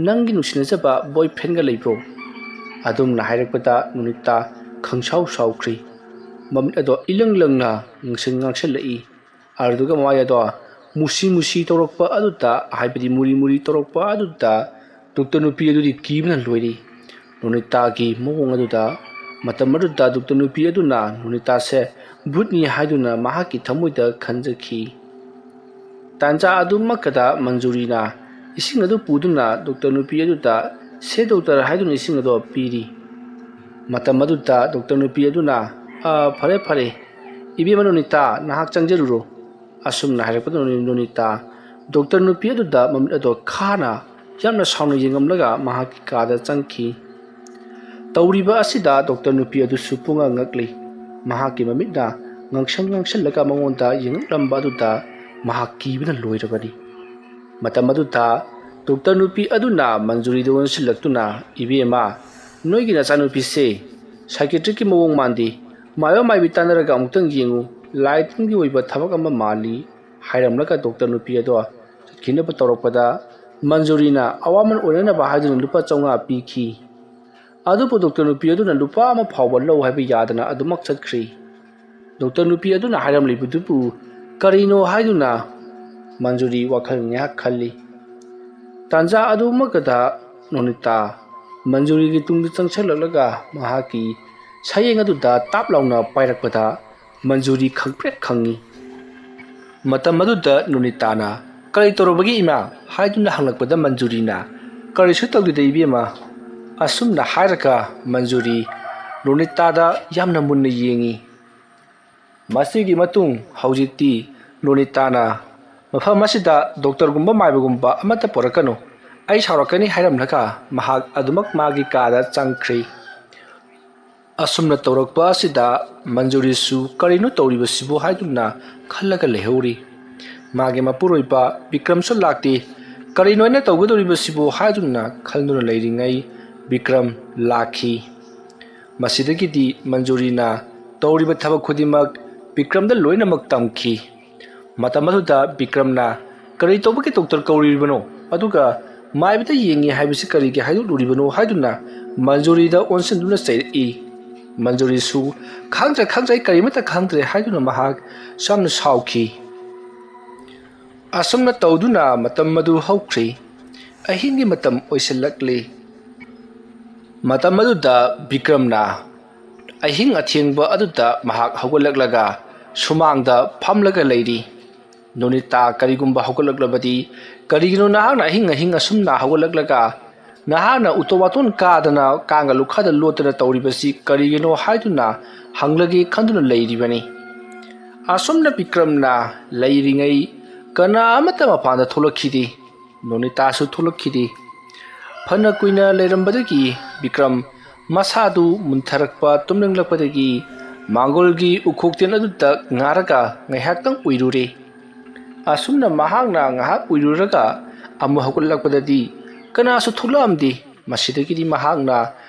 ꯅꯪꯒꯤ ꯅꯨꯡꯁꯤꯅꯖꯕ boyfriendꯒ ꯂꯩꯕ꯭ꯔꯣ?" ꯑꯗꯨꯝꯅ ꯍꯥꯏꯔꯛꯄꯗ ꯅꯣꯅꯤꯇꯥ ꯈꯪꯁꯥꯎ ꯁꯥꯎꯈ꯭ꯔꯤ꯫ ꯃꯃꯤꯠ ꯑꯗꯣ ꯏꯂꯪ ꯂꯪꯅ ꯉꯥꯡꯁꯤꯟ ꯉꯥꯡꯁꯤꯜꯂꯛꯏ꯫ ꯑꯗꯨꯒ ꯃꯃꯥꯏ ꯑꯗꯣ ꯃꯨꯁꯤ ꯃꯨꯁꯤ ꯇꯧꯔꯛꯄ ꯑꯗꯨꯗ, ꯍꯥꯏꯕꯗꯤ ꯃꯨꯔꯤ ꯃꯨꯔꯤ ꯇꯧꯔꯛꯄ ꯑꯗꯨꯗ ꯗꯣꯛꯇꯔ ꯅꯨꯄꯤ ꯑꯗꯨꯗꯤ ꯀꯤꯕꯅ ꯂꯣꯏꯔꯤ꯫ ꯅꯣꯅꯤꯇꯥꯒꯤ ꯃꯑꯣꯡ ꯑꯗꯨꯗ꯫ ꯃꯇꯝ ꯑꯗꯨꯗ ꯗꯣꯛꯇꯔ ꯅꯨꯄꯤ ꯑꯗꯨꯅ ꯅꯣꯅꯤꯇꯥꯁꯦ ꯚꯨꯠꯅꯤ ꯍꯥꯏꯗꯨꯅ ꯃꯍꯥꯛꯀꯤ ꯊꯃꯣꯏꯗ ꯈꯟꯖꯈꯤ꯫ ꯇꯥꯟꯖꯥ ꯑꯗꯨꯃꯛꯇꯗ ꯃꯟꯖꯨꯔꯤꯅ ꯏꯁꯤꯡ ꯑꯗꯨ ꯄꯨꯗꯨꯅ ꯗꯣꯛꯇꯔ ꯅꯨꯄꯤ ꯑꯗꯨꯗ "ꯁꯦ ꯗꯣꯛꯇꯔ" ꯍꯥꯏꯗꯨꯅ ꯏꯁꯤꯡ ꯑꯗꯨ ꯄꯤꯔꯤ꯫ ꯃꯇꯝ ꯑꯗꯨꯗ ꯗꯣꯛꯇꯔ ꯅꯨꯄꯤ ꯑꯗꯨꯅ, "ꯑ, ꯐꯔꯦ, ꯐꯔꯦ, ꯏꯕꯦꯝꯃ ꯅꯣꯅꯤꯇꯥ, ꯅꯍꯥꯛ ꯆꯪꯖꯔꯨꯔꯣ," ꯑꯁꯨꯝꯅ ꯍꯥꯏꯔꯛꯄꯗ ꯅꯣꯅꯤ-, ꯅꯣꯅꯤꯇꯥ ꯗꯣꯛꯇꯔ ꯅꯨꯄꯤ ꯑꯗꯨꯗ ꯃꯃꯤꯠ ꯑꯗꯣ ꯈꯥꯅ ꯌꯥꯝꯅ ꯁꯥꯎꯅ ꯌꯦꯡꯉꯝꯂꯒ ꯃꯍꯥꯛꯀꯤ ꯀꯥꯗ ꯆꯪꯈꯤ꯫ ꯇꯧꯔꯤꯕ ꯑꯁꯤꯗ ꯗꯣꯛꯇꯔ ꯅꯨꯄꯤ ꯑꯗꯨꯁꯨ ꯄꯨꯡꯉꯛ ꯉꯛꯂꯤ꯫ ꯃꯍꯥꯛꯀꯤ ꯃꯃꯤꯠꯅ ꯉꯥꯡꯁꯪ ꯉꯥꯡꯁꯜꯂꯒ ꯃꯉꯣꯟꯗ ꯌꯦꯡꯉꯛꯂꯝꯕ ꯑꯗꯨꯗ ꯃꯍꯥꯛ ꯀꯤꯕꯅ ꯂꯣꯏꯔꯕꯅꯤ꯫ ꯃꯇꯝ ꯑꯗꯨꯗ ꯗꯣꯛꯇꯔ ꯅꯨꯄꯤ ꯑꯗꯨꯅ ꯃꯟꯖꯨꯔꯤꯗ ꯑꯣꯟꯁꯤꯜꯂꯛꯇꯨꯅ, "ꯏꯕꯦꯝꯃ, ꯅꯣꯏꯒꯤ ꯅꯆꯥꯅꯨꯄꯤꯁꯦ ꯁꯥꯏꯀꯦꯇ꯭ꯔꯤꯛꯀꯤ ꯃꯑꯣꯡ ꯃꯥꯟꯗꯦ꯫ ꯃꯥꯏꯕ ꯃꯥꯏꯕꯤ ꯇꯥꯟꯅꯔꯒ ꯑꯃꯨꯛꯇꯪ ꯌꯦꯡꯉꯨ꯫ ꯂꯥꯏ ꯇꯤꯟꯒꯤ ꯑꯣꯏꯕ ꯊꯕꯛ ꯑꯃ ꯃꯥꯜꯂꯤ," ꯍꯥꯏꯔꯝꯂꯒ ꯗꯣꯛꯇꯔ ꯅꯨꯄꯤ ꯑꯗꯣ ꯆꯠꯈꯤꯅꯕ ꯇꯧꯔꯛꯄꯗ, ꯃꯟꯖꯨꯔꯤꯅ ꯑꯋꯥꯃꯟ ꯑꯣꯏꯅꯅꯕ ꯍꯥꯏꯗꯨꯅ ꯂꯨꯄꯥ ꯆꯥꯝꯃꯉꯥ ꯄꯤꯈꯤ꯫ ꯑꯗꯨꯕꯨ ꯗꯣꯛꯇꯔ ꯅꯨꯄꯤ ꯑꯗꯨꯅ ꯂꯨꯄꯥ ꯑꯃ ꯐꯥꯎꯕ ꯂꯧ ꯍꯥꯏꯕ ꯌꯥꯗꯅ ꯑꯗꯨꯃꯛ ꯆꯠꯈ꯭ꯔꯤ꯫ ꯗꯣꯛꯇꯔ ꯅꯨꯄꯤ ꯑꯗꯨꯅ ꯍꯥꯏꯔꯝꯂꯤꯕꯗꯨꯕꯨ ꯀꯔꯤꯅꯣ ꯍꯥꯏꯗꯨꯅ ꯃꯟꯖꯨꯔꯤ ꯋꯥꯈꯜ ꯉꯥꯏꯍꯥꯛ ꯈꯜꯂꯤ꯫ ꯇꯥꯟꯖꯥ ꯑꯗꯨꯃꯛꯇꯗ ꯅꯣꯅꯤꯇꯥ ꯃꯟꯖꯨꯔꯤꯒꯤ ꯇꯨꯡꯗ ꯆꯪꯁꯤꯜꯂꯛꯂꯒ ꯃꯍꯥꯛꯀꯤ ꯁꯌꯦꯡ ꯑꯗꯨꯗ ꯇꯥꯞ ꯂꯥꯎꯅ ꯄꯥꯏꯔꯛꯄꯗ ꯃꯟꯖꯨꯔꯤ ꯈꯪꯄ꯭ꯔꯦꯛ ꯈꯪꯉꯤ꯫ ꯃꯇꯝ ꯑꯗꯨꯗ ꯅꯣꯅꯤꯇꯥꯅ, "ꯀꯔꯤ ꯇꯧꯔꯕꯒꯦ ꯏꯃꯥ?" ꯍꯥꯏꯗꯨꯅ ꯍꯪꯂꯛꯄꯗ ꯃꯟꯖꯨꯔꯤꯅ, "ꯀꯔꯤꯁꯨ ꯇꯧꯗꯦꯗ ꯏꯕꯦꯝꯃ," ꯑꯁꯨꯝꯅ ꯍꯥꯏꯔꯒ ꯃꯟꯖꯨꯔꯤ ꯅꯣꯅꯤꯇꯥꯗ ꯌꯥꯝꯅ ꯃꯨꯟꯅ ꯌꯦꯡꯉꯤ꯫ ꯃꯁꯤꯒꯤ ꯃꯇꯨꯡ ꯍꯧꯖꯤꯛꯇꯤ ꯅꯣꯅꯤꯇꯥꯅ, "ꯃꯐꯝ ꯑꯁꯤꯗ ꯗꯣꯛꯇꯔꯒꯨꯝꯕ ꯃꯥꯏꯕꯒꯨꯝꯕ ꯑꯃꯠꯇ ꯄꯨꯔꯛꯀꯅꯨ꯫ ꯑꯩ ꯁꯥꯎꯔꯛꯀꯅꯤ," ꯍꯥꯏꯔꯝꯂꯒ ꯃꯍꯥꯛ ꯑꯗꯨꯃꯛ ꯃꯥꯒꯤ ꯀꯥꯗ ꯆꯪꯈ꯭ꯔꯤ꯫ ꯑꯁꯨꯝꯅ ꯇꯧꯔꯛꯄ ꯑꯁꯤꯗ ꯃꯟꯖꯨꯔꯤꯁꯨ "ꯀꯔꯤꯅꯣ ꯇꯧꯔꯤꯕꯁꯤꯕꯨ?" ꯍꯥꯏꯗꯨꯅ ꯈꯜꯂꯒ ꯂꯩꯍꯧꯔꯤ꯫ ꯃꯥꯒꯤ ꯃꯄꯨꯔꯣꯏꯕ ꯕꯤꯀ꯭ꯔꯝꯁꯨ ꯂꯥꯛꯇꯦ꯫ "ꯀꯔꯤꯅꯣ ꯑꯩꯅ ꯇꯧꯒꯗꯧꯔꯤꯕꯁꯤꯕꯨ?" ꯍꯥꯏꯗꯨꯅ ꯈꯟꯗꯨꯅ ꯂꯩꯔꯤꯉꯩ ꯕꯤꯀ꯭ꯔꯝ ꯂꯥꯛꯈꯤ꯫ ꯃꯁꯤꯗꯒꯤꯗꯤ ꯃꯟꯖꯨꯔꯤꯅ ꯇꯧꯔꯤꯕ ꯊꯕꯛ ꯈꯨꯗꯤꯡꯃꯛ ꯕꯤꯀ꯭ꯔꯝꯗ ꯂꯣꯏꯅꯃꯛ ꯇꯝꯈꯤ꯫ ꯃꯇꯝ ꯑꯗꯨꯗ ꯕꯤꯀ꯭ꯔꯝꯅ, "ꯀꯔꯤ ꯇꯧꯕꯒꯤ ꯗꯣꯛꯇꯔ ꯀꯧꯔꯤꯕꯅꯣ? ꯑꯗꯨꯒ ꯃꯥꯏꯕꯗ ꯌꯦꯡꯉꯤ ꯍꯥꯏꯕꯁꯤ ꯀꯔꯤꯒꯤ ꯍꯥꯏꯗꯣꯛꯂꯨꯔꯤꯕꯅꯣ?" ꯍꯥꯏꯗꯨꯅ ꯃꯟꯖꯨꯔꯤꯗ ꯑꯣꯟꯁꯤꯟꯗꯨꯅ ꯆꯩꯔꯛꯏ꯫ ꯃꯟꯖꯨꯔꯤꯁꯨ, "ꯈꯪꯗ꯭ꯔꯦ, ꯈꯪꯗ꯭ꯔꯦ, ꯑꯩ ꯀꯔꯤꯃꯠꯇ ꯈꯪꯗ꯭ꯔꯦ," ꯍꯥꯏꯗꯨꯅ ꯃꯍꯥꯛ ꯌꯥꯝꯅ ꯁꯥꯎꯈꯤ꯫ ꯑꯁꯨꯝꯅ ꯇꯧꯗꯨꯅ ꯃꯇꯝ ꯑꯗꯨ ꯍꯧꯈ꯭ꯔꯦ꯫ ꯑꯍꯤꯡꯒꯤ ꯃꯇꯝ ꯑꯣꯏꯁꯤꯜꯂꯛꯂꯦ꯫ ꯃꯇꯝ ꯑꯗꯨꯗ ꯕꯤꯀ꯭ꯔꯝꯅ ꯑꯍꯤꯡ ꯑꯊꯦꯡꯕ ꯑꯗꯨꯗ ꯃꯍꯥꯛ ꯍꯧꯒꯠꯂꯛꯂꯒ ꯁꯨꯃꯥꯡꯗ ꯐꯝꯂꯒ ꯂꯩꯔꯤ꯫ "ꯅꯣꯅꯤꯇꯥ, ꯀꯔꯤꯒꯨꯝꯕ ꯍꯧꯒꯠꯂꯛꯂꯕꯗꯤ, ꯀꯔꯤꯒꯤꯅꯣ ꯅꯍꯥꯛꯅ ꯑꯍꯤꯡ ꯑꯍꯤꯡ ꯑꯁꯨꯝꯅ ꯍꯧꯒꯠꯂꯛꯂꯒ ꯅꯍꯥꯛꯅ ꯎꯇꯣ ꯋꯥꯇꯣꯟ ꯀꯥꯗꯅ ꯀꯥꯡꯒ ꯂꯨꯈꯥꯗ ꯂꯣꯠꯇꯅ ꯇꯧꯔꯤꯕꯁꯤ ꯀꯔꯤꯒꯤꯅꯣ?" ꯍꯥꯏꯗꯨꯅ ꯍꯪꯂꯒꯦ ꯈꯟꯗꯨꯅ ꯂꯩꯔꯤꯕꯅꯤ꯫ ꯑꯁꯨꯝꯅ ꯕꯤꯀ꯭ꯔꯝꯅ ꯂꯩꯔꯤꯉꯩ ꯀꯅꯥ ꯑꯃꯠꯇ ꯃꯄꯥꯟꯗ ꯊꯣꯛꯂꯛꯈꯤꯗꯦ꯫ ꯅꯣꯅꯤꯇꯥꯁꯨ ꯊꯣꯛꯂꯛꯈꯤꯗꯦ꯫ ꯐꯅ ꯀꯨꯏꯅ ꯂꯩꯔꯝꯕꯗꯒꯤ ꯕꯤꯀ꯭ꯔꯝ ꯃꯁꯥꯗꯨ ꯃꯨꯟꯊꯔꯛꯄ, ꯇꯨꯝꯅꯤꯡꯂꯛꯄꯗꯒꯤ ꯃꯥꯡꯒꯣꯜꯒꯤ ꯎꯈꯣꯛꯇꯦꯟ ꯑꯗꯨꯗ ꯉꯥꯔꯒ ꯉꯥꯏꯍꯥꯛꯇꯪ ꯎꯏꯔꯨꯔꯦ꯫ ꯑꯁꯨꯝꯅ ꯃꯍꯥꯛꯅ ꯉꯥꯏꯍꯥꯛ ꯎꯏꯔꯨꯔꯒ ꯑꯃꯨꯛ ꯍꯧꯒꯠꯂꯛꯄꯗꯗꯤ ꯀꯅꯥꯁꯨ ꯊꯣꯛꯂꯛꯑꯝꯗꯦ꯫ ꯃꯁꯤꯗꯒꯤꯗꯤ ꯃꯍꯥꯛꯅ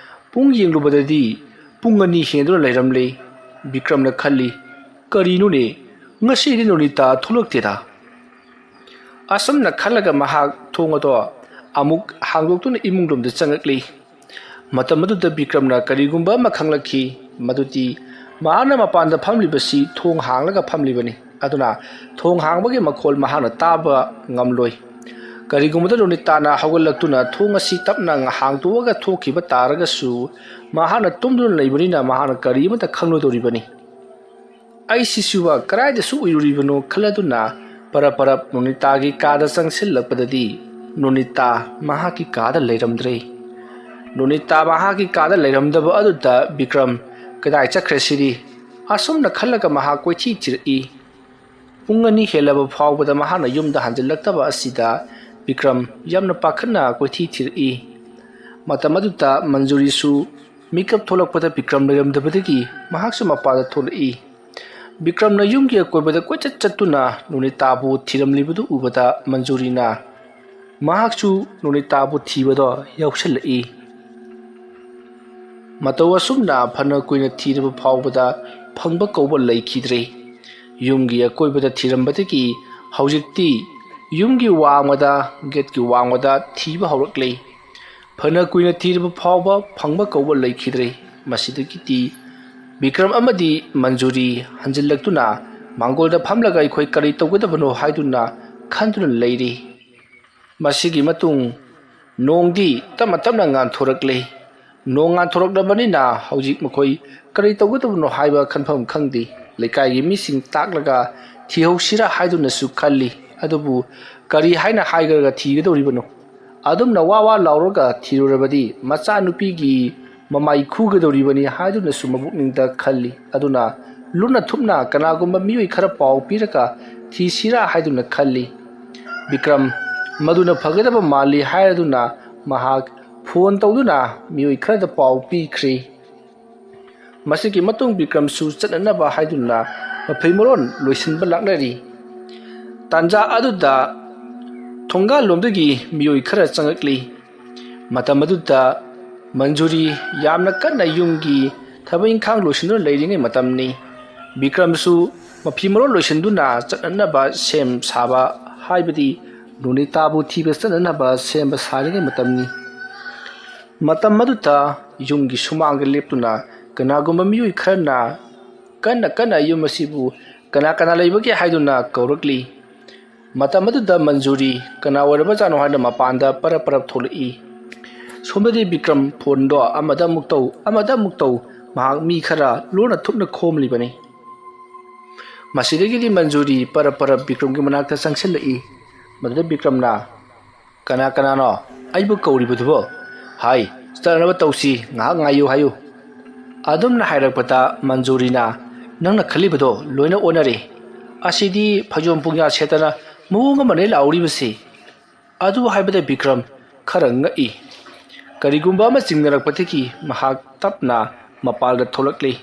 ꯄꯨꯡ ꯌꯦꯡꯂꯨꯕꯗꯗꯤ ꯄꯨꯡ ꯑꯅꯤ ꯍꯦꯟꯗꯨꯅ ꯂꯩꯔꯝꯂꯦ꯫ ꯕꯤꯀ꯭ꯔꯝꯅ ꯈꯜꯂꯤ, "ꯀꯔꯤꯅꯣꯅꯦ, ꯉꯁꯤꯗꯤ ꯅꯣꯅꯤꯇꯥ ꯊꯣꯛꯂꯛꯇꯦꯗ?" ꯑꯁꯨꯝꯅ ꯈꯜꯂꯒ ꯃꯍꯥꯛ ꯊꯣꯡ ꯑꯗꯣ ꯑꯃꯨꯛ ꯍꯥꯡꯗꯣꯛꯇꯨꯅ ꯏꯃꯨꯡꯂꯣꯝꯗ ꯆꯪꯉꯛꯂꯤ꯫ ꯃꯇꯝ ꯑꯗꯨꯗ ꯕꯤꯀ꯭ꯔꯝꯅ ꯀꯔꯤꯒꯨꯝꯕ ꯑꯃ ꯈꯪꯂꯛꯈꯤ, ꯃꯗꯨꯗꯤ ꯃꯍꯥꯛꯅ ꯃꯄꯥꯟꯗ ꯐꯝꯂꯤꯕꯁꯤ ꯊꯣꯡ ꯍꯥꯡꯂꯒ ꯐꯝꯂꯤꯕꯅꯤ꯫ ꯑꯗꯨꯅ ꯊꯣꯡ ꯍꯥꯡꯕꯒꯤ ꯃꯈꯣꯜ ꯃꯍꯥꯛꯅ ꯇꯥꯕ ꯉꯝꯂꯣꯏ꯫ ꯀꯔꯤꯒꯨꯝꯕꯗ ꯅꯣꯅꯤꯇꯥꯅ ꯍꯧꯒꯠꯂꯛꯇꯨꯅ ꯊꯣꯡ ꯑꯁꯤ ꯇꯞꯅ ꯍꯥꯡꯗꯣꯛꯑꯒ ꯊꯣꯛꯈꯤꯕ ꯇꯥꯔꯒꯁꯨ, ꯃꯍꯥꯛꯅ ꯇꯨꯝꯗꯨꯅ ꯂꯩꯕꯅꯤꯅ ꯃꯍꯥꯛꯅ ꯀꯔꯤ ꯑꯃꯠꯇ ꯈꯪꯂꯣꯏꯗꯧꯔꯤꯕꯅꯤ꯫ ꯑꯩꯁꯤꯁꯨꯕ ꯀꯗꯥꯏꯗꯁꯨ ꯎꯏꯔꯨꯔꯤꯕꯅꯣ ꯈꯜꯂꯗꯨꯅ ꯄꯔꯞ ꯄꯔꯞ ꯅꯣꯅꯤꯇꯥꯒꯤ ꯀꯥꯗ ꯆꯪꯁꯤꯜꯂꯛꯄꯗꯗꯤ ꯅꯣꯅꯤꯇꯥ ꯃꯍꯥꯛꯀꯤ ꯀꯥꯗ ꯂꯩꯔꯝꯗ꯭ꯔꯦ꯫ ꯅꯣꯅꯤꯇꯥ ꯃꯍꯥꯛꯀꯤ ꯀꯥꯗ ꯂꯩꯔꯝꯗꯕ ꯑꯗꯨꯗ ꯕꯤꯀ꯭ꯔꯝ ꯀꯗꯥꯏ ꯆꯠꯈ꯭ꯔꯦ ꯁꯤꯗꯤ? ꯑꯁꯨꯝꯅ ꯈꯜꯂꯒ ꯃꯍꯥꯛ ꯀꯣꯏꯊꯤ ꯊꯤꯔꯛꯏ꯫ ꯄꯨꯡ ꯑꯅꯤ ꯍꯦꯜꯂꯕ ꯐꯥꯎꯕꯗ ꯃꯍꯥꯛꯅ ꯌꯨꯝꯗ ꯍꯟꯖꯤꯜꯂꯛꯇꯕ ꯑꯁꯤꯗ ꯕꯤꯀ꯭ꯔꯝ ꯌꯥꯝꯅ ꯄꯥꯈꯠꯅ ꯀꯣꯏꯊꯤ ꯊꯤꯔꯛꯏ꯫ ꯃꯇꯝ ꯑꯗꯨꯗ ꯃꯟꯖꯨꯔꯤꯁꯨ ꯃꯤꯀꯞ ꯊꯣꯛꯂꯛꯄꯗ ꯕꯤꯀ꯭ꯔꯝ ꯂꯩꯔꯝꯗꯕꯗꯒꯤ ꯃꯍꯥꯛꯁꯨ ꯃꯄꯥꯟꯗ ꯊꯣꯛꯂꯛꯏ꯫ ꯕꯤꯀ꯭ꯔꯝꯅ ꯌꯨꯝꯒꯤ ꯑꯀꯣꯏꯕꯗ ꯀꯣꯏꯆꯠ ꯆꯠꯇꯨꯅ ꯅꯣꯅꯤꯇꯥꯕꯨ ꯊꯤꯔꯝꯂꯤꯕꯗꯨ ꯎꯕꯗ ꯃꯟꯖꯨꯔꯤꯅ ꯃꯍꯥꯛꯁꯨ ꯅꯣꯅꯤꯇꯥꯕꯨ ꯊꯤꯕꯗ ꯌꯥꯎꯁꯤꯜꯂꯛꯏ꯫ ꯃꯇꯧ ꯑꯁꯨꯝꯅ ꯐꯅ ꯀꯨꯏꯅ ꯊꯤꯔꯕ ꯐꯥꯎꯕꯗ ꯐꯪꯕ ꯀꯧꯕ ꯂꯩꯈꯤꯗ꯭ꯔꯦ꯫ ꯌꯨꯝꯒꯤ ꯑꯀꯣꯏꯕꯗ ꯊꯤꯔꯝꯕꯗꯒꯤ ꯍꯧꯖꯤꯛꯇꯤ ꯌꯨꯝꯒꯤ ꯋꯥꯡꯃꯗ, ꯒꯦꯠꯀꯤ ꯋꯥꯡꯃꯗ ꯊꯤꯕ ꯍꯧꯔꯛꯂꯦ꯫ ꯐꯅ ꯀꯨꯏꯅ ꯊꯤꯔꯕ ꯐꯥꯎꯕ ꯐꯪꯕ ꯀꯧꯕ ꯂꯩꯈꯤꯗ꯭ꯔꯦ꯫ ꯃꯁꯤꯗꯒꯤꯗꯤ ꯕꯤꯀ꯭ꯔꯝ ꯑꯃꯗꯤ ꯃꯟꯖꯨꯔꯤ ꯍꯟꯖꯤꯜꯂꯛꯇꯨꯅ ꯃꯥꯡꯒꯣꯜꯗ ꯐꯝꯂꯒ ꯑꯩꯈꯣꯏ ꯀꯔꯤ ꯇꯧꯒꯗꯕꯅꯣ ꯍꯥꯏꯗꯨꯅ ꯈꯟꯗꯨꯅ ꯂꯩꯔꯤ꯫ ꯃꯁꯤꯒꯤ ꯃꯇꯨꯡ ꯅꯣꯡꯗꯤ ꯇꯞꯅ ꯇꯞꯅ ꯉꯥꯟꯊꯣꯔꯛꯂꯦ꯫ ꯅꯣꯡ ꯉꯥꯟꯊꯣꯔꯛꯂꯕꯅꯤꯅ ꯍꯧꯖꯤꯛ ꯃꯈꯣꯏ ꯀꯔꯤ ꯇꯧꯒꯗꯕꯅꯣ ꯍꯥꯏꯕ ꯈꯟꯐꯝ ꯈꯪꯗꯦ꯫ ꯂꯩꯀꯥꯏꯒꯤ ꯃꯤꯁꯤꯡ ꯇꯥꯛꯂꯒ ꯊꯤꯍꯧꯁꯤꯔꯥ ꯍꯥꯏꯗꯨꯅꯁꯨ ꯈꯜꯂꯤ꯫ ꯑꯗꯨꯕꯨ ꯀꯔꯤ ꯍꯥꯏꯅ ꯍꯥꯏꯈ꯭ꯔꯒ ꯊꯤꯒꯗꯧꯔꯤꯕꯅꯣ? ꯑꯗꯨꯝꯅ ꯋꯥ ꯋꯥ ꯂꯥꯎꯔꯒ ꯊꯤꯔꯨꯔꯕꯗꯤ ꯃꯆꯥꯅꯨꯄꯤꯒꯤ ꯃꯃꯥꯏ ꯈꯨꯒꯗꯧꯔꯤꯕꯅꯤ ꯍꯥꯏꯗꯨꯅꯁꯨ ꯃꯄꯨꯛꯅꯤꯡꯗ ꯈꯜꯂꯤ꯫ ꯑꯗꯨꯅ ꯂꯨꯅ ꯊꯨꯞꯅ ꯀꯅꯥꯒꯨꯝꯕ ꯃꯤꯑꯣꯏ ꯈꯔ ꯄꯥꯎ ꯄꯤꯔꯒ ꯊꯤꯁꯤꯔꯥ ꯍꯥꯏꯗꯨꯅ ꯈꯜꯂꯤ꯫ ꯕꯤꯀ꯭ꯔꯝ ꯃꯗꯨꯅ ꯐꯒꯗꯕ ꯃꯥꯜꯂꯤ ꯍꯥꯏꯔꯗꯨꯅ ꯃꯍꯥꯛ ꯐꯣꯟ ꯇꯧꯗꯨꯅ ꯃꯤꯑꯣꯏ ꯈꯔꯗ ꯄꯥꯎ ꯄꯤꯈ꯭ꯔꯦ꯫ ꯃꯁꯤꯒꯤ ꯃꯇꯨꯡ ꯕꯤꯀ꯭ꯔꯝꯁꯨ ꯆꯠꯅꯅꯕ ꯍꯥꯏꯗꯨꯅ ꯃꯐꯩ ꯃꯔꯣꯟ ꯂꯣꯏꯁꯤꯟꯕ ꯂꯥꯛꯅꯔꯤ꯫ ꯇꯥꯟꯖꯥ ꯑꯗꯨꯗ ꯊꯣꯡꯒꯥꯜꯂꯣꯝꯗꯒꯤ ꯃꯤꯑꯣꯏ ꯈꯔ ꯆꯪꯂꯛꯂꯤ꯫ ꯃꯇꯝ ꯑꯗꯨꯗ ꯃꯟꯖꯨꯔꯤ ꯌꯥꯝꯅ ꯀꯟꯅ ꯌꯨꯝꯒꯤ ꯊꯕꯛ ꯏꯪꯈꯥꯡ ꯂꯣꯏꯁꯤꯟꯗꯨꯅ ꯂꯩꯔꯤꯉꯩ ꯃꯇꯝꯅꯤ꯫ ꯕꯤꯀ꯭ꯔꯝꯁꯨ ꯃꯐꯤ ꯃꯔꯣꯟ ꯂꯣꯏꯁꯤꯟꯗꯨꯅ ꯆꯠꯅꯅꯕ ꯁꯦꯝ ꯁꯥꯕ, ꯍꯥꯏꯕꯗꯤ ꯅꯣꯅꯤꯇꯥꯕꯨ ꯊꯤꯕ ꯆꯠꯅꯅꯕ ꯁꯦꯝꯕ ꯁꯥꯔꯤꯉꯩ ꯃꯇꯝꯅꯤ꯫ ꯃꯇꯝ ꯑꯗꯨꯗ ꯌꯨꯝꯒꯤ ꯁꯨꯃꯥꯡꯗ ꯂꯦꯞꯇꯨꯅ ꯀꯅꯥꯒꯨꯝꯕ ꯃꯤꯑꯣꯏ ꯈꯔꯅ ꯀꯟꯅ ꯀꯟꯅ ꯌꯨꯝ ꯑꯁꯤꯕꯨ ꯀꯅꯥ ꯀꯅꯥ ꯂꯩꯕꯒꯦ ꯍꯥꯏꯗꯨꯅ ꯀꯧꯔꯛꯂꯤ꯫ ꯃꯇꯝ ꯑꯗꯨꯗ ꯃꯟꯖꯨꯔꯤ ꯀꯅꯥ ꯑꯣꯏꯔꯕꯖꯥꯠꯅꯣ ꯍꯥꯏꯅ ꯃꯄꯥꯟꯗ ꯄꯔꯞ ꯄꯔꯞ ꯊꯣꯛꯂꯛꯏ꯫ ꯁꯣꯝꯗꯗꯤ ꯕꯤꯀ꯭ꯔꯝ ꯐꯣꯟꯗꯣ ꯑꯃꯗ ꯑꯃꯨꯛ ꯇꯧ, ꯑꯃꯗ ꯑꯃꯨꯛ ꯇꯧ, ꯃꯍꯥꯛ ꯃꯤ ꯈꯔ ꯂꯣꯟꯅ ꯊꯨꯞꯅ ꯈꯣꯝꯂꯤꯕꯅꯤ꯫ ꯃꯁꯤꯗꯒꯤꯗꯤ ꯃꯟꯖꯨꯔꯤ ꯄꯔꯞ ꯄꯔꯞ ꯕꯤꯀ꯭ꯔꯝꯒꯤ ꯃꯅꯥꯛꯇ ꯆꯪꯁꯤꯜꯂꯛꯏ꯫ ꯃꯗꯨꯗ ꯕꯤꯀ꯭ꯔꯝꯅ, "ꯀꯅꯥ ꯀꯅꯥꯅꯣ ꯑꯩꯕꯨ ꯀꯧꯔꯤꯕꯗꯨꯕꯣ? ꯍꯥꯏ, ꯆꯠꯅꯕ ꯇꯧꯁꯤ, ꯉꯥꯏꯍꯥꯛ ꯉꯥꯏꯌꯨ ꯍꯥꯏꯌꯨ"꯫ ꯑꯗꯨꯝꯅ ꯍꯥꯏꯔꯛꯄꯗ ꯃꯟꯖꯨꯔꯤꯅ, "ꯅꯪꯅ ꯈꯜꯂꯤꯕꯗꯣ ꯂꯣꯏꯅ ꯑꯣꯟꯅꯔꯦ꯫ ꯑꯁꯤꯗꯤ ꯐꯩꯖꯣꯝ ꯄꯨꯡꯌꯥ ꯁꯦꯠꯇꯅ ꯃꯑꯣꯡ ꯑꯃꯅꯦ ꯂꯥꯎꯔꯤꯕꯁꯤ"꯫ ꯑꯗꯨ ꯍꯥꯏꯕꯗ ꯕꯤꯀ꯭ꯔꯝ ꯈꯔ ꯉꯛꯏ꯫ ꯀꯔꯤꯒꯨꯝꯕ ꯑꯃ ꯆꯤꯡꯅꯔꯛꯄꯗꯒꯤ ꯃꯍꯥꯛ ꯇꯞꯅ ꯃꯄꯥꯜꯗ ꯊꯣꯛꯂꯛꯂꯤ꯫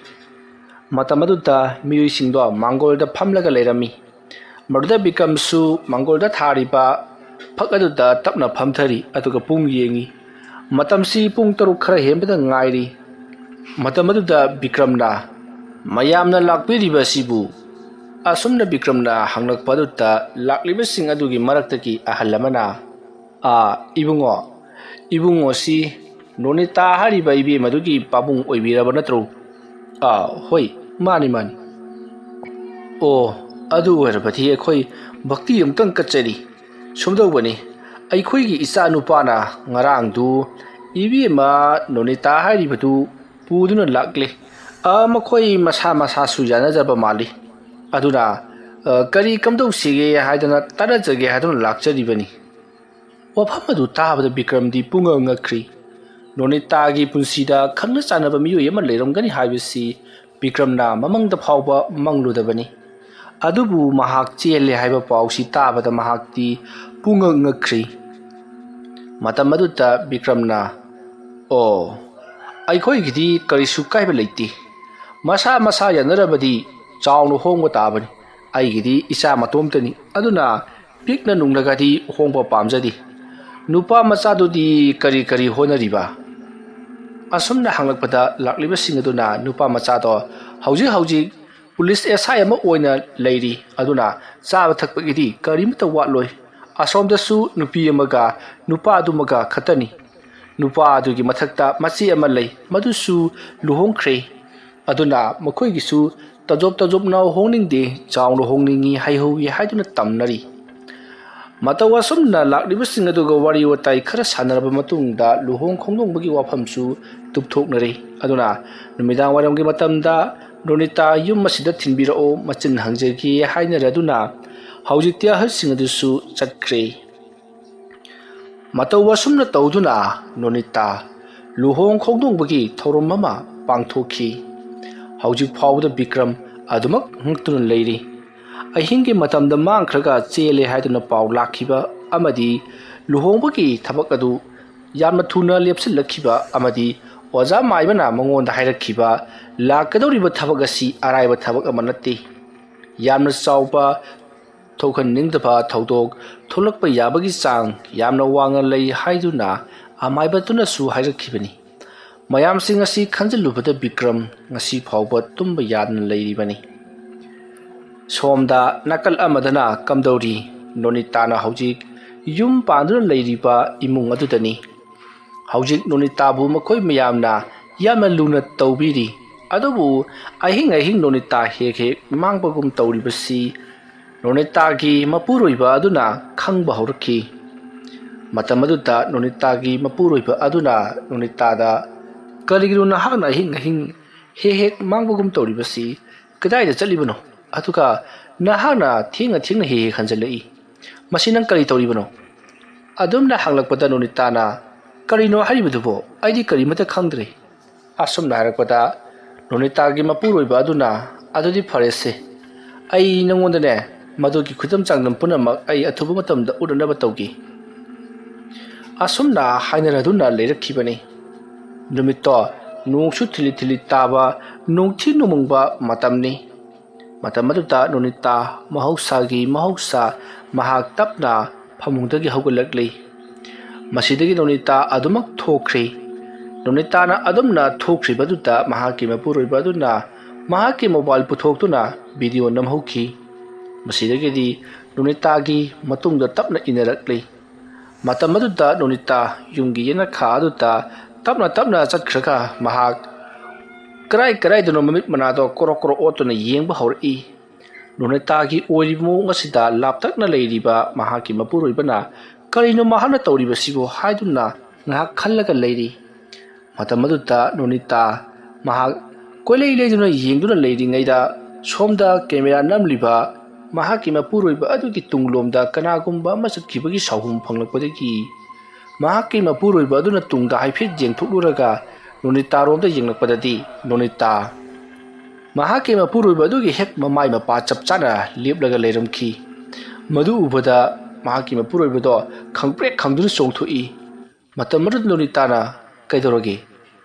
ꯃꯇꯝ ꯑꯗꯨꯗ ꯃꯤꯑꯣꯏꯁꯤꯡꯗꯣ ꯃꯥꯡꯒꯣꯜꯗ ꯐꯝꯂꯒ ꯂꯩꯔꯝꯃꯤ꯫ ꯃꯗꯨꯗ ꯕꯤꯀ꯭ꯔꯝꯁꯨ ꯃꯥꯡꯒꯣꯜꯗ ꯊꯥꯔꯤꯕ ꯐꯛ ꯑꯗꯨꯗ ꯇꯞꯅ ꯐꯝꯊꯔꯤ, ꯑꯗꯨꯒ ꯄꯨꯡ ꯌꯦꯡꯉꯤ꯫ ꯃꯇꯝꯁꯤ ꯄꯨꯡ ꯇꯔꯨꯛ ꯈꯔ ꯍꯦꯟꯕꯗ ꯉꯥꯏꯔꯤ꯫ ꯃꯇꯝ ꯑꯗꯨꯗ ꯕꯤꯀ꯭ꯔꯝꯅ, "ꯃꯌꯥꯝꯅ ꯂꯥꯛꯄꯤꯔꯤꯕ ꯑꯁꯤꯕꯨ?" ꯑꯁꯨꯝꯅ ꯕꯤꯀ꯭ꯔꯝꯅ ꯍꯪꯂꯛꯄ ꯑꯗꯨꯗ ꯂꯥꯛꯂꯤꯕꯁꯤꯡ ꯑꯗꯨꯒꯤ ꯃꯔꯛꯇꯒꯤ ꯑꯍꯜ ꯑꯃꯅ, "ꯑꯥ, ꯏꯕꯨꯡꯉꯣ, ꯏꯕꯨꯡꯉꯣꯁꯤ ꯅꯣꯅꯤꯇꯥ ꯍꯥꯏꯔꯤꯕ ꯏꯕꯦꯝ ꯑꯗꯨꯒꯤ ꯄꯥꯕꯨꯡ ꯑꯣꯏꯕꯤꯔꯕ ꯅꯠꯇ꯭ꯔꯣ?" "ꯑꯥ, ꯍꯣꯏ, ꯃꯥꯅꯤ, ꯃꯥꯅꯤ"꯫ "ꯑꯣ, ꯑꯗꯨ ꯑꯣꯏꯔꯕꯗꯤ ꯑꯩꯈꯣꯏ ꯚꯛꯇꯤ ꯑꯃꯨꯛꯇꯪ ꯀꯠꯆꯔꯤ꯫ ꯁꯨꯝꯗꯧꯕꯅꯤ, ꯑꯩꯈꯣꯏꯒꯤ ꯏꯆꯥ ꯅꯨꯄꯥꯅ ꯉꯔꯥꯡꯗꯨ ꯏꯕꯦꯝꯃ ꯅꯣꯅꯤꯇꯥ ꯍꯥꯏꯔꯤꯕꯗꯨ ꯄꯨꯗꯨꯅ ꯂꯥꯛꯂꯦ꯫ ꯑ, ꯃꯈꯣꯏ ꯃꯁꯥ ꯃꯁꯥꯁꯨ ꯌꯥꯅꯖꯕ ꯃꯥꯜꯂꯤ꯫ ꯑꯗꯨꯅ, ꯑ, ꯀꯔꯤ ꯀꯝꯗꯧꯁꯤꯒꯦ ꯍꯥꯏꯗꯅ ꯇꯥꯟꯅꯖꯒꯦ ꯍꯥꯏꯗꯨꯅ ꯂꯥꯛꯆꯔꯤꯕꯅꯤ꯫ ꯋꯥꯐꯝ ꯑꯗꯨ ꯇꯥꯕꯗ ꯕꯤꯀ꯭ꯔꯝꯗꯤ ꯄꯨꯡꯉꯛ ꯉꯛꯈ꯭ꯔꯤ꯫ ꯅꯣꯅꯤꯇꯥꯒꯤ ꯄꯨꯟꯁꯤꯗ ꯈꯪꯅ ꯆꯥꯟꯅꯕ ꯃꯤꯑꯣꯏ ꯑꯃ ꯂꯩꯔꯝꯒꯅꯤ ꯍꯥꯏꯕꯁꯤ ꯕꯤꯀ꯭ꯔꯝꯅ ꯃꯃꯪꯗ ꯐꯥꯎꯕ ꯃꯪꯂꯨꯗꯕꯅꯤ꯫ ꯑꯗꯨꯕꯨ ꯃꯍꯥꯛ ꯆꯦꯜꯂꯦ ꯍꯥꯏꯕ ꯄꯥꯎꯁꯤ ꯇꯥꯕꯗ ꯃꯍꯥꯛꯇꯤ ꯄꯨꯡꯉꯛ ꯉꯛꯈ꯭ꯔꯤ꯫ ꯃꯇꯝ ꯑꯗꯨꯗ ꯕꯤꯀ꯭ꯔꯝꯅ, "ꯑꯣ, ꯑꯩꯈꯣꯏꯒꯤꯗꯤ ꯀꯔꯤꯁꯨ ꯀꯥꯏꯕ ꯂꯩꯇꯦ꯫ ꯃꯁꯥ ꯃꯁꯥ ꯌꯥꯅꯔꯕꯗꯤ ꯆꯥꯎꯅ ꯍꯣꯡꯕ ꯇꯥꯕꯅꯤ꯫ ꯑꯩꯒꯤꯗꯤ ꯏꯆꯥ ꯃꯇꯣꯝꯇꯅꯤ, ꯑꯗꯨꯅ ꯄꯤꯛꯅ ꯅꯨꯡꯂꯒꯗꯤ ꯍꯣꯡꯕ ꯄꯥꯝꯖꯗꯦ꯫ ꯅꯨꯄꯥ ꯃꯆꯥꯗꯨꯗꯤ ꯀꯔꯤ ꯀꯔꯤ ꯍꯣꯠꯅꯔꯤꯕ?" ꯑꯁꯨꯝꯅ ꯍꯪꯂꯛꯄꯗ ꯂꯥꯛꯂꯤꯕꯁꯤꯡ ꯑꯗꯨꯅ ꯅꯨꯄꯥ ꯃꯆꯥꯗꯣ ꯍꯧꯖꯤꯛ ꯍꯧꯖꯤꯛ ꯄꯨꯂꯤꯁ S I ꯑꯃ ꯑꯣꯏꯅ ꯂꯩꯔꯤ, ꯑꯗꯨꯅ ꯆꯥꯕ ꯊꯛꯄꯒꯤꯗꯤ ꯀꯔꯤꯃꯠꯇ ꯋꯥꯠꯂꯣꯏ꯫ ꯑꯁꯣꯝꯗꯁꯨ ꯅꯨꯄꯤ ꯑꯃꯒ ꯅꯨꯄꯥꯗꯨꯃꯒ ꯈꯛꯇꯅꯤ꯫ ꯅꯨꯄꯥ ꯑꯗꯨꯒꯤ ꯃꯊꯛꯇ ꯃꯆꯦ ꯑꯃ ꯂꯩ, ꯃꯗꯨꯁꯨ ꯂꯨꯍꯣꯡꯈ꯭ꯔꯦ꯫ ꯑꯗꯨꯅ ꯃꯈꯣꯏꯒꯤꯁꯨ ꯇꯖꯣꯞ ꯇꯖꯣꯞꯅ ꯍꯣꯡꯅꯤꯡꯗꯦ, ꯆꯥꯎꯅ ꯍꯣꯡꯅꯤꯡꯏ ꯍꯥꯏꯍꯧꯏ ꯍꯥꯏꯗꯨꯅ ꯇꯝꯅꯔꯤ꯫ ꯃꯇꯧ ꯑꯁꯨꯝꯅ ꯂꯥꯛꯂꯤꯕꯁꯤꯡ ꯑꯗꯨꯒ ꯋꯥꯔꯤ ꯋꯥꯇꯥꯏ ꯈꯔ ꯁꯥꯟꯅꯔꯕ ꯃꯇꯨꯡꯗ ꯂꯨꯍꯣꯡ ꯈꯣꯡꯗꯣꯡꯕꯒꯤ ꯋꯥꯐꯝꯁꯨ ꯇꯨꯞꯊꯣꯛꯅꯔꯦ꯫ ꯑꯗꯨꯅ ꯅꯨꯃꯤꯗꯥꯡ ꯋꯥꯏꯔꯝꯒꯤ ꯃꯇꯝꯗ ꯅꯣꯅꯤꯇꯥ ꯌꯨꯝ ꯑꯁꯤꯗ ꯊꯤꯟꯕꯤꯔꯛꯑꯣ, ꯃꯆꯤꯟ ꯍꯪꯖꯒꯦ ꯍꯥꯏꯅꯔꯗꯨꯅ ꯍꯧꯖꯤꯛꯇꯤ ꯑꯍꯜꯁꯤꯡ ꯑꯗꯨꯁꯨ ꯆꯠꯈ꯭ꯔꯦ꯫ ꯃꯇꯧ ꯑꯁꯨꯝꯅ ꯇꯧꯗꯨꯅ ꯅꯣꯅꯤꯇꯥ ꯂꯨꯍꯣꯡ ꯈꯣꯡꯗꯣꯡꯕꯒꯤ ꯊꯧꯔꯝ ꯑꯃ ꯄꯥꯡꯊꯣꯛꯈꯤ꯫ ꯍꯧꯖꯤꯛ ꯐꯥꯎꯕꯗ ꯕꯤꯀ꯭ꯔꯝ ꯑꯗꯨꯃꯛ ꯉꯛꯇꯨꯅ ꯂꯩꯔꯤ꯫ ꯑꯍꯤꯡꯒꯤ ꯃꯇꯝꯗ ꯃꯥꯡꯈ꯭ꯔꯒ ꯆꯦꯜꯂꯦ ꯍꯥꯏꯗꯨꯅ ꯄꯥꯎ ꯂꯥꯛꯈꯤꯕ ꯑꯃꯗꯤ ꯂꯨꯍꯣꯡꯕꯒꯤ ꯊꯕꯛ ꯑꯗꯨ ꯌꯥꯝꯅ ꯊꯨꯅ ꯂꯦꯞꯁꯤꯜꯂꯛꯈꯤꯕ ꯑꯃꯗꯤ ꯑꯣꯖꯥ ꯃꯥꯏꯕꯅ ꯃꯉꯣꯟꯗ ꯍꯥꯏꯔꯛꯈꯤꯕ ꯂꯥꯛꯀꯗꯧꯔꯤꯕ ꯊꯕꯛ ꯑꯁꯤ ꯑꯔꯥꯏꯕ ꯊꯕꯛ ꯑꯃ ꯅꯠꯇꯦ꯫ ꯌꯥꯝꯅ ꯆꯥꯎꯕ ꯊꯣꯛꯍꯟꯅꯤꯡꯗꯕ ꯊꯧꯗꯣꯛ ꯊꯣꯛꯂꯛꯄ ꯌꯥꯕꯒꯤ ꯆꯥꯡ ꯌꯥꯝꯅ ꯋꯥꯡꯅ ꯂꯩ ꯍꯥꯏꯗꯨꯅ ꯑꯃꯥꯏꯕꯗꯨꯅꯁꯨ ꯍꯥꯏꯔꯛꯈꯤꯕꯅꯤ꯫ ꯃꯌꯥꯝꯁꯤꯡ ꯑꯁꯤ ꯈꯟꯖꯤꯜꯂꯨꯕꯗ ꯕꯤꯀ꯭ꯔꯝ ꯉꯁꯤ ꯐꯥꯎꯕ ꯇꯨꯝꯕ ꯌꯥꯗꯅ ꯂꯩꯔꯤꯕꯅꯤ꯫ ꯁꯣꯝꯗ ꯅꯥꯀꯜ ꯑꯃꯗꯅ ꯀꯝꯗꯧꯔꯤ? ꯅꯣꯅꯤꯇꯥꯅ ꯍꯧꯖꯤꯛ ꯌꯨꯝ ꯄꯥꯟꯗꯨꯅ ꯂꯩꯔꯤꯕ ꯏꯃꯨꯡ ꯑꯗꯨꯗꯅꯤ꯫ ꯍꯧꯖꯤꯛ ꯅꯣꯅꯤꯇꯥꯕꯨ ꯃꯈꯣꯏ ꯃꯌꯥꯝꯅ ꯌꯥꯝꯅ ꯂꯨꯅ ꯇꯧꯕꯤꯔꯤ꯫ ꯑꯗꯨꯕꯨ ꯑꯍꯤꯡ ꯑꯍꯤꯡ ꯅꯣꯅꯤꯇꯥ ꯍꯦꯛ ꯍꯦꯛ ꯃꯥꯡꯕꯒꯨꯝ ꯇꯧꯔꯤꯕꯁꯤ ꯅꯣꯅꯤꯇꯥꯒꯤ ꯃꯄꯨꯔꯣꯏꯕ ꯑꯗꯨꯅ ꯈꯪꯕ ꯍꯧꯔꯛꯈꯤ꯫ ꯃꯇꯝ ꯑꯗꯨꯗ ꯅꯣꯅꯤꯇꯥꯒꯤ ꯃꯄꯨꯔꯣꯏꯕ ꯑꯗꯨꯅ ꯅꯣꯅꯤꯇꯥꯗ, "ꯀꯔꯤꯒꯤꯅꯣ ꯅꯍꯥꯛꯅ ꯑꯍꯤꯡ ꯑꯍꯤꯡ ꯍꯦꯛ ꯍꯦꯛ ꯃꯥꯡꯕꯒꯨꯝ ꯇꯧꯔꯤꯕꯁꯤ? ꯀꯗꯥꯏꯗ ꯆꯠꯂꯤꯕꯅꯣ? ꯑꯗꯨꯒ ꯅꯍꯥꯛꯅ ꯊꯦꯡꯅ ꯊꯦꯡꯅ ꯍꯦꯛ ꯍꯦꯛ ꯍꯟꯖꯤꯜꯂꯛꯏ꯫ ꯃꯁꯤ ꯅꯪ ꯀꯔꯤ ꯇꯧꯔꯤꯕꯅꯣ?" ꯑꯗꯨꯝꯅ ꯍꯪꯂꯛꯄꯗ ꯅꯣꯅꯤꯇꯥꯅ, "ꯀꯔꯤꯅꯣ ꯍꯥꯏꯔꯤꯕꯗꯨꯕꯣ? ꯑꯩꯗꯤ ꯀꯔꯤꯃꯠꯇ ꯈꯪꯗ꯭ꯔꯦ꯫" ꯑꯁꯨꯝꯅ ꯍꯥꯏꯔꯛꯄꯗ ꯅꯣꯅꯤꯇꯥꯒꯤ ꯃꯄꯨꯔꯣꯏꯕ ꯑꯗꯨꯅ, "ꯑꯗꯨꯗꯤ ꯐꯔꯦꯁꯦ, ꯑꯩ ꯅꯉꯣꯟꯗꯅꯦ ꯃꯗꯨꯒꯤ ꯈꯨꯗꯝ ꯆꯥꯡꯗꯝ ꯄꯨꯝꯅꯃꯛ ꯑꯩ ꯑꯊꯨꯕ ꯃꯇꯝꯗ ꯎꯠꯅꯅꯕ ꯇꯧꯒꯦ꯫" ꯑꯁꯨꯝꯅ ꯍꯥꯏꯅꯔꯗꯨꯅ ꯂꯩꯔꯛꯈꯤꯕꯅꯤ꯫ ꯅꯨꯃꯤꯠꯇꯣ ꯅꯣꯡꯁꯨ ꯊꯤꯂꯤ ꯊꯤꯂꯤ ꯇꯥꯕ, ꯅꯣꯡꯊꯤ ꯅꯣꯡꯃꯪꯕ ꯃꯇꯝꯅꯤ꯫ ꯃꯇꯝ ꯑꯗꯨꯗ ꯅꯣꯅꯤꯇꯥ ꯃꯍꯧꯁꯥꯒꯤ ꯃꯍꯧꯁꯥ ꯃꯍꯥꯛ ꯇꯞꯅ ꯐꯃꯨꯡꯗꯒꯤ ꯍꯧꯒꯠꯂꯛꯂꯤ꯫ ꯃꯁꯤꯗꯒꯤ ꯅꯣꯅꯤꯇꯥ ꯑꯗꯨꯃꯛ ꯊꯣꯛꯈ꯭ꯔꯤ꯫ ꯅꯣꯅꯤꯇꯥꯅ ꯑꯗꯨꯝꯅ ꯊꯣꯛꯈ꯭ꯔꯤꯕꯗꯨꯗ ꯃꯍꯥꯛꯀꯤ ꯃꯄꯨꯔꯣꯏꯕ ꯑꯗꯨꯅ ꯃꯍꯥꯛꯀꯤ ꯃꯣꯕꯥꯏꯜ ꯄꯨꯊꯣꯛꯇꯨꯅ ꯚꯤꯗꯤꯑꯣ ꯅꯝꯍꯧꯈꯤ꯫ ꯃꯁꯤꯗꯒꯤꯗꯤ ꯅꯣꯅꯤꯇꯥꯒꯤ ꯃꯇꯨꯡꯗ ꯇꯞꯅ ꯏꯟꯅꯔꯛꯂꯤ꯫ ꯃꯇꯝ ꯑꯗꯨꯗ ꯅꯣꯅꯤꯇꯥ ꯌꯨꯝꯒꯤ ꯌꯦꯅꯈꯥ ꯑꯗꯨꯗ ꯇꯞꯅ ꯇꯞꯅ ꯆꯠꯈ꯭ꯔꯒ ꯃꯍꯥꯛ ꯀꯔꯥꯏ ꯀꯔꯥꯏꯗꯅꯣ ꯃꯃꯤꯠ ꯃꯅꯥꯗꯣ ꯀ꯭ꯔꯣꯛ ꯀ꯭ꯔꯣꯛ ꯑꯣꯠꯇꯨꯅ ꯌꯦꯡꯕ ꯍꯧꯔꯛꯏ꯫ ꯅꯣꯅꯤꯇꯥꯒꯤ ꯑꯣꯏꯔꯤꯕ ꯃꯑꯣꯡ ꯑꯁꯤꯗ ꯂꯥꯞꯇꯛꯅ ꯂꯩꯔꯤꯕ ꯃꯍꯥꯛꯀꯤ ꯃꯄꯨꯔꯣꯏꯕꯅ "ꯀꯔꯤꯅꯣ ꯃꯍꯥꯛꯅ ꯇꯧꯔꯤꯕꯁꯤꯕꯨ?" ꯍꯥꯏꯗꯨꯅ ꯉꯥꯏꯍꯥꯛ ꯈꯜꯂꯒ ꯂꯩꯔꯤ꯫ ꯃꯇꯝ ꯑꯗꯨꯗ ꯅꯣꯅꯤꯇꯥ ꯃꯍꯥꯛ ꯀꯣꯏꯂꯩ ꯂꯩꯗꯨꯅ ꯌꯦꯡꯗꯨꯅ ꯂꯩꯔꯤꯉꯩꯗ ꯁꯣꯝꯗ ꯀꯦꯃꯦꯔꯥ ꯅꯝꯂꯤꯕ ꯃꯍꯥꯛꯀꯤ ꯃꯄꯨꯔꯣꯏꯕ ꯑꯗꯨꯒꯤ ꯇꯨꯡꯂꯣꯝꯗ ꯀꯅꯥꯒꯨꯝꯕ ꯑꯃ ꯆꯠꯈꯤꯕꯒꯤ ꯁꯥꯎꯍꯨꯝ ꯐꯪꯂꯛꯄꯗꯒꯤ ꯃꯍꯥꯛꯀꯤ ꯃꯄꯨꯔꯣꯏꯕ ꯑꯗꯨꯅ ꯇꯨꯡꯗ ꯍꯥꯏꯐꯦꯠ ꯌꯦꯡꯊꯣꯛꯂꯨꯔꯒ ꯅꯣꯅꯤꯇꯥꯔꯣꯝꯗ ꯌꯦꯡꯂꯛꯄꯗꯗꯤ ꯅꯣꯅꯤꯇꯥ ꯃꯍꯥꯛꯀꯤ ꯃꯄꯨꯔꯣꯏꯕ ꯑꯗꯨꯒꯤ ꯍꯦꯛ ꯃꯃꯥꯏ ꯃꯄꯥ ꯆꯞ ꯆꯥꯅ ꯂꯦꯞꯂꯒ ꯂꯩꯔꯝꯈꯤ꯫ ꯃꯗꯨ ꯎꯕꯗ ꯃꯍꯥꯛꯀꯤ ꯃꯄꯨꯔꯣꯏꯕꯗꯣ ꯈꯪꯄ꯭ꯔꯦꯛ ꯈꯪꯗꯨꯅ ꯆꯣꯡꯊꯣꯛꯏ꯫ ꯃꯇꯝ ꯑꯗꯨꯗ ꯅꯣꯅꯤꯇꯥꯅ "ꯀꯩꯗꯧꯔꯒꯦ?"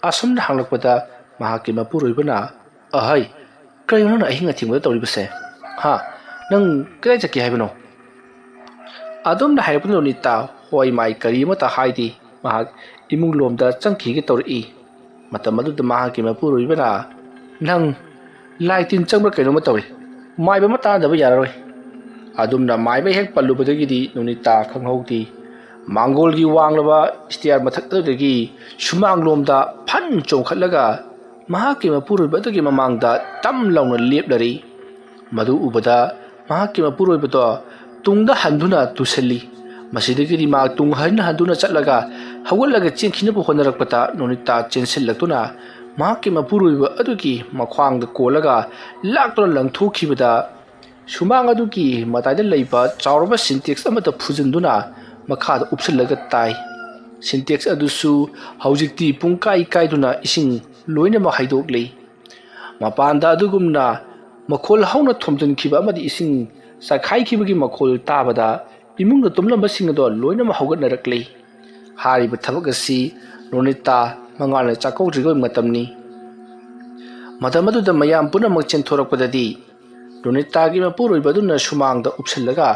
ꯑꯁꯨꯝꯅ ꯍꯪꯂꯛꯄꯗ ꯃꯍꯥꯛꯀꯤ ꯃꯄꯨꯔꯣꯏꯕꯅ, "ꯑꯍꯩ, ꯀꯔꯤꯅꯣ ꯅꯪꯅ ꯑꯍꯤꯡ ꯑꯊꯦꯡꯕꯗ ꯇꯧꯔꯤꯕꯁꯦ? ꯍꯥ? ꯅꯪ ꯀꯗꯥꯏ ꯆꯠꯀꯦ ꯍꯥꯏꯕꯅꯣ?" ꯑꯗꯨꯝꯅ ꯍꯥꯏꯔꯛꯄꯗ ꯅꯣꯅꯤꯇꯥ ꯍꯣꯏ ꯃꯥꯏ ꯀꯔꯤ ꯑꯃꯠꯇ ꯍꯥꯏꯗꯦ꯫ ꯃꯍꯥꯛ ꯏꯃꯨꯡ ꯂꯣꯝꯗ ꯆꯪꯈꯤꯒꯦ ꯇꯧꯔꯛꯏ꯫ ꯃꯇꯝ ꯑꯗꯨꯗ ꯃꯍꯥꯛꯀꯤ ꯃꯄꯨꯔꯣꯏꯕꯅ, "ꯅꯪ ꯂꯥꯏ ꯇꯤꯟ ꯆꯪꯕ꯭ꯔꯥ ꯀꯩꯅꯣꯝꯃ ꯇꯧꯔꯤ꯫ ꯃꯥꯏꯕ ꯑꯃ ꯇꯥꯟꯅꯗꯕ ꯌꯥꯔꯔꯣꯏ꯫" ꯑꯗꯨꯝꯅ ꯃꯥꯏꯕ ꯍꯦꯛ ꯄꯜꯂꯨꯕꯗꯒꯤꯗꯤ ꯅꯣꯅꯤꯇꯥ ꯈꯪꯍꯧꯗꯦ꯫ ꯃꯥꯡꯒꯣꯜꯒꯤ ꯋꯥꯡꯂꯕ ꯁ꯭ꯇꯤꯌꯥꯔ ꯃꯊꯛ ꯑꯗꯨꯗꯒꯤ ꯁꯨꯃꯥꯡꯂꯣꯝꯗ ꯐꯟ ꯆꯣꯡꯈꯠꯂꯒ ꯃꯍꯥꯛꯀꯤ ꯃꯄꯨꯔꯣꯏꯕ ꯑꯗꯨꯒꯤ ꯃꯃꯥꯡꯗ ꯇꯝ ꯂꯥꯎꯅ ꯂꯦꯞꯂꯔꯤ꯫ ꯃꯗꯨ ꯎꯕꯗ ꯃꯍꯥꯛꯀꯤ ꯃꯄꯨꯔꯣꯏꯕꯗꯣ ꯇꯨꯡꯗ ꯍꯟꯗꯨꯅ ꯇꯨꯁꯜꯂꯤ꯫ ꯃꯁꯤꯗꯒꯤꯗꯤ ꯃꯍꯥꯛ ꯇꯨꯡ ꯍꯟꯅ ꯍꯟꯗꯨꯅ ꯆꯠꯂꯒ ꯍꯧꯒꯠꯂꯒ ꯆꯦꯟꯈꯤꯅꯕ ꯍꯣꯠꯅꯔꯛꯄꯗ ꯅꯣꯅꯤꯇꯥ ꯆꯦꯟꯁꯤꯜꯂꯛꯇꯨꯅ ꯃꯍꯥꯛꯀꯤ ꯃꯄꯨꯔꯣꯏꯕ ꯑꯗꯨꯒꯤ ꯃꯈ꯭ꯋꯥꯡꯗ ꯀꯣꯜꯂꯒ ꯂꯥꯛꯇꯨꯅ ꯂꯪꯊꯣꯛꯈꯤꯕꯗ ꯁꯨꯃꯥꯡ ꯑꯗꯨꯒꯤ ꯃꯇꯥꯏꯗ ꯂꯩꯕ ꯆꯥꯎꯔꯕ ꯁꯤꯟꯇꯦꯛꯁ ꯑꯃꯗ ꯐꯨꯖꯤꯟꯗꯨꯅ ꯃꯈꯥꯗ ꯎꯞꯁꯤꯜꯂꯒ ꯇꯥꯏ꯫ ꯁꯤꯟꯇꯦꯛꯁ ꯑꯗꯨꯁꯨ ꯍꯧꯖꯤꯛꯇꯤ ꯄꯨꯡꯀꯥꯏ ꯀꯥꯏꯗꯨꯅ ꯏꯁꯤꯡ ꯂꯣꯏꯅꯃꯛ ꯍꯩꯗꯣꯛꯂꯤ꯫ ꯃꯄꯥꯟꯗ ꯑꯗꯨꯒꯨꯝꯅ ꯃꯈꯣꯜ ꯍꯧꯅ ꯊꯣꯝꯖꯤꯟꯈꯤꯕ ꯑꯃꯗꯤ ꯏꯁꯤꯡ ꯆꯥꯏꯈꯥꯏꯈꯤꯕꯒꯤ ꯃꯈꯣꯜ ꯇꯥꯕꯗ ꯏꯃꯨꯡꯗ ꯇꯨꯝꯂꯝꯕꯁꯤꯡ ꯑꯗꯣ ꯂꯣꯏꯅꯃꯛ ꯍꯧꯒꯠꯅꯔꯛꯂꯤ꯫ ꯍꯥꯏꯔꯤꯕ ꯊꯕꯛ ꯑꯁꯤ ꯔꯣꯅꯤꯇꯥ ꯃꯉꯥꯜꯅ ꯆꯥꯛꯀꯧꯗ꯭ꯔꯤꯉꯩ ꯃꯇꯝꯅꯤ꯫ ꯃꯇꯝ ꯑꯗꯨꯗ ꯃꯌꯥꯝ ꯄꯨꯝꯅꯃꯛ ꯆꯦꯟꯊꯣꯔꯛꯄꯗꯗꯤ ꯔꯣꯅꯤꯇꯥꯒꯤ ꯃꯄꯨꯔꯣꯏꯕ ꯑꯗꯨꯅ ꯁꯨꯃꯥꯡꯗ ꯎꯞꯁꯤꯜꯂꯒ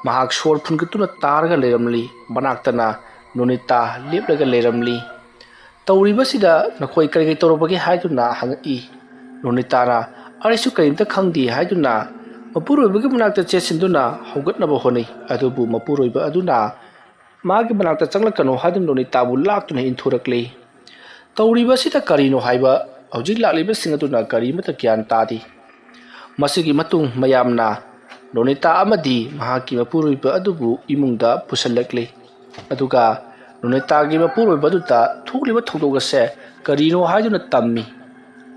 ꯃꯍꯥꯛ ꯁꯣꯔ ꯐꯨꯟꯒꯠꯇꯨꯅ ꯇꯥꯔꯒ ꯂꯩꯔꯝꯂꯤ꯫ ꯃꯅꯥꯛꯇꯅ ꯔꯣꯅꯤꯇꯥ ꯂꯦꯞꯂꯒ ꯂꯩꯔꯝꯂꯤ꯫ "ꯇꯧꯔꯤꯕꯁꯤꯗ ꯅꯈꯣꯏ ꯀꯔꯤ ꯀꯔꯤ ꯇꯧꯔꯕꯒꯦ?" ꯍꯥꯏꯗꯨꯅ ꯍꯪꯉꯛꯏ꯫ ꯔꯣꯅꯤꯇꯥꯅ "ꯑꯩꯁꯨ ꯀꯔꯤꯝꯇ ꯈꯪꯗꯦ" ꯍꯥꯏꯗꯨꯅ ꯃꯄꯨꯔꯣꯏꯕꯒꯤ ꯃꯅꯥꯛꯇ ꯆꯦꯟꯁꯤꯟꯗꯨꯅ ꯍꯧꯒꯠꯅꯕ ꯍꯣꯠꯅꯩ꯫ ꯑꯗꯨꯕꯨ ꯃꯄꯨꯔꯣꯏꯕ ꯑꯗꯨꯅ ꯃꯥꯒꯤ ꯃꯅꯥꯛꯇ ꯆꯪꯂꯛꯀꯅꯨ ꯍꯥꯏꯗꯨꯅ ꯔꯣꯅꯤꯇꯥꯕꯨ ꯂꯥꯛꯇꯨꯅ ꯏꯟꯊꯣꯔꯛꯂꯤ꯫ ꯇꯧꯔꯤꯕꯁꯤꯗ ꯀꯔꯤꯅꯣ ꯍꯥꯏꯕ ꯍꯧꯖꯤꯛ ꯂꯥꯛꯂꯤꯕꯁꯤꯡ ꯑꯗꯨꯅ ꯀꯔꯤꯃꯠꯇ ꯒ꯭ꯌꯥꯟ ꯇꯥꯗꯦ꯫ ꯃꯁꯤꯒꯤ ꯃꯇꯨꯡ ꯃꯌꯥꯝꯅ ꯔꯣꯅꯤꯇꯥ ꯑꯃꯗꯤ ꯃꯍꯥꯛꯀꯤ ꯃꯄꯨꯔꯣꯏꯕ ꯑꯗꯨꯕꯨ ꯏꯃꯨꯡꯗ ꯄꯨꯁꯤꯜꯂꯛꯂꯤ꯫ ꯑꯗꯨꯒ ꯔꯣꯅꯤꯇꯥꯒꯤ ꯃꯄꯨꯔꯣꯏꯕ ꯑꯗꯨꯗ ꯊꯣꯛꯂꯤꯕ ꯊꯧꯗꯣꯛ ꯑꯁꯦ ꯀꯔꯤꯅꯣ ꯍꯥꯏꯗꯨꯅ ꯇꯝꯃꯤ꯫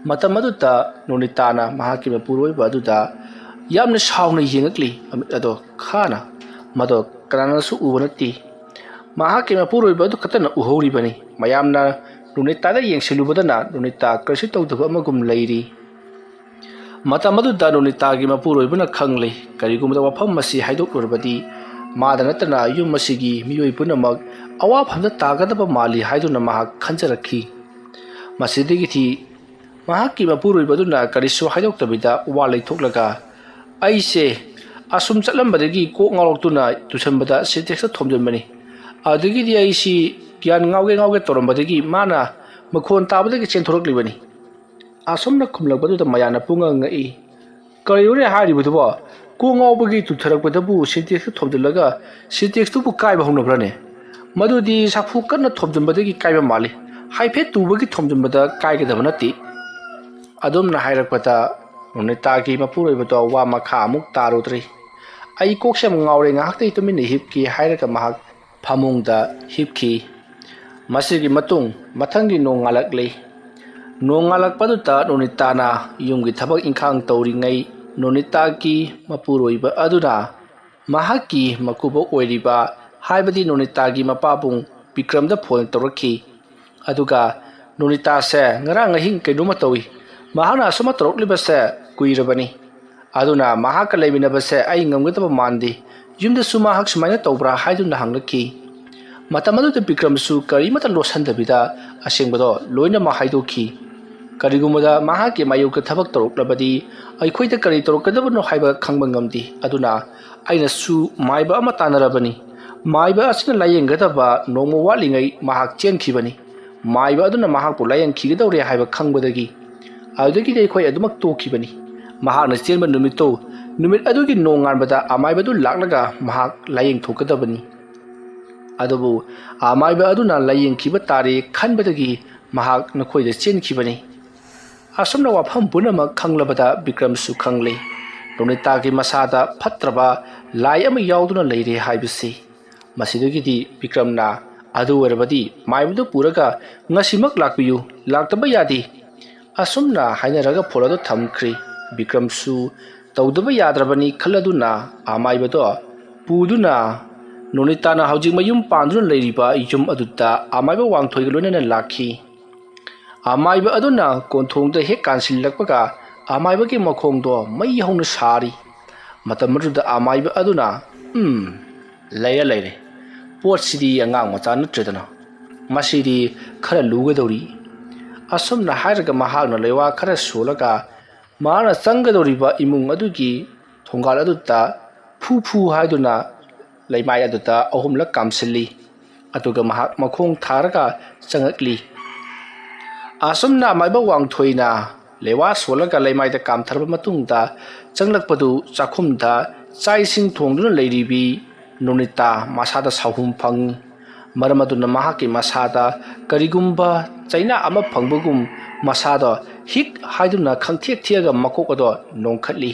ꯃꯇꯝ ꯑꯗꯨꯗ ꯔꯣꯅꯤꯇꯥꯅ ꯃꯍꯥꯛꯀꯤ ꯃꯄꯨꯔꯣꯏꯕ ꯑꯗꯨꯗ ꯌꯥꯝꯅ ꯁꯥꯎꯅ ꯌꯦꯡꯉꯛꯂꯤ꯫ ꯃꯃꯤꯠ ꯑꯗꯣ ꯈꯥꯅ, ꯃꯗꯣ ꯀꯅꯥꯅꯁꯨ ꯎꯕ ꯅꯠꯇꯦ꯫ ꯃꯍꯥꯛꯀꯤ ꯃꯄꯨꯔꯣꯏꯕ ꯑꯗꯨ ꯈꯛꯇꯅ ꯎꯍꯧꯔꯤꯕꯅꯤ꯫ ꯃꯌꯥꯝꯅ ꯔꯣꯅꯤꯇꯥꯗ ꯌꯦꯡꯁꯤꯜꯂꯨꯕꯗꯅ ꯔꯣꯅꯤꯇꯥ ꯀꯔꯤꯁꯨ ꯇꯧꯗꯕ ꯑꯃꯒꯨꯝ ꯂꯩꯔꯤ꯫ ꯃꯇꯝ ꯑꯗꯨꯗ ꯔꯣꯅꯤꯇꯥꯒꯤ ꯃꯄꯨꯔꯣꯏꯕꯅ ꯈꯪꯂꯦ, ꯀꯔꯤꯒꯨꯝꯕꯗ ꯋꯥꯐꯝ ꯑꯁꯤ ꯍꯥꯏꯗꯣꯛꯂꯨꯔꯕꯗꯤ ꯃꯥꯗ ꯅꯠꯇꯅ ꯌꯨꯝ ꯑꯁꯤꯒꯤ ꯃꯤꯑꯣꯏ ꯄꯨꯝꯅꯃꯛ ꯑꯋꯥꯐꯝꯗ ꯇꯥꯒꯗꯕ ꯃꯥꯜꯂꯤ ꯍꯥꯏꯗꯨꯅ ꯃꯍꯥꯛ ꯈꯟꯖꯔꯛꯈꯤ꯫ ꯃꯁꯤꯗꯒꯤꯗꯤ ꯃꯍꯥꯛꯀꯤ ꯃꯄꯨꯔꯣꯏꯕ ꯑꯗꯨꯅ ꯀꯔꯤꯁꯨ ꯍꯥꯏꯗꯣꯛꯇꯕꯤꯗ ꯋꯥ ꯂꯩꯊꯣꯛꯂꯒ, "ꯑꯩꯁꯦ ꯑꯁꯨꯝ ꯆꯠꯂꯝꯕꯗꯒꯤ ꯀꯣꯛ ꯉꯥꯎꯔꯛꯇꯨꯅ ꯇꯨꯁꯟꯕꯗ ꯁꯤꯟꯇꯦꯛꯁꯇ ꯊꯣꯝꯖꯤꯟꯕꯅꯤ꯫ ꯑꯗꯨꯗꯒꯤꯗꯤ ꯑꯩꯁꯤ ꯒ꯭ꯌꯥꯟ ꯉꯥꯎꯒꯦ ꯉꯥꯎꯒꯦ ꯇꯧꯔꯝꯕꯗꯒꯤ ꯃꯥꯅ ꯃꯈꯣꯟ ꯇꯥꯕꯗꯒꯤ ꯆꯦꯟꯊꯣꯔꯛꯂꯤꯕꯅꯤ"꯫ ꯑꯁꯨꯝꯅ ꯈꯨꯝꯂꯛꯄꯗꯨꯗ ꯃꯌꯥꯝꯅ ꯄꯨꯡꯉꯛ ꯉꯛꯏ꯫ "ꯀꯔꯤꯅꯣꯅꯦ ꯍꯥꯏꯔꯤꯕꯗꯨꯕꯣ? ꯀꯣꯛ ꯉꯥꯎꯕꯒꯤ ꯇꯨꯊꯔꯛꯄꯗꯕꯨ ꯁꯤꯟꯇꯦꯛꯁꯇ ꯊꯣꯝꯖꯤꯜꯂꯒ ꯁꯤꯟꯇꯦꯛꯁꯇꯨꯕꯨ ꯀꯥꯏꯕ ꯍꯧꯅꯕ꯭ꯔꯅꯦ? ꯃꯗꯨꯗꯤ ꯁꯥꯐꯨ ꯀꯟꯅ ꯊꯣꯝꯖꯤꯟꯕꯗꯒꯤ ꯀꯥꯏꯕ ꯃꯥꯜꯂꯤ꯫ ꯍꯥꯏꯐꯦꯠ ꯇꯨꯕꯒꯤ ꯊꯣꯝꯖꯤꯟꯕꯗ ꯀꯥꯏꯒꯗꯕ ꯅꯠꯇꯦ"꯫ ꯑꯗꯨꯝꯅ ꯍꯥꯏꯔꯛꯄꯗ ꯅꯣꯅꯤꯇꯥꯒꯤ ꯃꯄꯨꯔꯣꯏꯕꯗꯣ ꯋꯥ ꯃꯈꯥ ꯑꯃꯨꯛ ꯇꯥꯔꯨꯗ꯭ꯔꯤ꯫ "ꯑꯩ ꯀꯣꯛꯁꯦ ꯌꯥꯝ ꯉꯥꯎꯔꯦ, ꯉꯥꯏꯍꯥꯛꯇꯪ ꯇꯨꯃꯤꯟꯅ ꯍꯤꯞꯀꯦ" ꯍꯥꯏꯔꯒ ꯃꯍꯥꯛ ꯐꯃꯨꯡꯗ ꯍꯤꯞꯈꯤ꯫ ꯃꯁꯤꯒꯤ ꯃꯇꯨꯡ ꯃꯊꯪꯒꯤ ꯅꯣꯡꯉꯥꯜꯂꯛꯂꯤ꯫ ꯅꯣꯡꯉꯥꯜꯂꯛꯄꯗꯨꯗ ꯅꯣꯅꯤꯇꯥꯅ ꯌꯨꯝꯒꯤ ꯊꯕꯛ ꯏꯪꯈꯥꯡ ꯇꯧꯔꯤꯉꯩ, ꯅꯣꯅꯤꯇꯥꯒꯤ ꯃꯄꯨꯔꯣꯏꯕ ꯑꯗꯨꯅ ꯃꯍꯥꯛꯀꯤ ꯃꯀꯨꯕꯣꯛ ꯑꯣꯏꯔꯤꯕ, ꯍꯥꯏꯕꯗꯤ ꯅꯣꯅꯤꯇꯥꯒꯤ ꯃꯄꯥꯕꯨꯡ ꯕꯤꯀ꯭ꯔꯝꯗ ꯐꯣꯟ ꯇꯧꯔꯛꯈꯤ꯫ ꯑꯗꯨꯒ, "ꯅꯣꯅꯤꯇꯥꯁꯦ ꯉꯔꯥꯡ ꯑꯍꯤꯡ ꯀꯩꯅꯣꯝꯃ ꯇꯧꯏ꯫ ꯃꯍꯥꯛꯅ ꯑꯁꯨꯝꯅ ꯇꯧꯔꯛꯂꯤꯕꯁꯦ ꯀꯨꯏꯔꯕꯅꯤ꯫ ꯑꯗꯨꯅ ꯃꯍꯥꯛꯀ ꯂꯩꯃꯤꯟꯅꯕꯁꯦ ꯑꯩ ꯉꯝꯒꯗꯕ ꯃꯥꯟꯗꯦ꯫ ꯌꯨꯝꯗꯁꯨ ꯃꯍꯥꯛ ꯁꯨꯃꯥꯏꯅ ꯇꯧꯕ꯭ꯔꯥ?" ꯍꯥꯏꯗꯨꯅ ꯍꯪꯂꯛꯈꯤ꯫ ꯃꯇꯝ ꯑꯗꯨꯗ ꯕꯤꯀ꯭ꯔꯝꯁꯨ ꯀꯔꯤꯃꯠꯇ ꯂꯣꯠꯁꯤꯟꯗꯕꯤꯗ ꯑꯁꯦꯡꯕꯗꯣ ꯂꯣꯏꯅꯃꯛ ꯍꯥꯏꯗꯣꯛꯈꯤ꯫ "ꯀꯔꯤꯒꯨꯝꯕꯗ ꯃꯍꯥꯛꯀꯤ ꯃꯥꯌꯣꯛꯇ ꯊꯕꯛ ꯇꯧꯔꯛꯂꯕꯗꯤ ꯑꯩꯈꯣꯏꯗ ꯀꯔꯤ ꯇꯧꯔꯛꯀꯗꯕꯅꯣ ꯍꯥꯏꯕ ꯈꯪꯕ ꯉꯝꯗꯦ꯫ ꯑꯗꯨꯅ ꯑꯩꯅꯁꯨ ꯃꯥꯏꯕ ꯑꯃ ꯇꯥꯟꯅꯔꯕꯅꯤ꯫ ꯃꯥꯏꯕ ꯑꯁꯤꯅ ꯂꯥꯌꯦꯡꯒꯗꯕ ꯅꯣꯡꯃ ꯋꯥꯠꯂꯤꯉꯩ ꯃꯍꯥꯛ ꯆꯦꯟꯈꯤꯕꯅꯤ꯫ ꯃꯥꯏꯕ ꯑꯗꯨꯅ ꯃꯍꯥꯛꯄꯨ ꯂꯥꯌꯦꯡꯈꯤꯒꯗꯧꯔꯦ ꯍꯥꯏꯕ ꯈꯪꯕꯗꯒꯤ꯫ ꯑꯗꯨꯗꯒꯤꯗꯤ ꯑꯩꯈꯣꯏ ꯑꯗꯨꯃꯛ ꯇꯣꯛꯈꯤꯕꯅꯤ꯫ ꯃꯍꯥꯛꯅ ꯆꯦꯟꯕ ꯅꯨꯃꯤꯠꯇꯨ, ꯅꯨꯃꯤꯠ ꯑꯗꯨꯒꯤ ꯅꯣꯡꯉꯥꯟꯕꯗ ꯑꯃꯥꯏꯕꯗꯨ ꯂꯥꯛꯂꯒ ꯃꯍꯥꯛ ꯂꯥꯌꯦꯡꯊꯣꯛꯀꯗꯕꯅꯤ꯫ ꯑꯗꯨꯕꯨ ꯑꯃꯥꯏꯕ ꯑꯗꯨꯅ ꯂꯥꯌꯦꯡꯈꯤꯕ ꯇꯥꯔꯦ ꯈꯟꯕꯗꯒꯤ ꯃꯍꯥꯛ ꯅꯈꯣꯏꯗ ꯆꯦꯟꯈꯤꯕꯅꯤ꯫" ꯑꯁꯨꯝꯅ ꯋꯥꯐꯝ ꯄꯨꯝꯅꯃꯛ ꯈꯪꯂꯕꯗ ꯕꯤꯀ꯭ꯔꯝꯁꯨ ꯈꯪꯂꯦ꯫ ꯅꯣꯅꯤꯇꯥꯒꯤ ꯃꯁꯥꯗ ꯐꯠꯇ꯭ꯔꯕ ꯂꯥꯏ ꯑꯃ ꯌꯥꯎꯗꯨꯅ ꯂꯩꯔꯦ ꯍꯥꯏꯕꯁꯤ꯫ ꯃꯁꯤꯗꯒꯤꯗꯤ ꯕꯤꯀ꯭ꯔꯝꯅ, "ꯑꯗꯨ ꯑꯣꯏꯔꯕꯗꯤ ꯃꯥꯏꯕꯗꯨ ꯄꯨꯔꯒ ꯉꯁꯤꯃꯛ ꯂꯥꯛꯄꯤꯌꯨ, ꯂꯥꯛꯇꯕ ꯌꯥꯗꯦ꯫" ꯑꯁꯨꯝꯅ ꯍꯥꯏꯅꯔꯒ ꯐꯣꯟ ꯑꯗꯨ ꯊꯝꯈ꯭ꯔꯦ꯫ ꯕꯤꯀ꯭ꯔꯝꯁꯨ ꯇꯧꯗꯕ ꯌꯥꯗ꯭ꯔꯕꯅꯤ ꯈꯜꯂꯗꯨꯅ ꯑꯃꯥꯏꯕꯗꯣ ꯄꯨꯗꯨꯅ ꯅꯣꯅꯤꯇꯥꯅ ꯍꯧꯖꯤꯛ ꯃꯌꯨꯝ ꯄꯥꯟꯗꯨꯅ ꯂꯩꯔꯤꯕ ꯌꯨꯝ ꯑꯗꯨꯗ ꯑꯃꯥꯏꯕ ꯋꯥꯡꯊꯣꯏꯒ ꯂꯣꯏꯅꯅ ꯂꯥꯛꯈꯤ꯫ ꯑꯃꯥꯏꯕ ꯑꯗꯨꯅ ꯀꯣꯟꯊꯣꯡꯗ ꯍꯦꯛ ꯀꯥꯟꯁꯤꯜꯂꯛꯄꯒ ꯑꯃꯥꯏꯕꯒꯤ ꯃꯈꯣꯡꯗꯣ ꯃꯩ ꯍꯧꯅ ꯁꯥꯔꯤ꯫ ꯃꯇꯝ ꯑꯗꯨꯗ ꯑꯃꯥꯏꯕ ꯑꯗꯨꯅ, "ꯎꯝ, ꯂꯩꯔꯦ, ꯂꯩꯔꯦ꯫ ꯄꯣꯠꯁꯤꯗꯤ ꯑꯉꯥꯡ ꯃꯆꯥ ꯅꯠꯇ꯭ꯔꯦꯗꯅ꯫ ꯃꯁꯤꯗꯤ ꯈꯔ ꯂꯨꯒꯗꯧꯔꯤ꯫" ꯑꯁꯨꯝꯅ ꯍꯥꯏꯔꯒ ꯃꯍꯥꯛꯅ ꯂꯩꯋꯥ ꯈꯔ ꯁꯣꯜꯂꯒ ꯃꯍꯥꯛꯅ ꯆꯪꯒꯗꯧꯔꯤꯕ ꯏꯃꯨꯡ ꯑꯗꯨꯒꯤ ꯊꯣꯡꯒꯥꯜ ꯑꯗꯨꯗ ꯐꯨ ꯐꯨ ꯍꯥꯏꯗꯨꯅ ꯂꯩꯃꯥꯏ ꯑꯗꯨꯗ ꯑꯍꯨꯝꯂꯛ ꯀꯥꯝꯁꯤꯜꯂꯤ꯫ ꯑꯗꯨꯒ ꯃꯍꯥꯛ ꯃꯈꯣꯡ ꯊꯥꯔꯒ ꯆꯪꯉꯛꯂꯤ꯫ ꯑꯁꯨꯝꯅ ꯑꯃꯥꯏꯕ ꯋꯥꯡꯊꯣꯏꯅ ꯂꯩꯋꯥ ꯁꯣꯜꯂꯒ ꯂꯩꯃꯥꯏꯗ ꯀꯥꯝꯊꯔꯕ ꯃꯇꯨꯡꯗ ꯆꯪꯂꯛꯄꯗꯨ ꯆꯥꯛꯈꯨꯝꯗ ꯆꯥꯛ ꯏꯁꯤꯡ ꯊꯣꯡꯗꯨꯅ ꯂꯩꯔꯤꯕꯤ ꯅꯣꯅꯤꯇꯥ ꯃꯁꯥꯗ ꯁꯥꯎꯍꯨꯝ ꯐꯪꯏ꯫ ꯃꯔꯝ ꯑꯗꯨꯅ ꯃꯍꯥꯛꯀꯤ ꯃꯁꯥꯗ ꯀꯔꯤꯒꯨꯝꯕ ꯆꯩꯅꯥ ꯑꯃ ꯐꯪꯕꯒꯨꯝ ꯃꯁꯥꯗ ꯍꯤꯛ ꯍꯥꯏꯗꯨꯅ ꯈꯪꯊꯦꯛ ꯊꯦꯛꯑꯒ ꯃꯀꯣꯛ ꯑꯗꯣ ꯅꯣꯡꯈꯠꯂꯤ꯫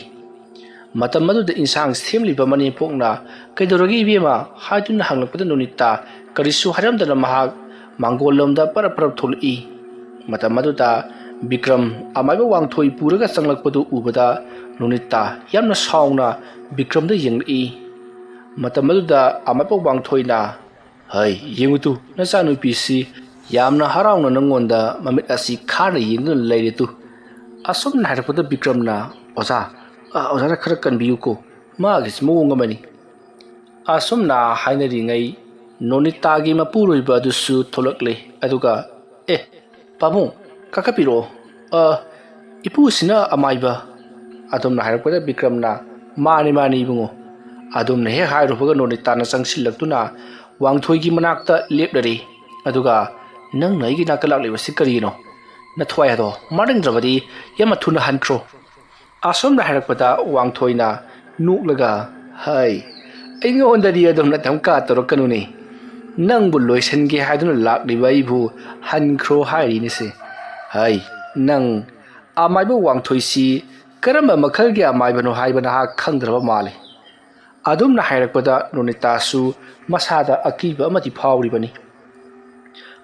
ꯃꯇꯝ ꯑꯗꯨꯗ ꯏꯟꯁꯥꯡ ꯁꯦꯝꯂꯤꯕ ꯃꯅꯦꯝꯄꯣꯛꯅ "ꯀꯩꯗꯧꯔꯒꯦ ꯏꯕꯦꯝꯃ?" ꯍꯥꯏꯗꯨꯅ ꯍꯪꯂꯛꯄꯗ ꯅꯣꯅꯤꯇꯥ ꯀꯔꯤꯁꯨ ꯍꯥꯏꯔꯝꯗꯅ ꯃꯍꯥꯛ ꯃꯥꯡꯒꯣꯜ ꯂꯣꯝꯗ ꯄꯔꯞ ꯄꯔꯞ ꯊꯣꯛꯂꯛꯏ꯫ ꯃꯇꯝ ꯑꯗꯨꯗ ꯕꯤꯀ꯭ꯔꯝ ꯑꯃꯥꯏꯕ ꯋꯥꯡꯊꯣꯏ ꯄꯨꯔꯒ ꯆꯪꯂꯛꯄꯗꯨ ꯎꯕꯗ ꯅꯣꯅꯤꯇꯥ ꯌꯥꯝꯅ ꯁꯥꯎꯅ ꯕꯤꯀ꯭ꯔꯝꯗ ꯌꯦꯡꯂꯛꯏ꯫ ꯃꯇꯝ ꯑꯗꯨꯗ ꯑꯃꯥꯏꯕ ꯋꯥꯡꯊꯣꯏꯅ, "ꯍꯩ, ꯌꯦꯡꯉꯨ ꯇꯨ, ꯅꯆꯥꯅꯨꯄꯤꯁꯤ ꯌꯥꯝꯅ ꯍꯔꯥꯎꯅ ꯅꯪꯉꯣꯟꯗ ꯃꯃꯤꯠ ꯑꯁꯤ ꯈꯥꯅ ꯌꯦꯡꯗꯨꯅ ꯂꯩꯔꯦ ꯇꯨ"꯫ ꯑꯁꯨꯝꯅ ꯍꯥꯏꯔꯛꯄꯗ ꯕꯤꯀ꯭ꯔꯝꯅ, "ꯑꯣꯖꯥ, ꯑ, ꯑꯣꯖꯥꯅ ꯈꯔ ꯀꯟꯕꯤꯌꯨꯀꯣ, ꯃꯥꯒꯤꯁꯤ ꯃꯑꯣꯡ ꯑꯃꯅꯤ"꯫ ꯑꯁꯨꯝꯅ ꯍꯥꯏꯅꯔꯤꯉꯩ ꯅꯣꯅꯤꯇꯥꯒꯤ ꯃꯄꯨꯔꯣꯏꯕ ꯑꯗꯨꯁꯨ ꯊꯣꯛꯂꯛꯂꯦ꯫ ꯑꯗꯨꯒ, "ꯑꯦ, ꯄꯥꯕꯨꯡ, ꯀꯥꯈꯠꯄꯤꯔꯛꯑꯣ꯫ ꯑ, ꯏꯄꯨꯁꯤꯅ ꯑꯃꯥꯏꯕ?" ꯑꯗꯨꯝꯅ ꯍꯥꯏꯔꯛꯄꯗ ꯕꯤꯀ꯭ꯔꯝꯅ, "ꯃꯥꯅꯤ, ꯃꯥꯅꯤ, ꯏꯕꯨꯡꯉꯣ"꯫ ꯑꯗꯨꯝꯅ ꯍꯦꯛ ꯍꯥꯏꯔꯨꯕꯒ ꯅꯣꯅꯤꯇꯥꯅ ꯆꯪꯁꯤꯜꯂꯛꯇꯨꯅ ꯋꯥꯡꯊꯣꯏꯒꯤ ꯃꯅꯥꯛꯇ ꯂꯦꯞꯂꯔꯦ꯫ ꯑꯗꯨꯒ, "ꯅꯪꯅ ꯑꯩꯒꯤ ꯅꯥꯛꯇ ꯂꯥꯛꯂꯤꯕꯁꯤ ꯀꯔꯤꯒꯤꯅꯣ? ꯅꯊ꯭ꯋꯥꯏ ꯑꯗꯣ ꯃꯥꯡꯅꯤꯡꯗ꯭ꯔꯕꯗꯤ ꯌꯥꯝꯅ ꯊꯨꯅ ꯍꯟꯈ꯭ꯔꯣ"꯫ ꯑꯁꯣꯝꯅ ꯍꯥꯏꯔꯛꯄꯗ ꯋꯥꯡꯊꯣꯏꯅ ꯅꯣꯛꯂꯒ, "ꯍꯩ, ꯑꯩꯉꯣꯟꯗꯗꯤ ꯑꯗꯨꯝꯅ ꯙꯝꯀꯥ ꯇꯧꯔꯛꯀꯅꯨꯅꯦ꯫ ꯅꯪꯕꯨ ꯂꯣꯏꯁꯤꯟꯒꯦ ꯍꯥꯏꯗꯨꯅ ꯂꯥꯛꯂꯤꯕ ꯑꯩꯕꯨ ꯍꯟꯈ꯭ꯔꯣ ꯍꯥꯏꯔꯤꯅꯦꯁꯦ꯫ ꯍꯩ, ꯅꯪ ꯑꯃꯥꯏꯕ ꯋꯥꯡꯊꯣꯏꯁꯤ ꯀꯔꯝꯕ ꯃꯈꯜꯒꯤ ꯑꯃꯥꯏꯕꯅꯣ ꯍꯥꯏꯕ ꯅꯍꯥꯛ ꯈꯪꯗ꯭ꯔꯕ ꯃꯥꯜꯂꯤ"꯫ ꯑꯗꯨꯝꯅ ꯍꯥꯏꯔꯛꯄꯗ ꯅꯣꯅꯤꯇꯥꯁꯨ ꯃꯁꯥꯗ ꯑꯀꯤꯕ ꯑꯃꯗꯤ ꯐꯥꯎꯔꯤꯕꯅꯤ꯫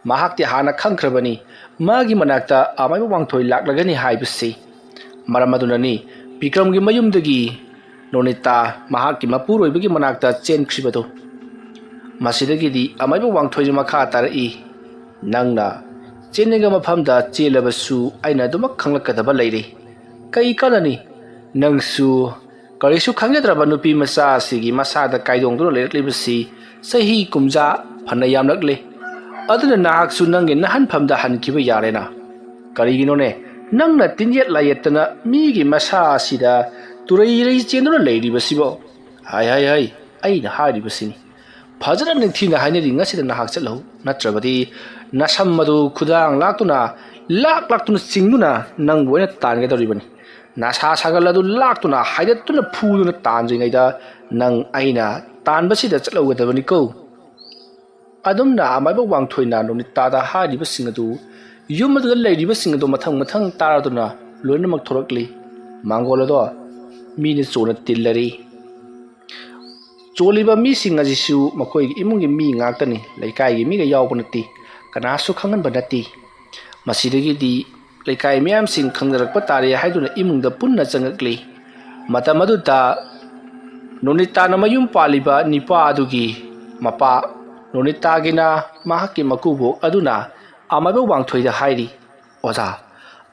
ꯃꯍꯥꯛꯇꯤ ꯍꯥꯟꯅ ꯈꯪꯈ꯭ꯔꯕꯅꯤ ꯃꯥꯒꯤ ꯃꯅꯥꯛꯇ ꯑꯃꯥꯏꯕ ꯋꯥꯡꯊꯣꯏ ꯂꯥꯛꯂꯒꯅꯤ ꯍꯥꯏꯕꯁꯤ꯫ ꯃꯔꯝ ꯑꯗꯨꯅꯅꯤ ꯕꯤꯀ꯭ꯔꯝꯒꯤ ꯃꯌꯨꯝꯗꯒꯤ ꯅꯣꯅꯤꯇꯥ ꯃꯍꯥꯛꯀꯤ ꯃꯄꯨꯔꯣꯏꯕꯒꯤ ꯃꯅꯥꯛꯇ ꯆꯦꯟꯈ꯭ꯔꯤꯕꯗꯨ꯫ ꯃꯁꯤꯗꯒꯤꯗꯤ ꯑꯃꯥꯏꯕ ꯋꯥꯡꯊꯣꯏꯅ ꯃꯈꯥ ꯇꯥꯔꯛꯏ, "ꯅꯪꯅ ꯆꯦꯟꯅꯤꯡꯕ ꯃꯐꯝꯗ ꯆꯦꯜꯂꯕꯁꯨ ꯑꯩꯅ ꯑꯗꯨꯃꯛ ꯈꯪꯂꯛꯀꯗꯕ ꯂꯩꯔꯦ꯫ ꯀꯩ ꯀꯥꯟꯅꯅꯤ? ꯅꯪꯁꯨ ꯀꯔꯤꯁꯨ ꯈꯪꯖꯗ꯭ꯔꯕ ꯅꯨꯄꯤ ꯃꯆꯥ ꯑꯁꯤꯒꯤ ꯃꯁꯥꯗ ꯀꯥꯏꯗꯣꯡꯗꯨꯅ ꯂꯩꯔꯛꯂꯤꯕꯁꯤ ꯆꯍꯤ ꯀꯨꯝꯖꯥ ꯐꯅ ꯌꯥꯝꯂꯛꯂꯦ꯫ ꯑꯗꯨꯅ ꯅꯍꯥꯛꯁꯨ ꯅꯪꯒꯤ ꯅꯍꯟꯐꯝꯗ ꯍꯟꯈꯤꯕ ꯌꯥꯔꯦꯅ꯫ ꯀꯔꯤꯒꯤꯅꯣꯅꯦ? ꯅꯪꯅ ꯇꯤꯟꯌꯦꯠ ꯂꯥꯏꯌꯦꯠꯇꯅ ꯃꯤꯒꯤ ꯃꯁꯥ ꯑꯁꯤꯗ ꯇꯨꯔꯩ ꯔꯩ ꯆꯦꯟꯗꯨꯅ ꯂꯩꯔꯤꯕꯁꯤꯕꯣ? ꯍꯥꯏ, ꯍꯥꯏ, ꯍꯥꯏ, ꯑꯩꯅ ꯍꯥꯏꯔꯤꯕꯁꯤꯅꯤ꯫ ꯐꯖꯅ ꯅꯤꯡꯊꯤꯅ ꯍꯥꯏꯅꯔꯤ ꯉꯁꯤꯗ ꯅꯍꯥꯛ ꯆꯠꯂꯍꯧ, ꯅꯠꯇ꯭ꯔꯕꯗꯤ ꯅꯁꯝ ꯑꯗꯨ ꯈꯨꯗꯥꯡ ꯂꯥꯛꯇꯨꯅ, ꯂꯥꯛ ꯂꯥꯛꯇꯨꯅ ꯆꯤꯡꯗꯨꯅ ꯅꯪꯕꯨ ꯑꯩꯅ ꯇꯥꯟꯒꯗꯧꯔꯤꯕꯅꯤ꯫ ꯅꯁꯥ ꯁꯥꯒꯜ ꯑꯗꯨ ꯂꯥꯛꯇꯨꯅ ꯍꯥꯏꯗꯠꯇꯨꯅ ꯐꯨꯗꯨꯅ ꯇꯥꯟꯗ꯭ꯔꯤꯉꯩꯗ ꯅꯪ ꯑꯩꯅ ꯇꯥꯟꯕꯁꯤꯗ ꯆꯠꯍꯧꯒꯗꯕꯅꯤꯀꯣ"꯫ ꯑꯗꯨꯝꯅ ꯑꯃꯥꯏꯕ ꯋꯥꯡꯊꯣꯏꯅ ꯅꯣꯅꯤꯇꯥꯗ ꯍꯥꯏꯔꯤꯕꯁꯤꯡ ꯑꯗꯨ ꯌꯨꯝ ꯑꯗꯨꯗ ꯂꯩꯔꯤꯕꯁꯤꯡ ꯑꯗꯨ ꯃꯊꯪ ꯃꯊꯪ ꯇꯥꯔꯗꯨꯅ ꯂꯣꯏꯅꯃꯛ ꯊꯣꯔꯛꯂꯤ꯫ ꯃꯥꯡꯒꯣꯜ ꯑꯗꯣ ꯃꯤꯅ ꯆꯣꯅ ꯇꯤꯜꯂꯔꯤ꯫ ꯆꯣꯜꯂꯤꯕ ꯃꯤꯁꯤꯡ ꯑꯁꯤꯁꯨ ꯃꯈꯣꯏꯒꯤ ꯏꯃꯨꯡꯒꯤ ꯃꯤ ꯉꯥꯛꯇꯅꯤ, ꯂꯩꯀꯥꯏꯒꯤ ꯃꯤꯒ ꯌꯥꯎꯕ ꯅꯠꯇꯦ, ꯀꯅꯥꯁꯨ ꯈꯪꯍꯟꯕ ꯅꯠꯇꯦ꯫ ꯃꯁꯤꯗꯒꯤꯗꯤ ꯂꯩꯀꯥꯏ ꯃꯤꯌꯥꯝꯁꯤꯡ ꯈꯪꯅꯔꯛꯄ ꯇꯥꯔꯦ ꯍꯥꯏꯗꯨꯅ ꯏꯃꯨꯡꯗ ꯄꯨꯟꯅ ꯆꯪꯉꯛꯂꯤ꯫ ꯃꯇꯝ ꯑꯗꯨꯗ ꯅꯣꯅꯤꯇꯥꯅ ꯃꯌꯨꯝ ꯄꯥꯜꯂꯤꯕ ꯅꯤꯄꯥ ꯑꯗꯨꯒꯤ ꯃꯄꯥ ꯅꯣꯅꯤꯇꯥꯒꯤꯅ ꯃꯍꯥꯛꯀꯤ ꯃꯀꯨꯕꯣꯛ ꯑꯗꯨꯅ ꯑꯃꯥꯏꯕ ꯋꯥꯡꯊꯣꯏꯗ ꯍꯥꯏꯔꯤ, "ꯑꯣꯖꯥ,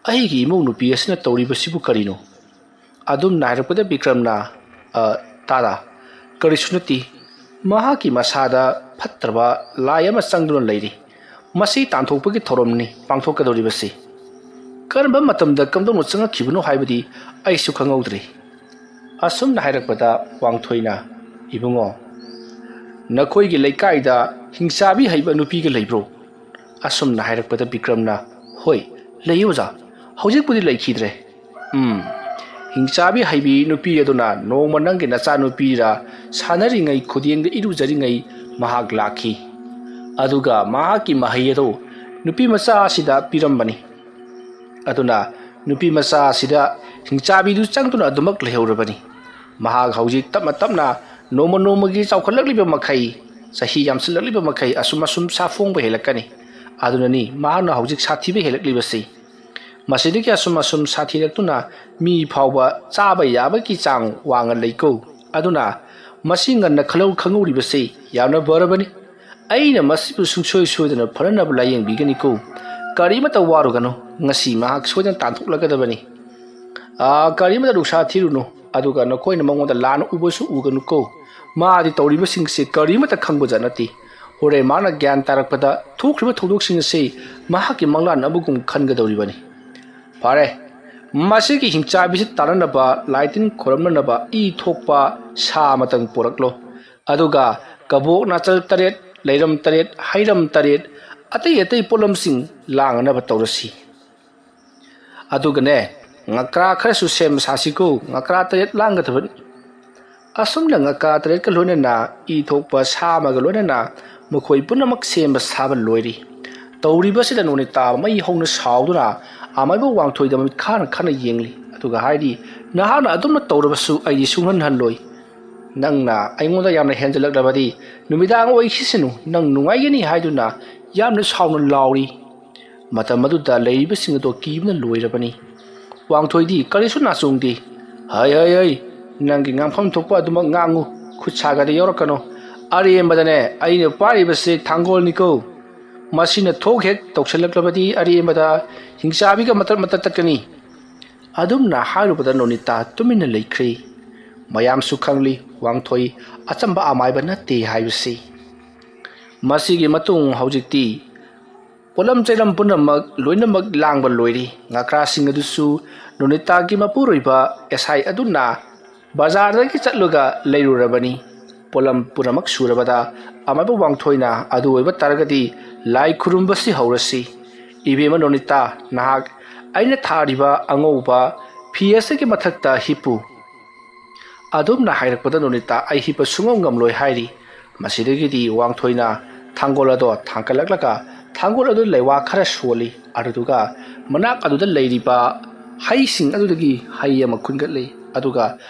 ꯑꯩꯒꯤ ꯏꯃꯧ ꯅꯨꯄꯤ ꯑꯁꯤꯅ ꯇꯧꯔꯤꯕꯁꯤꯕꯨ ꯀꯔꯤꯅꯣ?" ꯑꯗꯨꯝꯅ ꯍꯥꯏꯔꯛꯄꯗ ꯕꯤꯀ꯭ꯔꯝꯅ, "ꯑ, ꯇꯥꯗ, ꯀꯔꯤꯁꯨ ꯅꯠꯇꯦ꯫ ꯃꯍꯥꯛꯀꯤ ꯃꯁꯥꯗ ꯐꯠꯇ꯭ꯔꯕ ꯂꯥꯏ ꯑꯃ ꯆꯪꯗꯨꯅ ꯂꯩꯔꯤ꯫ ꯃꯁꯤ ꯇꯥꯟꯊꯣꯛꯄꯒꯤ ꯊꯧꯔꯝꯅꯤ ꯄꯥꯡꯊꯣꯛꯀꯗꯧꯔꯤꯕꯁꯤ꯫ ꯀꯔꯝꯕ ꯃꯇꯝꯗ ꯀꯝꯗꯧꯅ ꯆꯪꯉꯛꯈꯤꯕꯅꯣ ꯍꯥꯏꯕꯗꯤ ꯑꯩꯁꯨ ꯈꯪꯍꯧꯗ꯭ꯔꯦ꯫" ꯑꯁꯨꯝꯅ ꯍꯥꯏꯔꯛꯄꯗ ꯋꯥꯡꯊꯣꯏꯅ, "ꯏꯕꯨꯡꯉꯣ, ꯅꯈꯣꯏꯒꯤ ꯂꯩꯀꯥꯏꯗ ꯍꯤꯡꯆꯥꯕꯤ ꯍꯩꯕ ꯅꯨꯄꯤꯒ ꯂꯩꯕ꯭ꯔꯣ?" ꯑꯁꯨꯝꯅ ꯍꯥꯏꯔꯛꯄꯗ ꯕꯤꯀ꯭ꯔꯝꯅ, "ꯍꯣꯏ, ꯂꯩ ꯑꯣꯖꯥ꯫ ꯍꯧꯖꯤꯛꯄꯨꯗꯤ ꯂꯩꯈꯤꯗ꯭ꯔꯦ꯫ ꯎꯝ, ꯍꯤꯡꯆꯥꯕꯤ ꯍꯩꯕꯤ ꯅꯨꯄꯤ ꯑꯗꯨꯅ ꯅꯣꯡꯃ ꯅꯪꯒꯤ ꯅꯆꯥꯅꯨꯄꯤꯔ ꯁꯥꯟꯅꯔꯤꯉꯩ, ꯈꯨꯗꯦꯡꯗ ꯏꯔꯨꯖꯔꯤꯉꯩ ꯃꯍꯥꯛ ꯂꯥꯛꯈꯤ꯫ ꯑꯗꯨꯒ ꯃꯍꯥꯛꯀꯤ ꯃꯍꯩ ꯑꯗꯨ ꯅꯨꯄꯤ ꯃꯆꯥ ꯑꯁꯤꯗ ꯄꯤꯔꯝꯕꯅꯤ꯫ ꯑꯗꯨꯅ ꯅꯨꯄꯤ ꯃꯆꯥ ꯑꯁꯤꯗ ꯍꯤꯡꯆꯥꯕꯤꯗꯨ ꯆꯪꯗꯨꯅ ꯑꯗꯨꯃꯛ ꯂꯩꯍꯧꯔꯕꯅꯤ꯫ ꯃꯍꯥꯛ ꯍꯧꯖꯤꯛ ꯇꯞꯅ ꯇꯞꯅ ꯅꯣꯡꯃ ꯅꯣꯡꯃꯒꯤ ꯆꯥꯎꯈꯠꯂꯛꯂꯤꯕ ꯃꯈꯩ, ꯆꯍꯤ ꯌꯥꯝꯁꯤꯜꯂꯛꯂꯤꯕ ꯃꯈꯩ ꯑꯁꯨꯝ ꯑꯁꯨꯝ ꯁꯥꯐꯣꯡꯕ ꯍꯦꯜꯂꯛꯀꯅꯤ꯫ ꯑꯗꯨꯅꯅꯤ ꯃꯍꯥꯛꯅ ꯍꯧꯖꯤꯛ ꯁꯥꯊꯤꯕ ꯍꯦꯜꯂꯛꯂꯤꯕꯁꯤ꯫ ꯃꯁꯤꯗꯒꯤ ꯑꯁꯨꯝ ꯑꯁꯨꯝ ꯁꯥꯊꯤꯔꯛꯇꯨꯅ ꯃꯤ ꯐꯥꯎꯕ ꯆꯥꯕ ꯌꯥꯕꯒꯤ ꯆꯥꯡ ꯋꯥꯡꯅ ꯂꯩꯀꯣ꯫ ꯑꯗꯨꯅ ꯃꯁꯤ ꯉꯟꯅ ꯈꯜꯍꯧ-, ꯈꯪꯍꯧꯔꯤꯕꯁꯤ ꯌꯥꯝꯅ ꯐꯔꯕꯅꯤ꯫ ꯑꯩꯅ ꯃꯁꯤꯕꯨ ꯁꯨꯡꯁꯣꯏ ꯁꯣꯏꯗꯅ ꯐꯅꯅꯕ ꯂꯥꯌꯦꯡꯕꯤꯒꯅꯤꯀꯣ꯫ ꯀꯔꯤꯃꯇ ꯋꯥꯔꯨꯒꯅꯨ, ꯉꯁꯤ ꯃꯍꯥꯛ ꯁꯣꯏꯗꯅ ꯇꯥꯟꯊꯣꯛꯂꯒꯗꯕꯅꯤ꯫ ꯑꯥ, ꯀꯔꯤꯃꯇ ꯅꯨꯡꯁꯥ ꯊꯤꯔꯨꯅꯨ, ꯑꯗꯨꯒ ꯅꯈꯣꯏꯅ ꯃꯉꯣꯟꯗ ꯂꯥꯟꯅ ꯎꯕꯁꯨ ꯎꯒꯅꯨꯀꯣ꯫ ꯃꯥꯗꯤ ꯇꯧꯔꯤꯕꯁꯤꯡꯁꯤ ꯀꯔꯤꯃꯇ ꯈꯪꯕꯖꯥꯠ ꯅꯠꯇꯦ꯫ ꯍꯣꯔꯦꯟ ꯃꯥꯅ ꯒ꯭ꯌꯥꯟ ꯇꯥꯔꯛꯄꯗ ꯊꯣꯛꯈ꯭ꯔꯤꯕ ꯊꯧꯗꯣꯛꯁꯤꯡ ꯑꯁꯤ ꯃꯍꯥꯛꯀꯤ ꯃꯪꯂꯥꯟ ꯑꯃꯒꯨꯝ ꯈꯟꯒꯗꯧꯔꯤꯕꯅꯤ꯫ ꯐꯔꯦ, ꯃꯁꯤꯒꯤ ꯍꯤꯡꯆꯥꯕꯤꯁꯤ ꯇꯥꯟꯅꯅꯕ ꯂꯥꯏ ꯇꯤꯟ ꯈꯣꯏꯔꯝꯅꯅꯕ ꯏ ꯊꯣꯛꯄ ꯁꯥ ꯑꯃꯇꯪ ꯄꯨꯔꯛꯂꯣ꯫ ꯑꯗꯨꯒ ꯀꯕꯣꯛ ꯅꯥꯆꯜ ꯇꯔꯦꯠ, ꯂꯩꯔꯝ ꯇꯔꯦꯠ, ꯍꯩꯔꯝ ꯇꯔꯦꯠ, ꯑꯇꯩ ꯑꯇꯩ ꯄꯣꯠꯂꯝꯁꯤꯡ ꯂꯥꯡꯅꯅꯕ ꯇꯧꯔꯁꯤ꯫ ꯑꯗꯨꯒꯅꯦ, ꯉꯀ꯭ꯔꯥ ꯈꯔꯁꯨ ꯁꯦꯝ ꯁꯥꯁꯤꯀꯣ, ꯉꯀ꯭ꯔꯥ ꯇꯔꯦꯠ ꯂꯥꯡꯒꯗꯕꯅꯤ꯫" ꯑꯁꯨꯝꯅ ꯉꯀ꯭ꯔꯥ ꯇꯔꯦꯠꯀ ꯂꯣꯏꯅꯅ ꯏ ꯊꯣꯛꯄ ꯁꯥ ꯑꯃꯒ ꯂꯣꯏꯅꯅ ꯃꯈꯣꯏ ꯄꯨꯝꯅꯃꯛ ꯁꯦꯝꯕ ꯁꯥꯕ ꯂꯣꯏꯔꯤ꯫ ꯇꯧꯔꯤꯕꯁꯤꯗ ꯅꯣꯅꯤꯇꯥ ꯃꯩ ꯍꯧꯅ ꯁꯥꯎꯗꯨꯅ ꯑꯃꯥꯏꯕ ꯋꯥꯡꯊꯣꯏꯗ ꯃꯃꯤꯠ ꯈꯥꯅ ꯈꯥꯅ ꯌꯦꯡꯂꯤ꯫ ꯑꯗꯨꯒ ꯍꯥꯏꯔꯤ, "ꯅꯍꯥꯛꯅ ꯑꯗꯨꯝꯅ ꯇꯧꯔꯕꯁꯨ ꯑꯩꯗꯤ ꯁꯨꯡꯍꯟ ꯍꯟꯂꯣꯏ꯫ ꯅꯪꯅ ꯑꯩꯉꯣꯟꯗ ꯌꯥꯝꯅ ꯍꯦꯟꯖꯜꯂꯛꯂꯕꯗꯤ ꯅꯨꯃꯤꯗꯥꯡ ꯑꯣꯏꯈꯤꯁꯅꯨ, ꯅꯪ ꯅꯨꯡꯉꯥꯏꯒꯅꯤ" ꯍꯥꯏꯗꯨꯅ ꯌꯥꯝꯅ ꯁꯥꯎꯅ ꯂꯥꯎꯔꯤ꯫ ꯃꯇꯝ ꯑꯗꯨꯗ ꯂꯩꯔꯤꯕꯁꯤꯡ ꯑꯗꯨ ꯀꯤꯕꯅ ꯂꯣꯏꯔꯕꯅꯤ꯫ ꯋꯥꯡꯊꯣꯏꯗꯤ ꯀꯔꯤꯁꯨ ꯅꯥꯆꯣꯡꯗꯦ꯫ "ꯍꯩ, ꯍꯩ, ꯍꯩ, ꯅꯪꯒꯤ ꯉꯥꯡꯐꯝ ꯊꯣꯛꯄ ꯑꯗꯨꯃꯛ ꯉꯥꯡꯉꯨ, ꯈꯨꯠ ꯁꯥꯒꯗ ꯌꯧꯔꯛꯀꯅꯨ꯫ ꯑꯔꯦꯝꯕꯗꯅꯦ ꯑꯩꯅ ꯄꯥꯏꯔꯤꯕꯁꯦ ꯊꯥꯡꯒꯣꯜꯅꯤꯀꯣ꯫ ꯃꯁꯤꯅ ꯊꯣꯛ ꯍꯦꯛ ꯇꯧꯁꯤꯜꯂꯛꯂꯕꯗꯤ ꯑꯔꯦꯝꯕꯗ ꯍꯤꯡꯆꯥꯕꯤꯒ ꯃꯇꯠ ꯃꯇꯠ ꯇꯠꯀꯅꯤ"꯫ ꯑꯗꯨꯝꯅ ꯍꯥꯏꯔꯨꯕꯗ ꯅꯣꯅꯤꯇꯥ ꯇꯨꯃꯤꯟꯅ ꯂꯩꯈ꯭ꯔꯦ꯫ ꯃꯌꯥꯝꯁꯨ ꯈꯪꯂꯤ ꯋꯥꯡꯊꯣꯏ ꯑꯆꯝꯕ ꯑꯃꯥꯏꯕ ꯅꯠꯇꯦ ꯍꯥꯏꯕꯁꯤ꯫ ꯃꯁꯤꯒꯤ ꯃꯇꯨꯡ ꯍꯧꯖꯤꯛꯇꯤ ꯄꯣꯠꯂꯝ ꯆꯩꯂꯝ ꯄꯨꯝꯅꯃꯛ ꯂꯣꯏꯅꯃꯛ ꯂꯥꯡꯕ ꯂꯣꯏꯔꯤ꯫ ꯉꯀ꯭ꯔꯥꯁꯤꯡ ꯑꯗꯨꯁꯨ ꯅꯣꯅꯤꯇꯥꯒꯤ ꯃꯄꯨꯔꯣꯏꯕ ꯑꯦꯁꯥꯏ ꯑꯗꯨꯅ ꯕꯖꯥꯔꯗꯒꯤ ꯆꯠꯂꯒ ꯂꯩꯔꯨꯔꯕꯅꯤ꯫ ꯄꯣꯠꯂꯝ ꯄꯨꯝꯅꯃꯛ ꯁꯨꯔꯕꯗ ꯑꯃꯥꯏꯕ ꯋꯥꯡꯊꯣꯏꯅ ꯑꯗꯨ ꯑꯣꯏꯕ ꯇꯥꯔꯒꯗꯤ ꯂꯥꯏ ꯈꯨꯔꯨꯝꯕꯁꯤ ꯍꯧꯔꯁꯤ꯫ "ꯏꯕꯦꯝꯃ ꯅꯣꯅꯤꯇꯥ, ꯅꯍꯥꯛ ꯑꯩꯅ ꯊꯥꯔꯤꯕ ꯑꯉꯧꯕ ꯐꯤ ꯑꯁꯤꯒꯤ ꯃꯊꯛꯇ ꯍꯤꯞꯄꯨ"꯫ ꯑꯗꯨꯝꯅ ꯍꯥꯏꯔꯛꯄꯗ ꯅꯣꯅꯤꯇꯥ ꯑꯩ ꯍꯤꯞꯄ ꯁꯨꯡꯉꯝ ꯉꯝꯂꯣꯏ ꯍꯥꯏꯔꯤ꯫ ꯃꯁꯤꯗꯒꯤꯗꯤ ꯋꯥꯡꯊꯣꯏꯅ ꯊꯥꯡꯒꯣꯜ ꯑꯗꯣ ꯊꯥꯡꯒꯠꯂꯛꯂꯒ ꯊꯥꯡꯒꯣꯜ ꯑꯗꯨ ꯂꯩꯋꯥ ꯈꯔ ꯁꯣꯜꯂꯤ꯫ ꯑꯗꯨꯗꯨꯒ ꯃꯅꯥꯛ ꯑꯗꯨꯗ ꯂꯩꯔꯤꯕ ꯍꯩꯁꯤꯡ ꯑꯗꯨꯗꯒꯤ ꯍꯩ ꯑꯃ ꯈꯨꯟꯒꯠꯂꯤ꯫ ꯑꯗꯨꯒ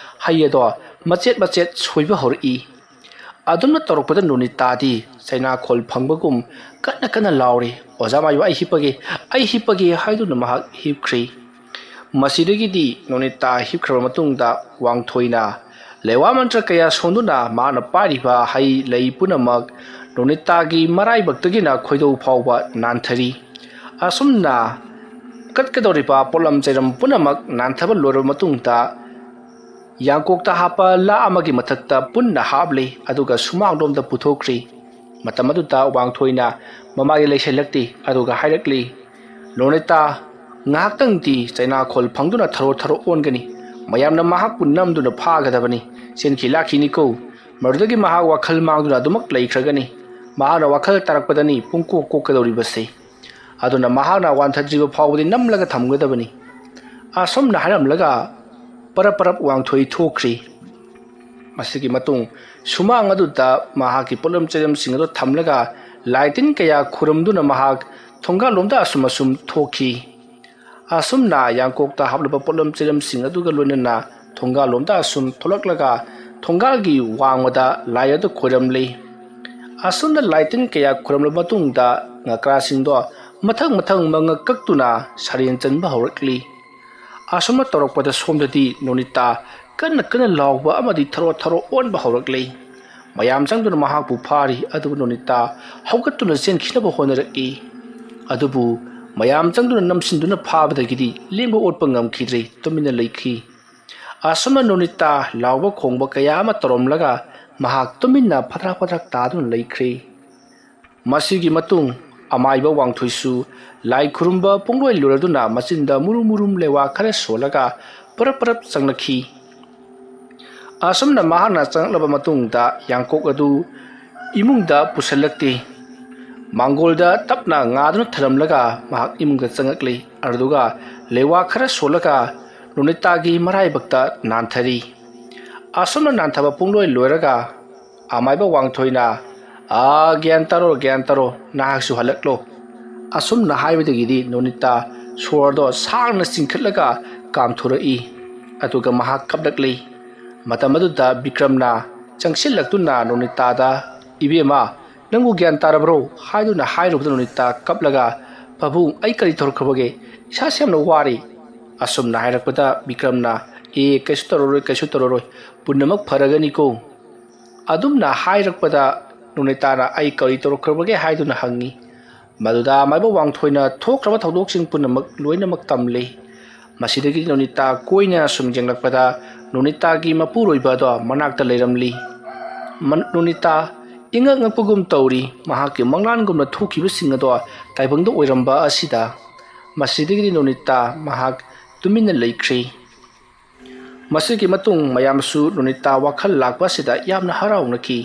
ꯍꯩ ꯑꯗꯣ ꯃꯆꯦꯠ ꯃꯆꯦꯠ ꯁꯣꯏꯕ ꯍꯧꯔꯛꯏ꯫ ꯑꯗꯨꯝꯅ ꯇꯧꯔꯛꯄꯗ ꯅꯣꯅꯤꯇꯥꯗꯤ ꯆꯩꯅꯥꯈꯣꯜ ꯐꯪꯕꯒꯨꯝ ꯀꯟꯅ ꯀꯟꯅ ꯂꯥꯎꯔꯤ, "ꯑꯣꯖꯥ ꯃꯥꯏꯕ, ꯑꯩ ꯍꯤꯞꯄꯒꯦ, ꯑꯩ ꯍꯤꯞꯄꯒꯦ" ꯍꯥꯏꯗꯨꯅ ꯃꯍꯥꯛ ꯍꯤꯞꯈ꯭ꯔꯤ꯫ ꯃꯁꯤꯗꯒꯤꯗꯤ ꯅꯣꯅꯤꯇꯥ ꯍꯤꯞꯈ꯭ꯔꯕ ꯃꯇꯨꯡꯗ ꯋꯥꯡꯊꯣꯏꯅ ꯂꯩꯋꯥ ꯃꯟꯇ꯭ꯔ ꯀꯌꯥ ꯁꯣꯟꯗꯨꯅ ꯃꯥꯅ ꯄꯥꯏꯔꯤꯕ ꯍꯩ ꯂꯩ ꯄꯨꯝꯅꯃꯛ ꯅꯣꯅꯤꯇꯥꯒꯤ ꯃꯔꯥꯏꯕꯛꯇꯒꯤꯅ ꯈꯣꯏꯗꯧ ꯐꯥꯎꯕ ꯅꯥꯟꯊꯔꯤ꯫ ꯑꯁꯨꯝꯅ ꯀꯠꯀꯗꯧꯔꯤꯕ ꯄꯣꯠꯂꯝ ꯆꯩꯔꯝ ꯄꯨꯝꯅꯃꯛ ꯅꯥꯟꯊꯕ ꯂꯣꯏꯔꯕ ꯃꯇꯨꯡꯗ ꯌꯥꯡꯀꯣꯛꯇ ꯍꯥꯞꯄ ꯂꯥ ꯑꯃꯒꯤ ꯃꯊꯛꯇ ꯄꯨꯟꯅ ꯍꯥꯞꯂꯤ, ꯑꯗꯨꯒ ꯁꯨꯃꯥꯡꯂꯣꯝꯗ ꯄꯨꯊꯣꯛꯈ꯭ꯔꯤ꯫ ꯃꯇꯝ ꯑꯗꯨꯗ ꯋꯥꯡꯊꯣꯏꯅ ꯃꯃꯥꯏ ꯂꯩꯁꯜꯂꯛꯇꯦ, ꯑꯗꯨꯒ ꯍꯥꯏꯔꯛꯂꯤ, "ꯅꯣꯅꯤꯇꯥ, ꯉꯥꯏꯍꯥꯛꯇꯪꯗꯤ ꯆꯩꯅꯥꯈꯣꯜ ꯐꯪꯗꯨꯅ ꯊꯔꯣ ꯊꯔꯣ ꯑꯣꯟꯒꯅꯤ꯫ ꯃꯌꯥꯝꯅ ꯃꯍꯥꯛꯄꯨ ꯅꯝꯗꯨꯅ ꯐꯥꯒꯗꯕꯅꯤ꯫ ꯆꯦꯟꯈꯤ ꯂꯥꯛꯈꯤꯅꯤꯀꯣ"꯫ ꯃꯗꯨꯗꯒꯤ ꯃꯍꯥꯛ ꯋꯥꯈꯜ ꯃꯥꯡꯗꯨꯅ ꯑꯗꯨꯃꯛ ꯂꯩꯈ꯭ꯔꯒꯅꯤ꯫ ꯃꯍꯥꯛꯅ ꯋꯥꯈꯜ ꯇꯥꯔꯛꯄꯗꯅꯤ ꯄꯨꯡꯀꯣꯛ ꯀꯣꯛꯀꯗꯧꯔꯤꯕꯁꯤ꯫ ꯑꯗꯨꯅ ꯃꯍꯥꯛꯅ ꯋꯥꯟꯊꯗ꯭ꯔꯤꯕ ꯐꯥꯎꯕꯗꯤ ꯅꯝꯂꯒ ꯊꯝꯒꯗꯕꯅꯤ꯫ ꯑꯁꯨꯝꯅ ꯍꯥꯏꯔꯝꯂꯒ ꯄꯔꯞ ꯄꯔꯞ ꯋꯥꯡꯊꯣꯏ ꯊꯣꯛꯈ꯭ꯔꯤ꯫ ꯃꯁꯤꯒꯤ ꯃꯇꯨꯡ ꯁꯨꯃꯥꯡ ꯑꯗꯨꯗ ꯃꯍꯥꯛꯀꯤ ꯄꯣꯠꯂꯝ ꯆꯩꯂꯝꯁꯤꯡ ꯑꯗꯨ ꯊꯝꯂꯒ ꯂꯥꯏ ꯇꯤꯟ ꯀꯌꯥ ꯈꯨꯔꯨꯝꯗꯨꯅ ꯃꯍꯥꯛ ꯊꯣꯡꯒꯥꯜꯂꯣꯝꯗ ꯑꯁꯨꯝ ꯑꯁꯨꯝ ꯊꯣꯛꯈꯤ꯫ ꯑꯁꯨꯝꯅ ꯌꯥꯡꯀꯣꯛꯇ ꯍꯥꯞꯂꯕ ꯄꯣꯠꯂꯝ ꯆꯩꯂꯝꯁꯤꯡ ꯑꯗꯨꯒ ꯂꯣꯏꯅꯅ ꯊꯣꯡꯒꯥꯜꯂꯣꯝꯗ ꯑꯁꯨꯝ ꯊꯣꯛꯂꯛꯂꯒ ꯊꯣꯡꯒꯥꯜꯒꯤ ꯋꯥꯡꯃꯗ ꯂꯥꯏ ꯑꯗꯨ ꯈꯣꯏꯔꯝꯂꯤ꯫ ꯑꯁꯨꯝꯅ ꯂꯥꯏꯇꯤꯟ ꯀꯌꯥ ꯈꯣꯏꯔꯝꯂꯕ ꯃꯇꯨꯡꯗ ꯉꯀ꯭ꯔꯥꯁꯤꯡꯗꯣ ꯃꯊꯪ ꯃꯊꯪ ꯃꯉꯛ ꯀꯛꯇꯨꯅ ꯁꯔꯦꯟ ꯆꯟꯕ ꯍꯧꯔꯛꯂꯤ꯫ ꯑꯁꯨꯝꯅ ꯇꯧꯔꯛꯄꯗ ꯁꯣꯝꯗꯗꯤ ꯅꯣꯅꯤꯇꯥ ꯀꯟꯅ ꯀꯟꯅ ꯂꯥꯎꯕ ꯑꯃꯗꯤ ꯊꯔꯣ ꯊꯔꯣ ꯑꯣꯟꯕ ꯍꯧꯔꯛꯂꯤ꯫ ꯃꯌꯥꯝ ꯆꯪꯗꯨꯅ ꯃꯍꯥꯛꯄꯨ ꯐꯥꯔꯤ, ꯑꯗꯨꯕꯨ ꯅꯣꯅꯤꯇꯥ ꯍꯧꯒꯠꯇꯨꯅ ꯆꯦꯟꯈꯤꯅꯕ ꯍꯣꯠꯅꯔꯛꯏ꯫ ꯑꯗꯨꯕꯨ ꯃꯌꯥꯝ ꯆꯪꯗꯨꯅ ꯅꯝꯁꯤꯟꯗꯨꯅ ꯐꯥꯕꯗꯒꯤꯗꯤ ꯂꯦꯡꯕ ꯑꯣꯠꯄ ꯉꯝꯈꯤꯗ꯭ꯔꯦ, ꯇꯨꯃꯤꯟꯅ ꯂꯩꯈꯤ꯫ ꯑꯁꯨꯝꯅ ꯅꯣꯅꯤꯇꯥ ꯂꯥꯎꯕ ꯈꯣꯡꯕ ꯀꯌꯥ ꯑꯃ ꯇꯧꯔꯝꯂꯒ ꯃꯍꯥꯛ ꯇꯨꯃꯤꯟꯅ ꯐꯗ꯭ꯔꯛ ꯐꯗ꯭ꯔꯛ ꯇꯥꯗꯨꯅ ꯂꯩꯈ꯭ꯔꯦ꯫ ꯃꯁꯤꯒꯤ ꯃꯇꯨꯡ ꯑꯃꯥꯏꯕ ꯋꯥꯡꯊꯣꯏꯁꯨ ꯂꯥꯏ ꯈꯨꯔꯨꯝꯕ ꯄꯨꯡꯂꯣꯏ ꯂꯣꯏꯔꯗꯨꯅ ꯃꯆꯤꯟꯗ ꯃꯨꯔꯨꯝ ꯃꯨꯔꯨꯝ ꯂꯩꯋꯥ ꯈꯔ ꯁꯣꯜꯂꯒ ꯄꯔꯞ ꯄꯔꯞ ꯆꯪꯂꯛꯈꯤ꯫ ꯑꯁꯨꯝꯅ ꯃꯍꯥꯛꯅ ꯆꯪꯂꯛꯂꯕ ꯃꯇꯨꯡꯗ ꯌꯥꯡꯀꯣꯛ ꯑꯗꯨ ꯏꯃꯨꯡꯗ ꯄꯨꯁꯤꯜꯂꯛꯇꯦ꯫ ꯃꯥꯡꯒꯣꯜꯗ ꯇꯞꯅ ꯉꯥꯗꯨꯅ ꯊꯔꯝꯂꯒ ꯃꯍꯥꯛ ꯏꯃꯨꯡꯗ ꯆꯪꯂꯛꯂꯤ꯫ ꯑꯗꯨꯒ ꯂꯩꯋꯥ ꯈꯔ ꯁꯣꯜꯂꯒ ꯅꯣꯅꯤꯇꯥꯒꯤ ꯃꯔꯥꯏꯕꯛꯇ ꯅꯥꯟꯊꯔꯤ꯫ ꯑꯁꯨꯝꯅ ꯅꯥꯟꯊꯕ ꯄꯨꯡꯂꯣꯏ ꯂꯣꯏꯔꯒ ꯑꯃꯥꯏꯕ ꯋꯥꯡꯊꯣꯏꯅ, "ꯑꯥ, ꯒ꯭ꯌꯥꯟ ꯇꯥꯔꯣ, ꯒ꯭ꯌꯥꯟ ꯇꯥꯔꯣ, ꯅꯍꯥꯛꯁꯨ ꯍꯜꯂꯛꯂꯣ"꯫ ꯑꯁꯨꯝꯅ ꯍꯥꯏꯕꯗꯒꯤꯗꯤ ꯅꯣꯅꯤꯇꯥ ꯁꯣꯔꯗꯣ ꯁꯥꯡꯅ ꯆꯤꯡꯈꯠꯂꯒ ꯀꯥꯝꯊꯣꯔꯛꯏ꯫ ꯑꯗꯨꯒ ꯃꯍꯥꯛ ꯀꯞꯂꯛꯂꯤ꯫ ꯃꯇꯝ ꯑꯗꯨꯗ ꯕꯤꯀ꯭ꯔꯝꯅ ꯆꯪꯁꯤꯜꯂꯛꯇꯨꯅ ꯅꯣꯅꯤꯇꯥꯗ, "ꯏꯕꯦꯝꯃ, ꯅꯪꯕꯨ ꯒ꯭ꯌꯥꯟ ꯇꯥꯔꯕ꯭ꯔꯣ?" ꯍꯥꯏꯗꯨꯅ ꯍꯥꯏꯔꯨꯕꯗ ꯅꯣꯅꯤꯇꯥ ꯀꯞꯂꯒ, "ꯄꯥꯕꯨꯡ, ꯑꯩ ꯀꯔꯤ ꯇꯧꯔꯛꯈ꯭ꯔꯕꯒꯦ? ꯏꯁꯥꯁꯦ ꯌꯥꯝꯅ ꯋꯥꯔꯦ"꯫ ꯑꯁꯨꯝꯅ ꯍꯥꯏꯔꯛꯄꯗ ꯕꯤꯀ꯭ꯔꯝꯅ, "ꯑꯦ, ꯀꯩꯁꯨ ꯇꯧꯔꯔꯣꯏ, ꯀꯩꯁꯨ ꯇꯧꯔꯔꯣꯏ, ꯄꯨꯝꯅꯃꯛ ꯐꯔꯒꯅꯤꯀꯣ"꯫ ꯑꯗꯨꯝꯅ ꯍꯥꯏꯔꯛꯄꯗ ꯅꯣꯅꯤꯇꯥꯅ, "ꯑꯩ ꯀꯔꯤ ꯇꯧꯔꯛꯈ꯭ꯔꯕꯒꯦ?" ꯍꯥꯏꯗꯨꯅ ꯍꯪꯉꯤ꯫ ꯃꯗꯨꯗ ꯑꯃꯥꯏꯕ ꯋꯥꯡꯊꯣꯏꯅ ꯊꯣꯛꯈ꯭ꯔꯕ ꯊꯧꯗꯣꯛꯁꯤꯡ ꯄꯨꯝꯅꯃꯛ ꯂꯣꯏꯅꯃꯛ ꯇꯝꯂꯤ꯫ ꯃꯁꯤꯗꯒꯤ ꯅꯣꯅꯤꯇꯥ ꯀꯣꯏꯅ ꯁꯨꯝ ꯌꯦꯡꯂꯛꯄꯗ ꯅꯣꯅꯤꯇꯥꯒꯤ ꯃꯄꯨꯔꯣꯏꯕ ꯑꯗꯣ ꯃꯅꯥꯛꯇ ꯂꯩꯔꯝꯂꯤ꯫ ꯃꯟ-, ꯅꯣꯅꯤꯇꯥ ꯏꯉꯛ ꯉꯛꯄꯒꯨꯝ ꯇꯧꯔꯤ꯫ ꯃꯍꯥꯛꯀꯤ ꯃꯪꯂꯥꯟꯒꯨꯝꯅ ꯊꯣꯛꯈꯤꯕꯁꯤꯡ ꯑꯗꯣ ꯇꯥꯏꯕꯪꯗ ꯑꯣꯏꯔꯝꯕ ꯑꯁꯤꯗ꯫ ꯃꯁꯤꯗꯒꯤꯗꯤ ꯅꯣꯅꯤꯇꯥ ꯃꯍꯥꯛ ꯇꯨꯃꯤꯟꯅ ꯂꯩꯈ꯭ꯔꯤ꯫ ꯃꯁꯤꯒꯤ ꯃꯇꯨꯡ ꯃꯌꯥꯝꯁꯨ ꯅꯣꯅꯤꯇꯥ ꯋꯥꯈꯜ ꯂꯥꯛꯄ ꯑꯁꯤꯗ ꯌꯥꯝꯅ ꯍꯔꯥꯎꯅꯈꯤ꯫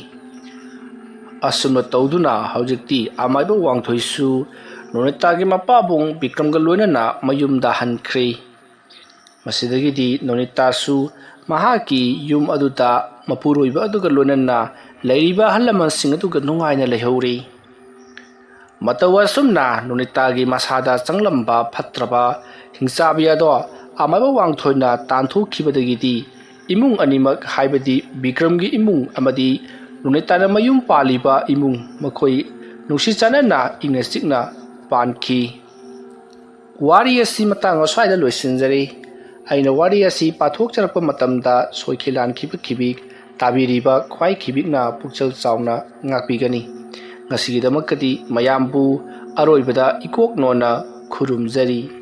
ꯑꯁꯨꯝꯅ ꯇꯧꯗꯨꯅ ꯍꯧꯖꯤꯛꯇꯤ ꯑꯃꯥꯏꯕ ꯋꯥꯡꯊꯣꯏꯁꯨ ꯅꯣꯅꯤꯇꯥꯒꯤ ꯃꯄꯥꯕꯨꯡ ꯕꯤꯀ꯭ꯔꯝꯒ ꯂꯣꯏꯅꯅ ꯃꯌꯨꯝꯗ ꯍꯟꯈ꯭ꯔꯦ꯫ ꯃꯁꯤꯗꯒꯤꯗꯤ ꯅꯣꯅꯤꯇꯥꯁꯨ ꯃꯍꯥꯛꯀꯤ ꯌꯨꯝ ꯑꯗꯨꯗ ꯃꯄꯨꯔꯣꯏꯕ ꯑꯗꯨꯒ ꯂꯣꯏꯅꯅ ꯂꯩꯔꯤꯕ ꯑꯍꯜ ꯂꯃꯟꯁꯤꯡ ꯑꯗꯨꯒ ꯅꯨꯡꯉꯥꯏꯅ ꯂꯩꯍꯧꯔꯤ꯫ ꯃꯇꯧ ꯑꯁꯨꯝꯅ ꯅꯨꯅꯤꯇꯥꯒꯤ ꯃꯁꯥꯗ ꯆꯪꯂꯝꯕ ꯐꯠꯇ꯭ꯔꯕ ꯍꯤꯡꯆꯥꯕꯤ ꯑꯗꯣ ꯑꯃꯥꯏꯕ ꯋꯥꯡꯊꯣꯏꯅ ꯇꯥꯟꯊꯣꯛꯈꯤꯕꯗꯒꯤꯗꯤ ꯏꯃꯨꯡ ꯑꯅꯤꯃꯛ, ꯍꯥꯏꯕꯗꯤ ꯕꯤꯀ꯭ꯔꯝꯒꯤ ꯏꯃꯨꯡ ꯑꯃꯗꯤ ꯅꯨꯅꯤꯇꯥꯅ ꯃꯌꯨꯝ ꯄꯥꯜꯂꯤꯕ ꯏꯃꯨꯡ, ꯃꯈꯣꯏ ꯅꯨꯡꯁꯤ ꯆꯥꯟꯅꯅ ꯏꯪꯅ ꯆꯤꯛꯅ ꯄꯥꯟꯈꯤ꯫ ꯋꯥꯔꯤ ꯑꯁꯤ ꯃꯇꯥꯡ ꯑꯁ꯭ꯋꯥꯏꯗ ꯂꯣꯏꯁꯤꯟꯖꯔꯤ꯫ ꯑꯩꯅ ꯋꯥꯔꯤ ꯑꯁꯤ ꯄꯥꯊꯣꯛꯆꯔꯛꯄ ꯃꯇꯝꯗ ꯁꯣꯏꯈꯤ ꯂꯥꯟꯈꯤꯕ ꯈꯤꯕꯤꯛ ꯇꯥꯕꯤꯔꯤꯕ ꯈ꯭ꯋꯥꯏ ꯈꯤꯕꯤꯛꯅ ꯄꯨꯛꯆꯦꯜ ꯆꯥꯎꯅ ꯉꯥꯛꯄꯤꯒꯅꯤ꯫ ꯉꯁꯤꯒꯤꯗꯃꯛꯇꯗꯤ ꯃꯌꯥꯝꯕꯨ ꯑꯔꯣꯏꯕꯗ ꯏꯀꯣꯛ ꯅꯣꯟꯅ ꯈꯨꯔꯨꯝꯖꯔꯤ꯫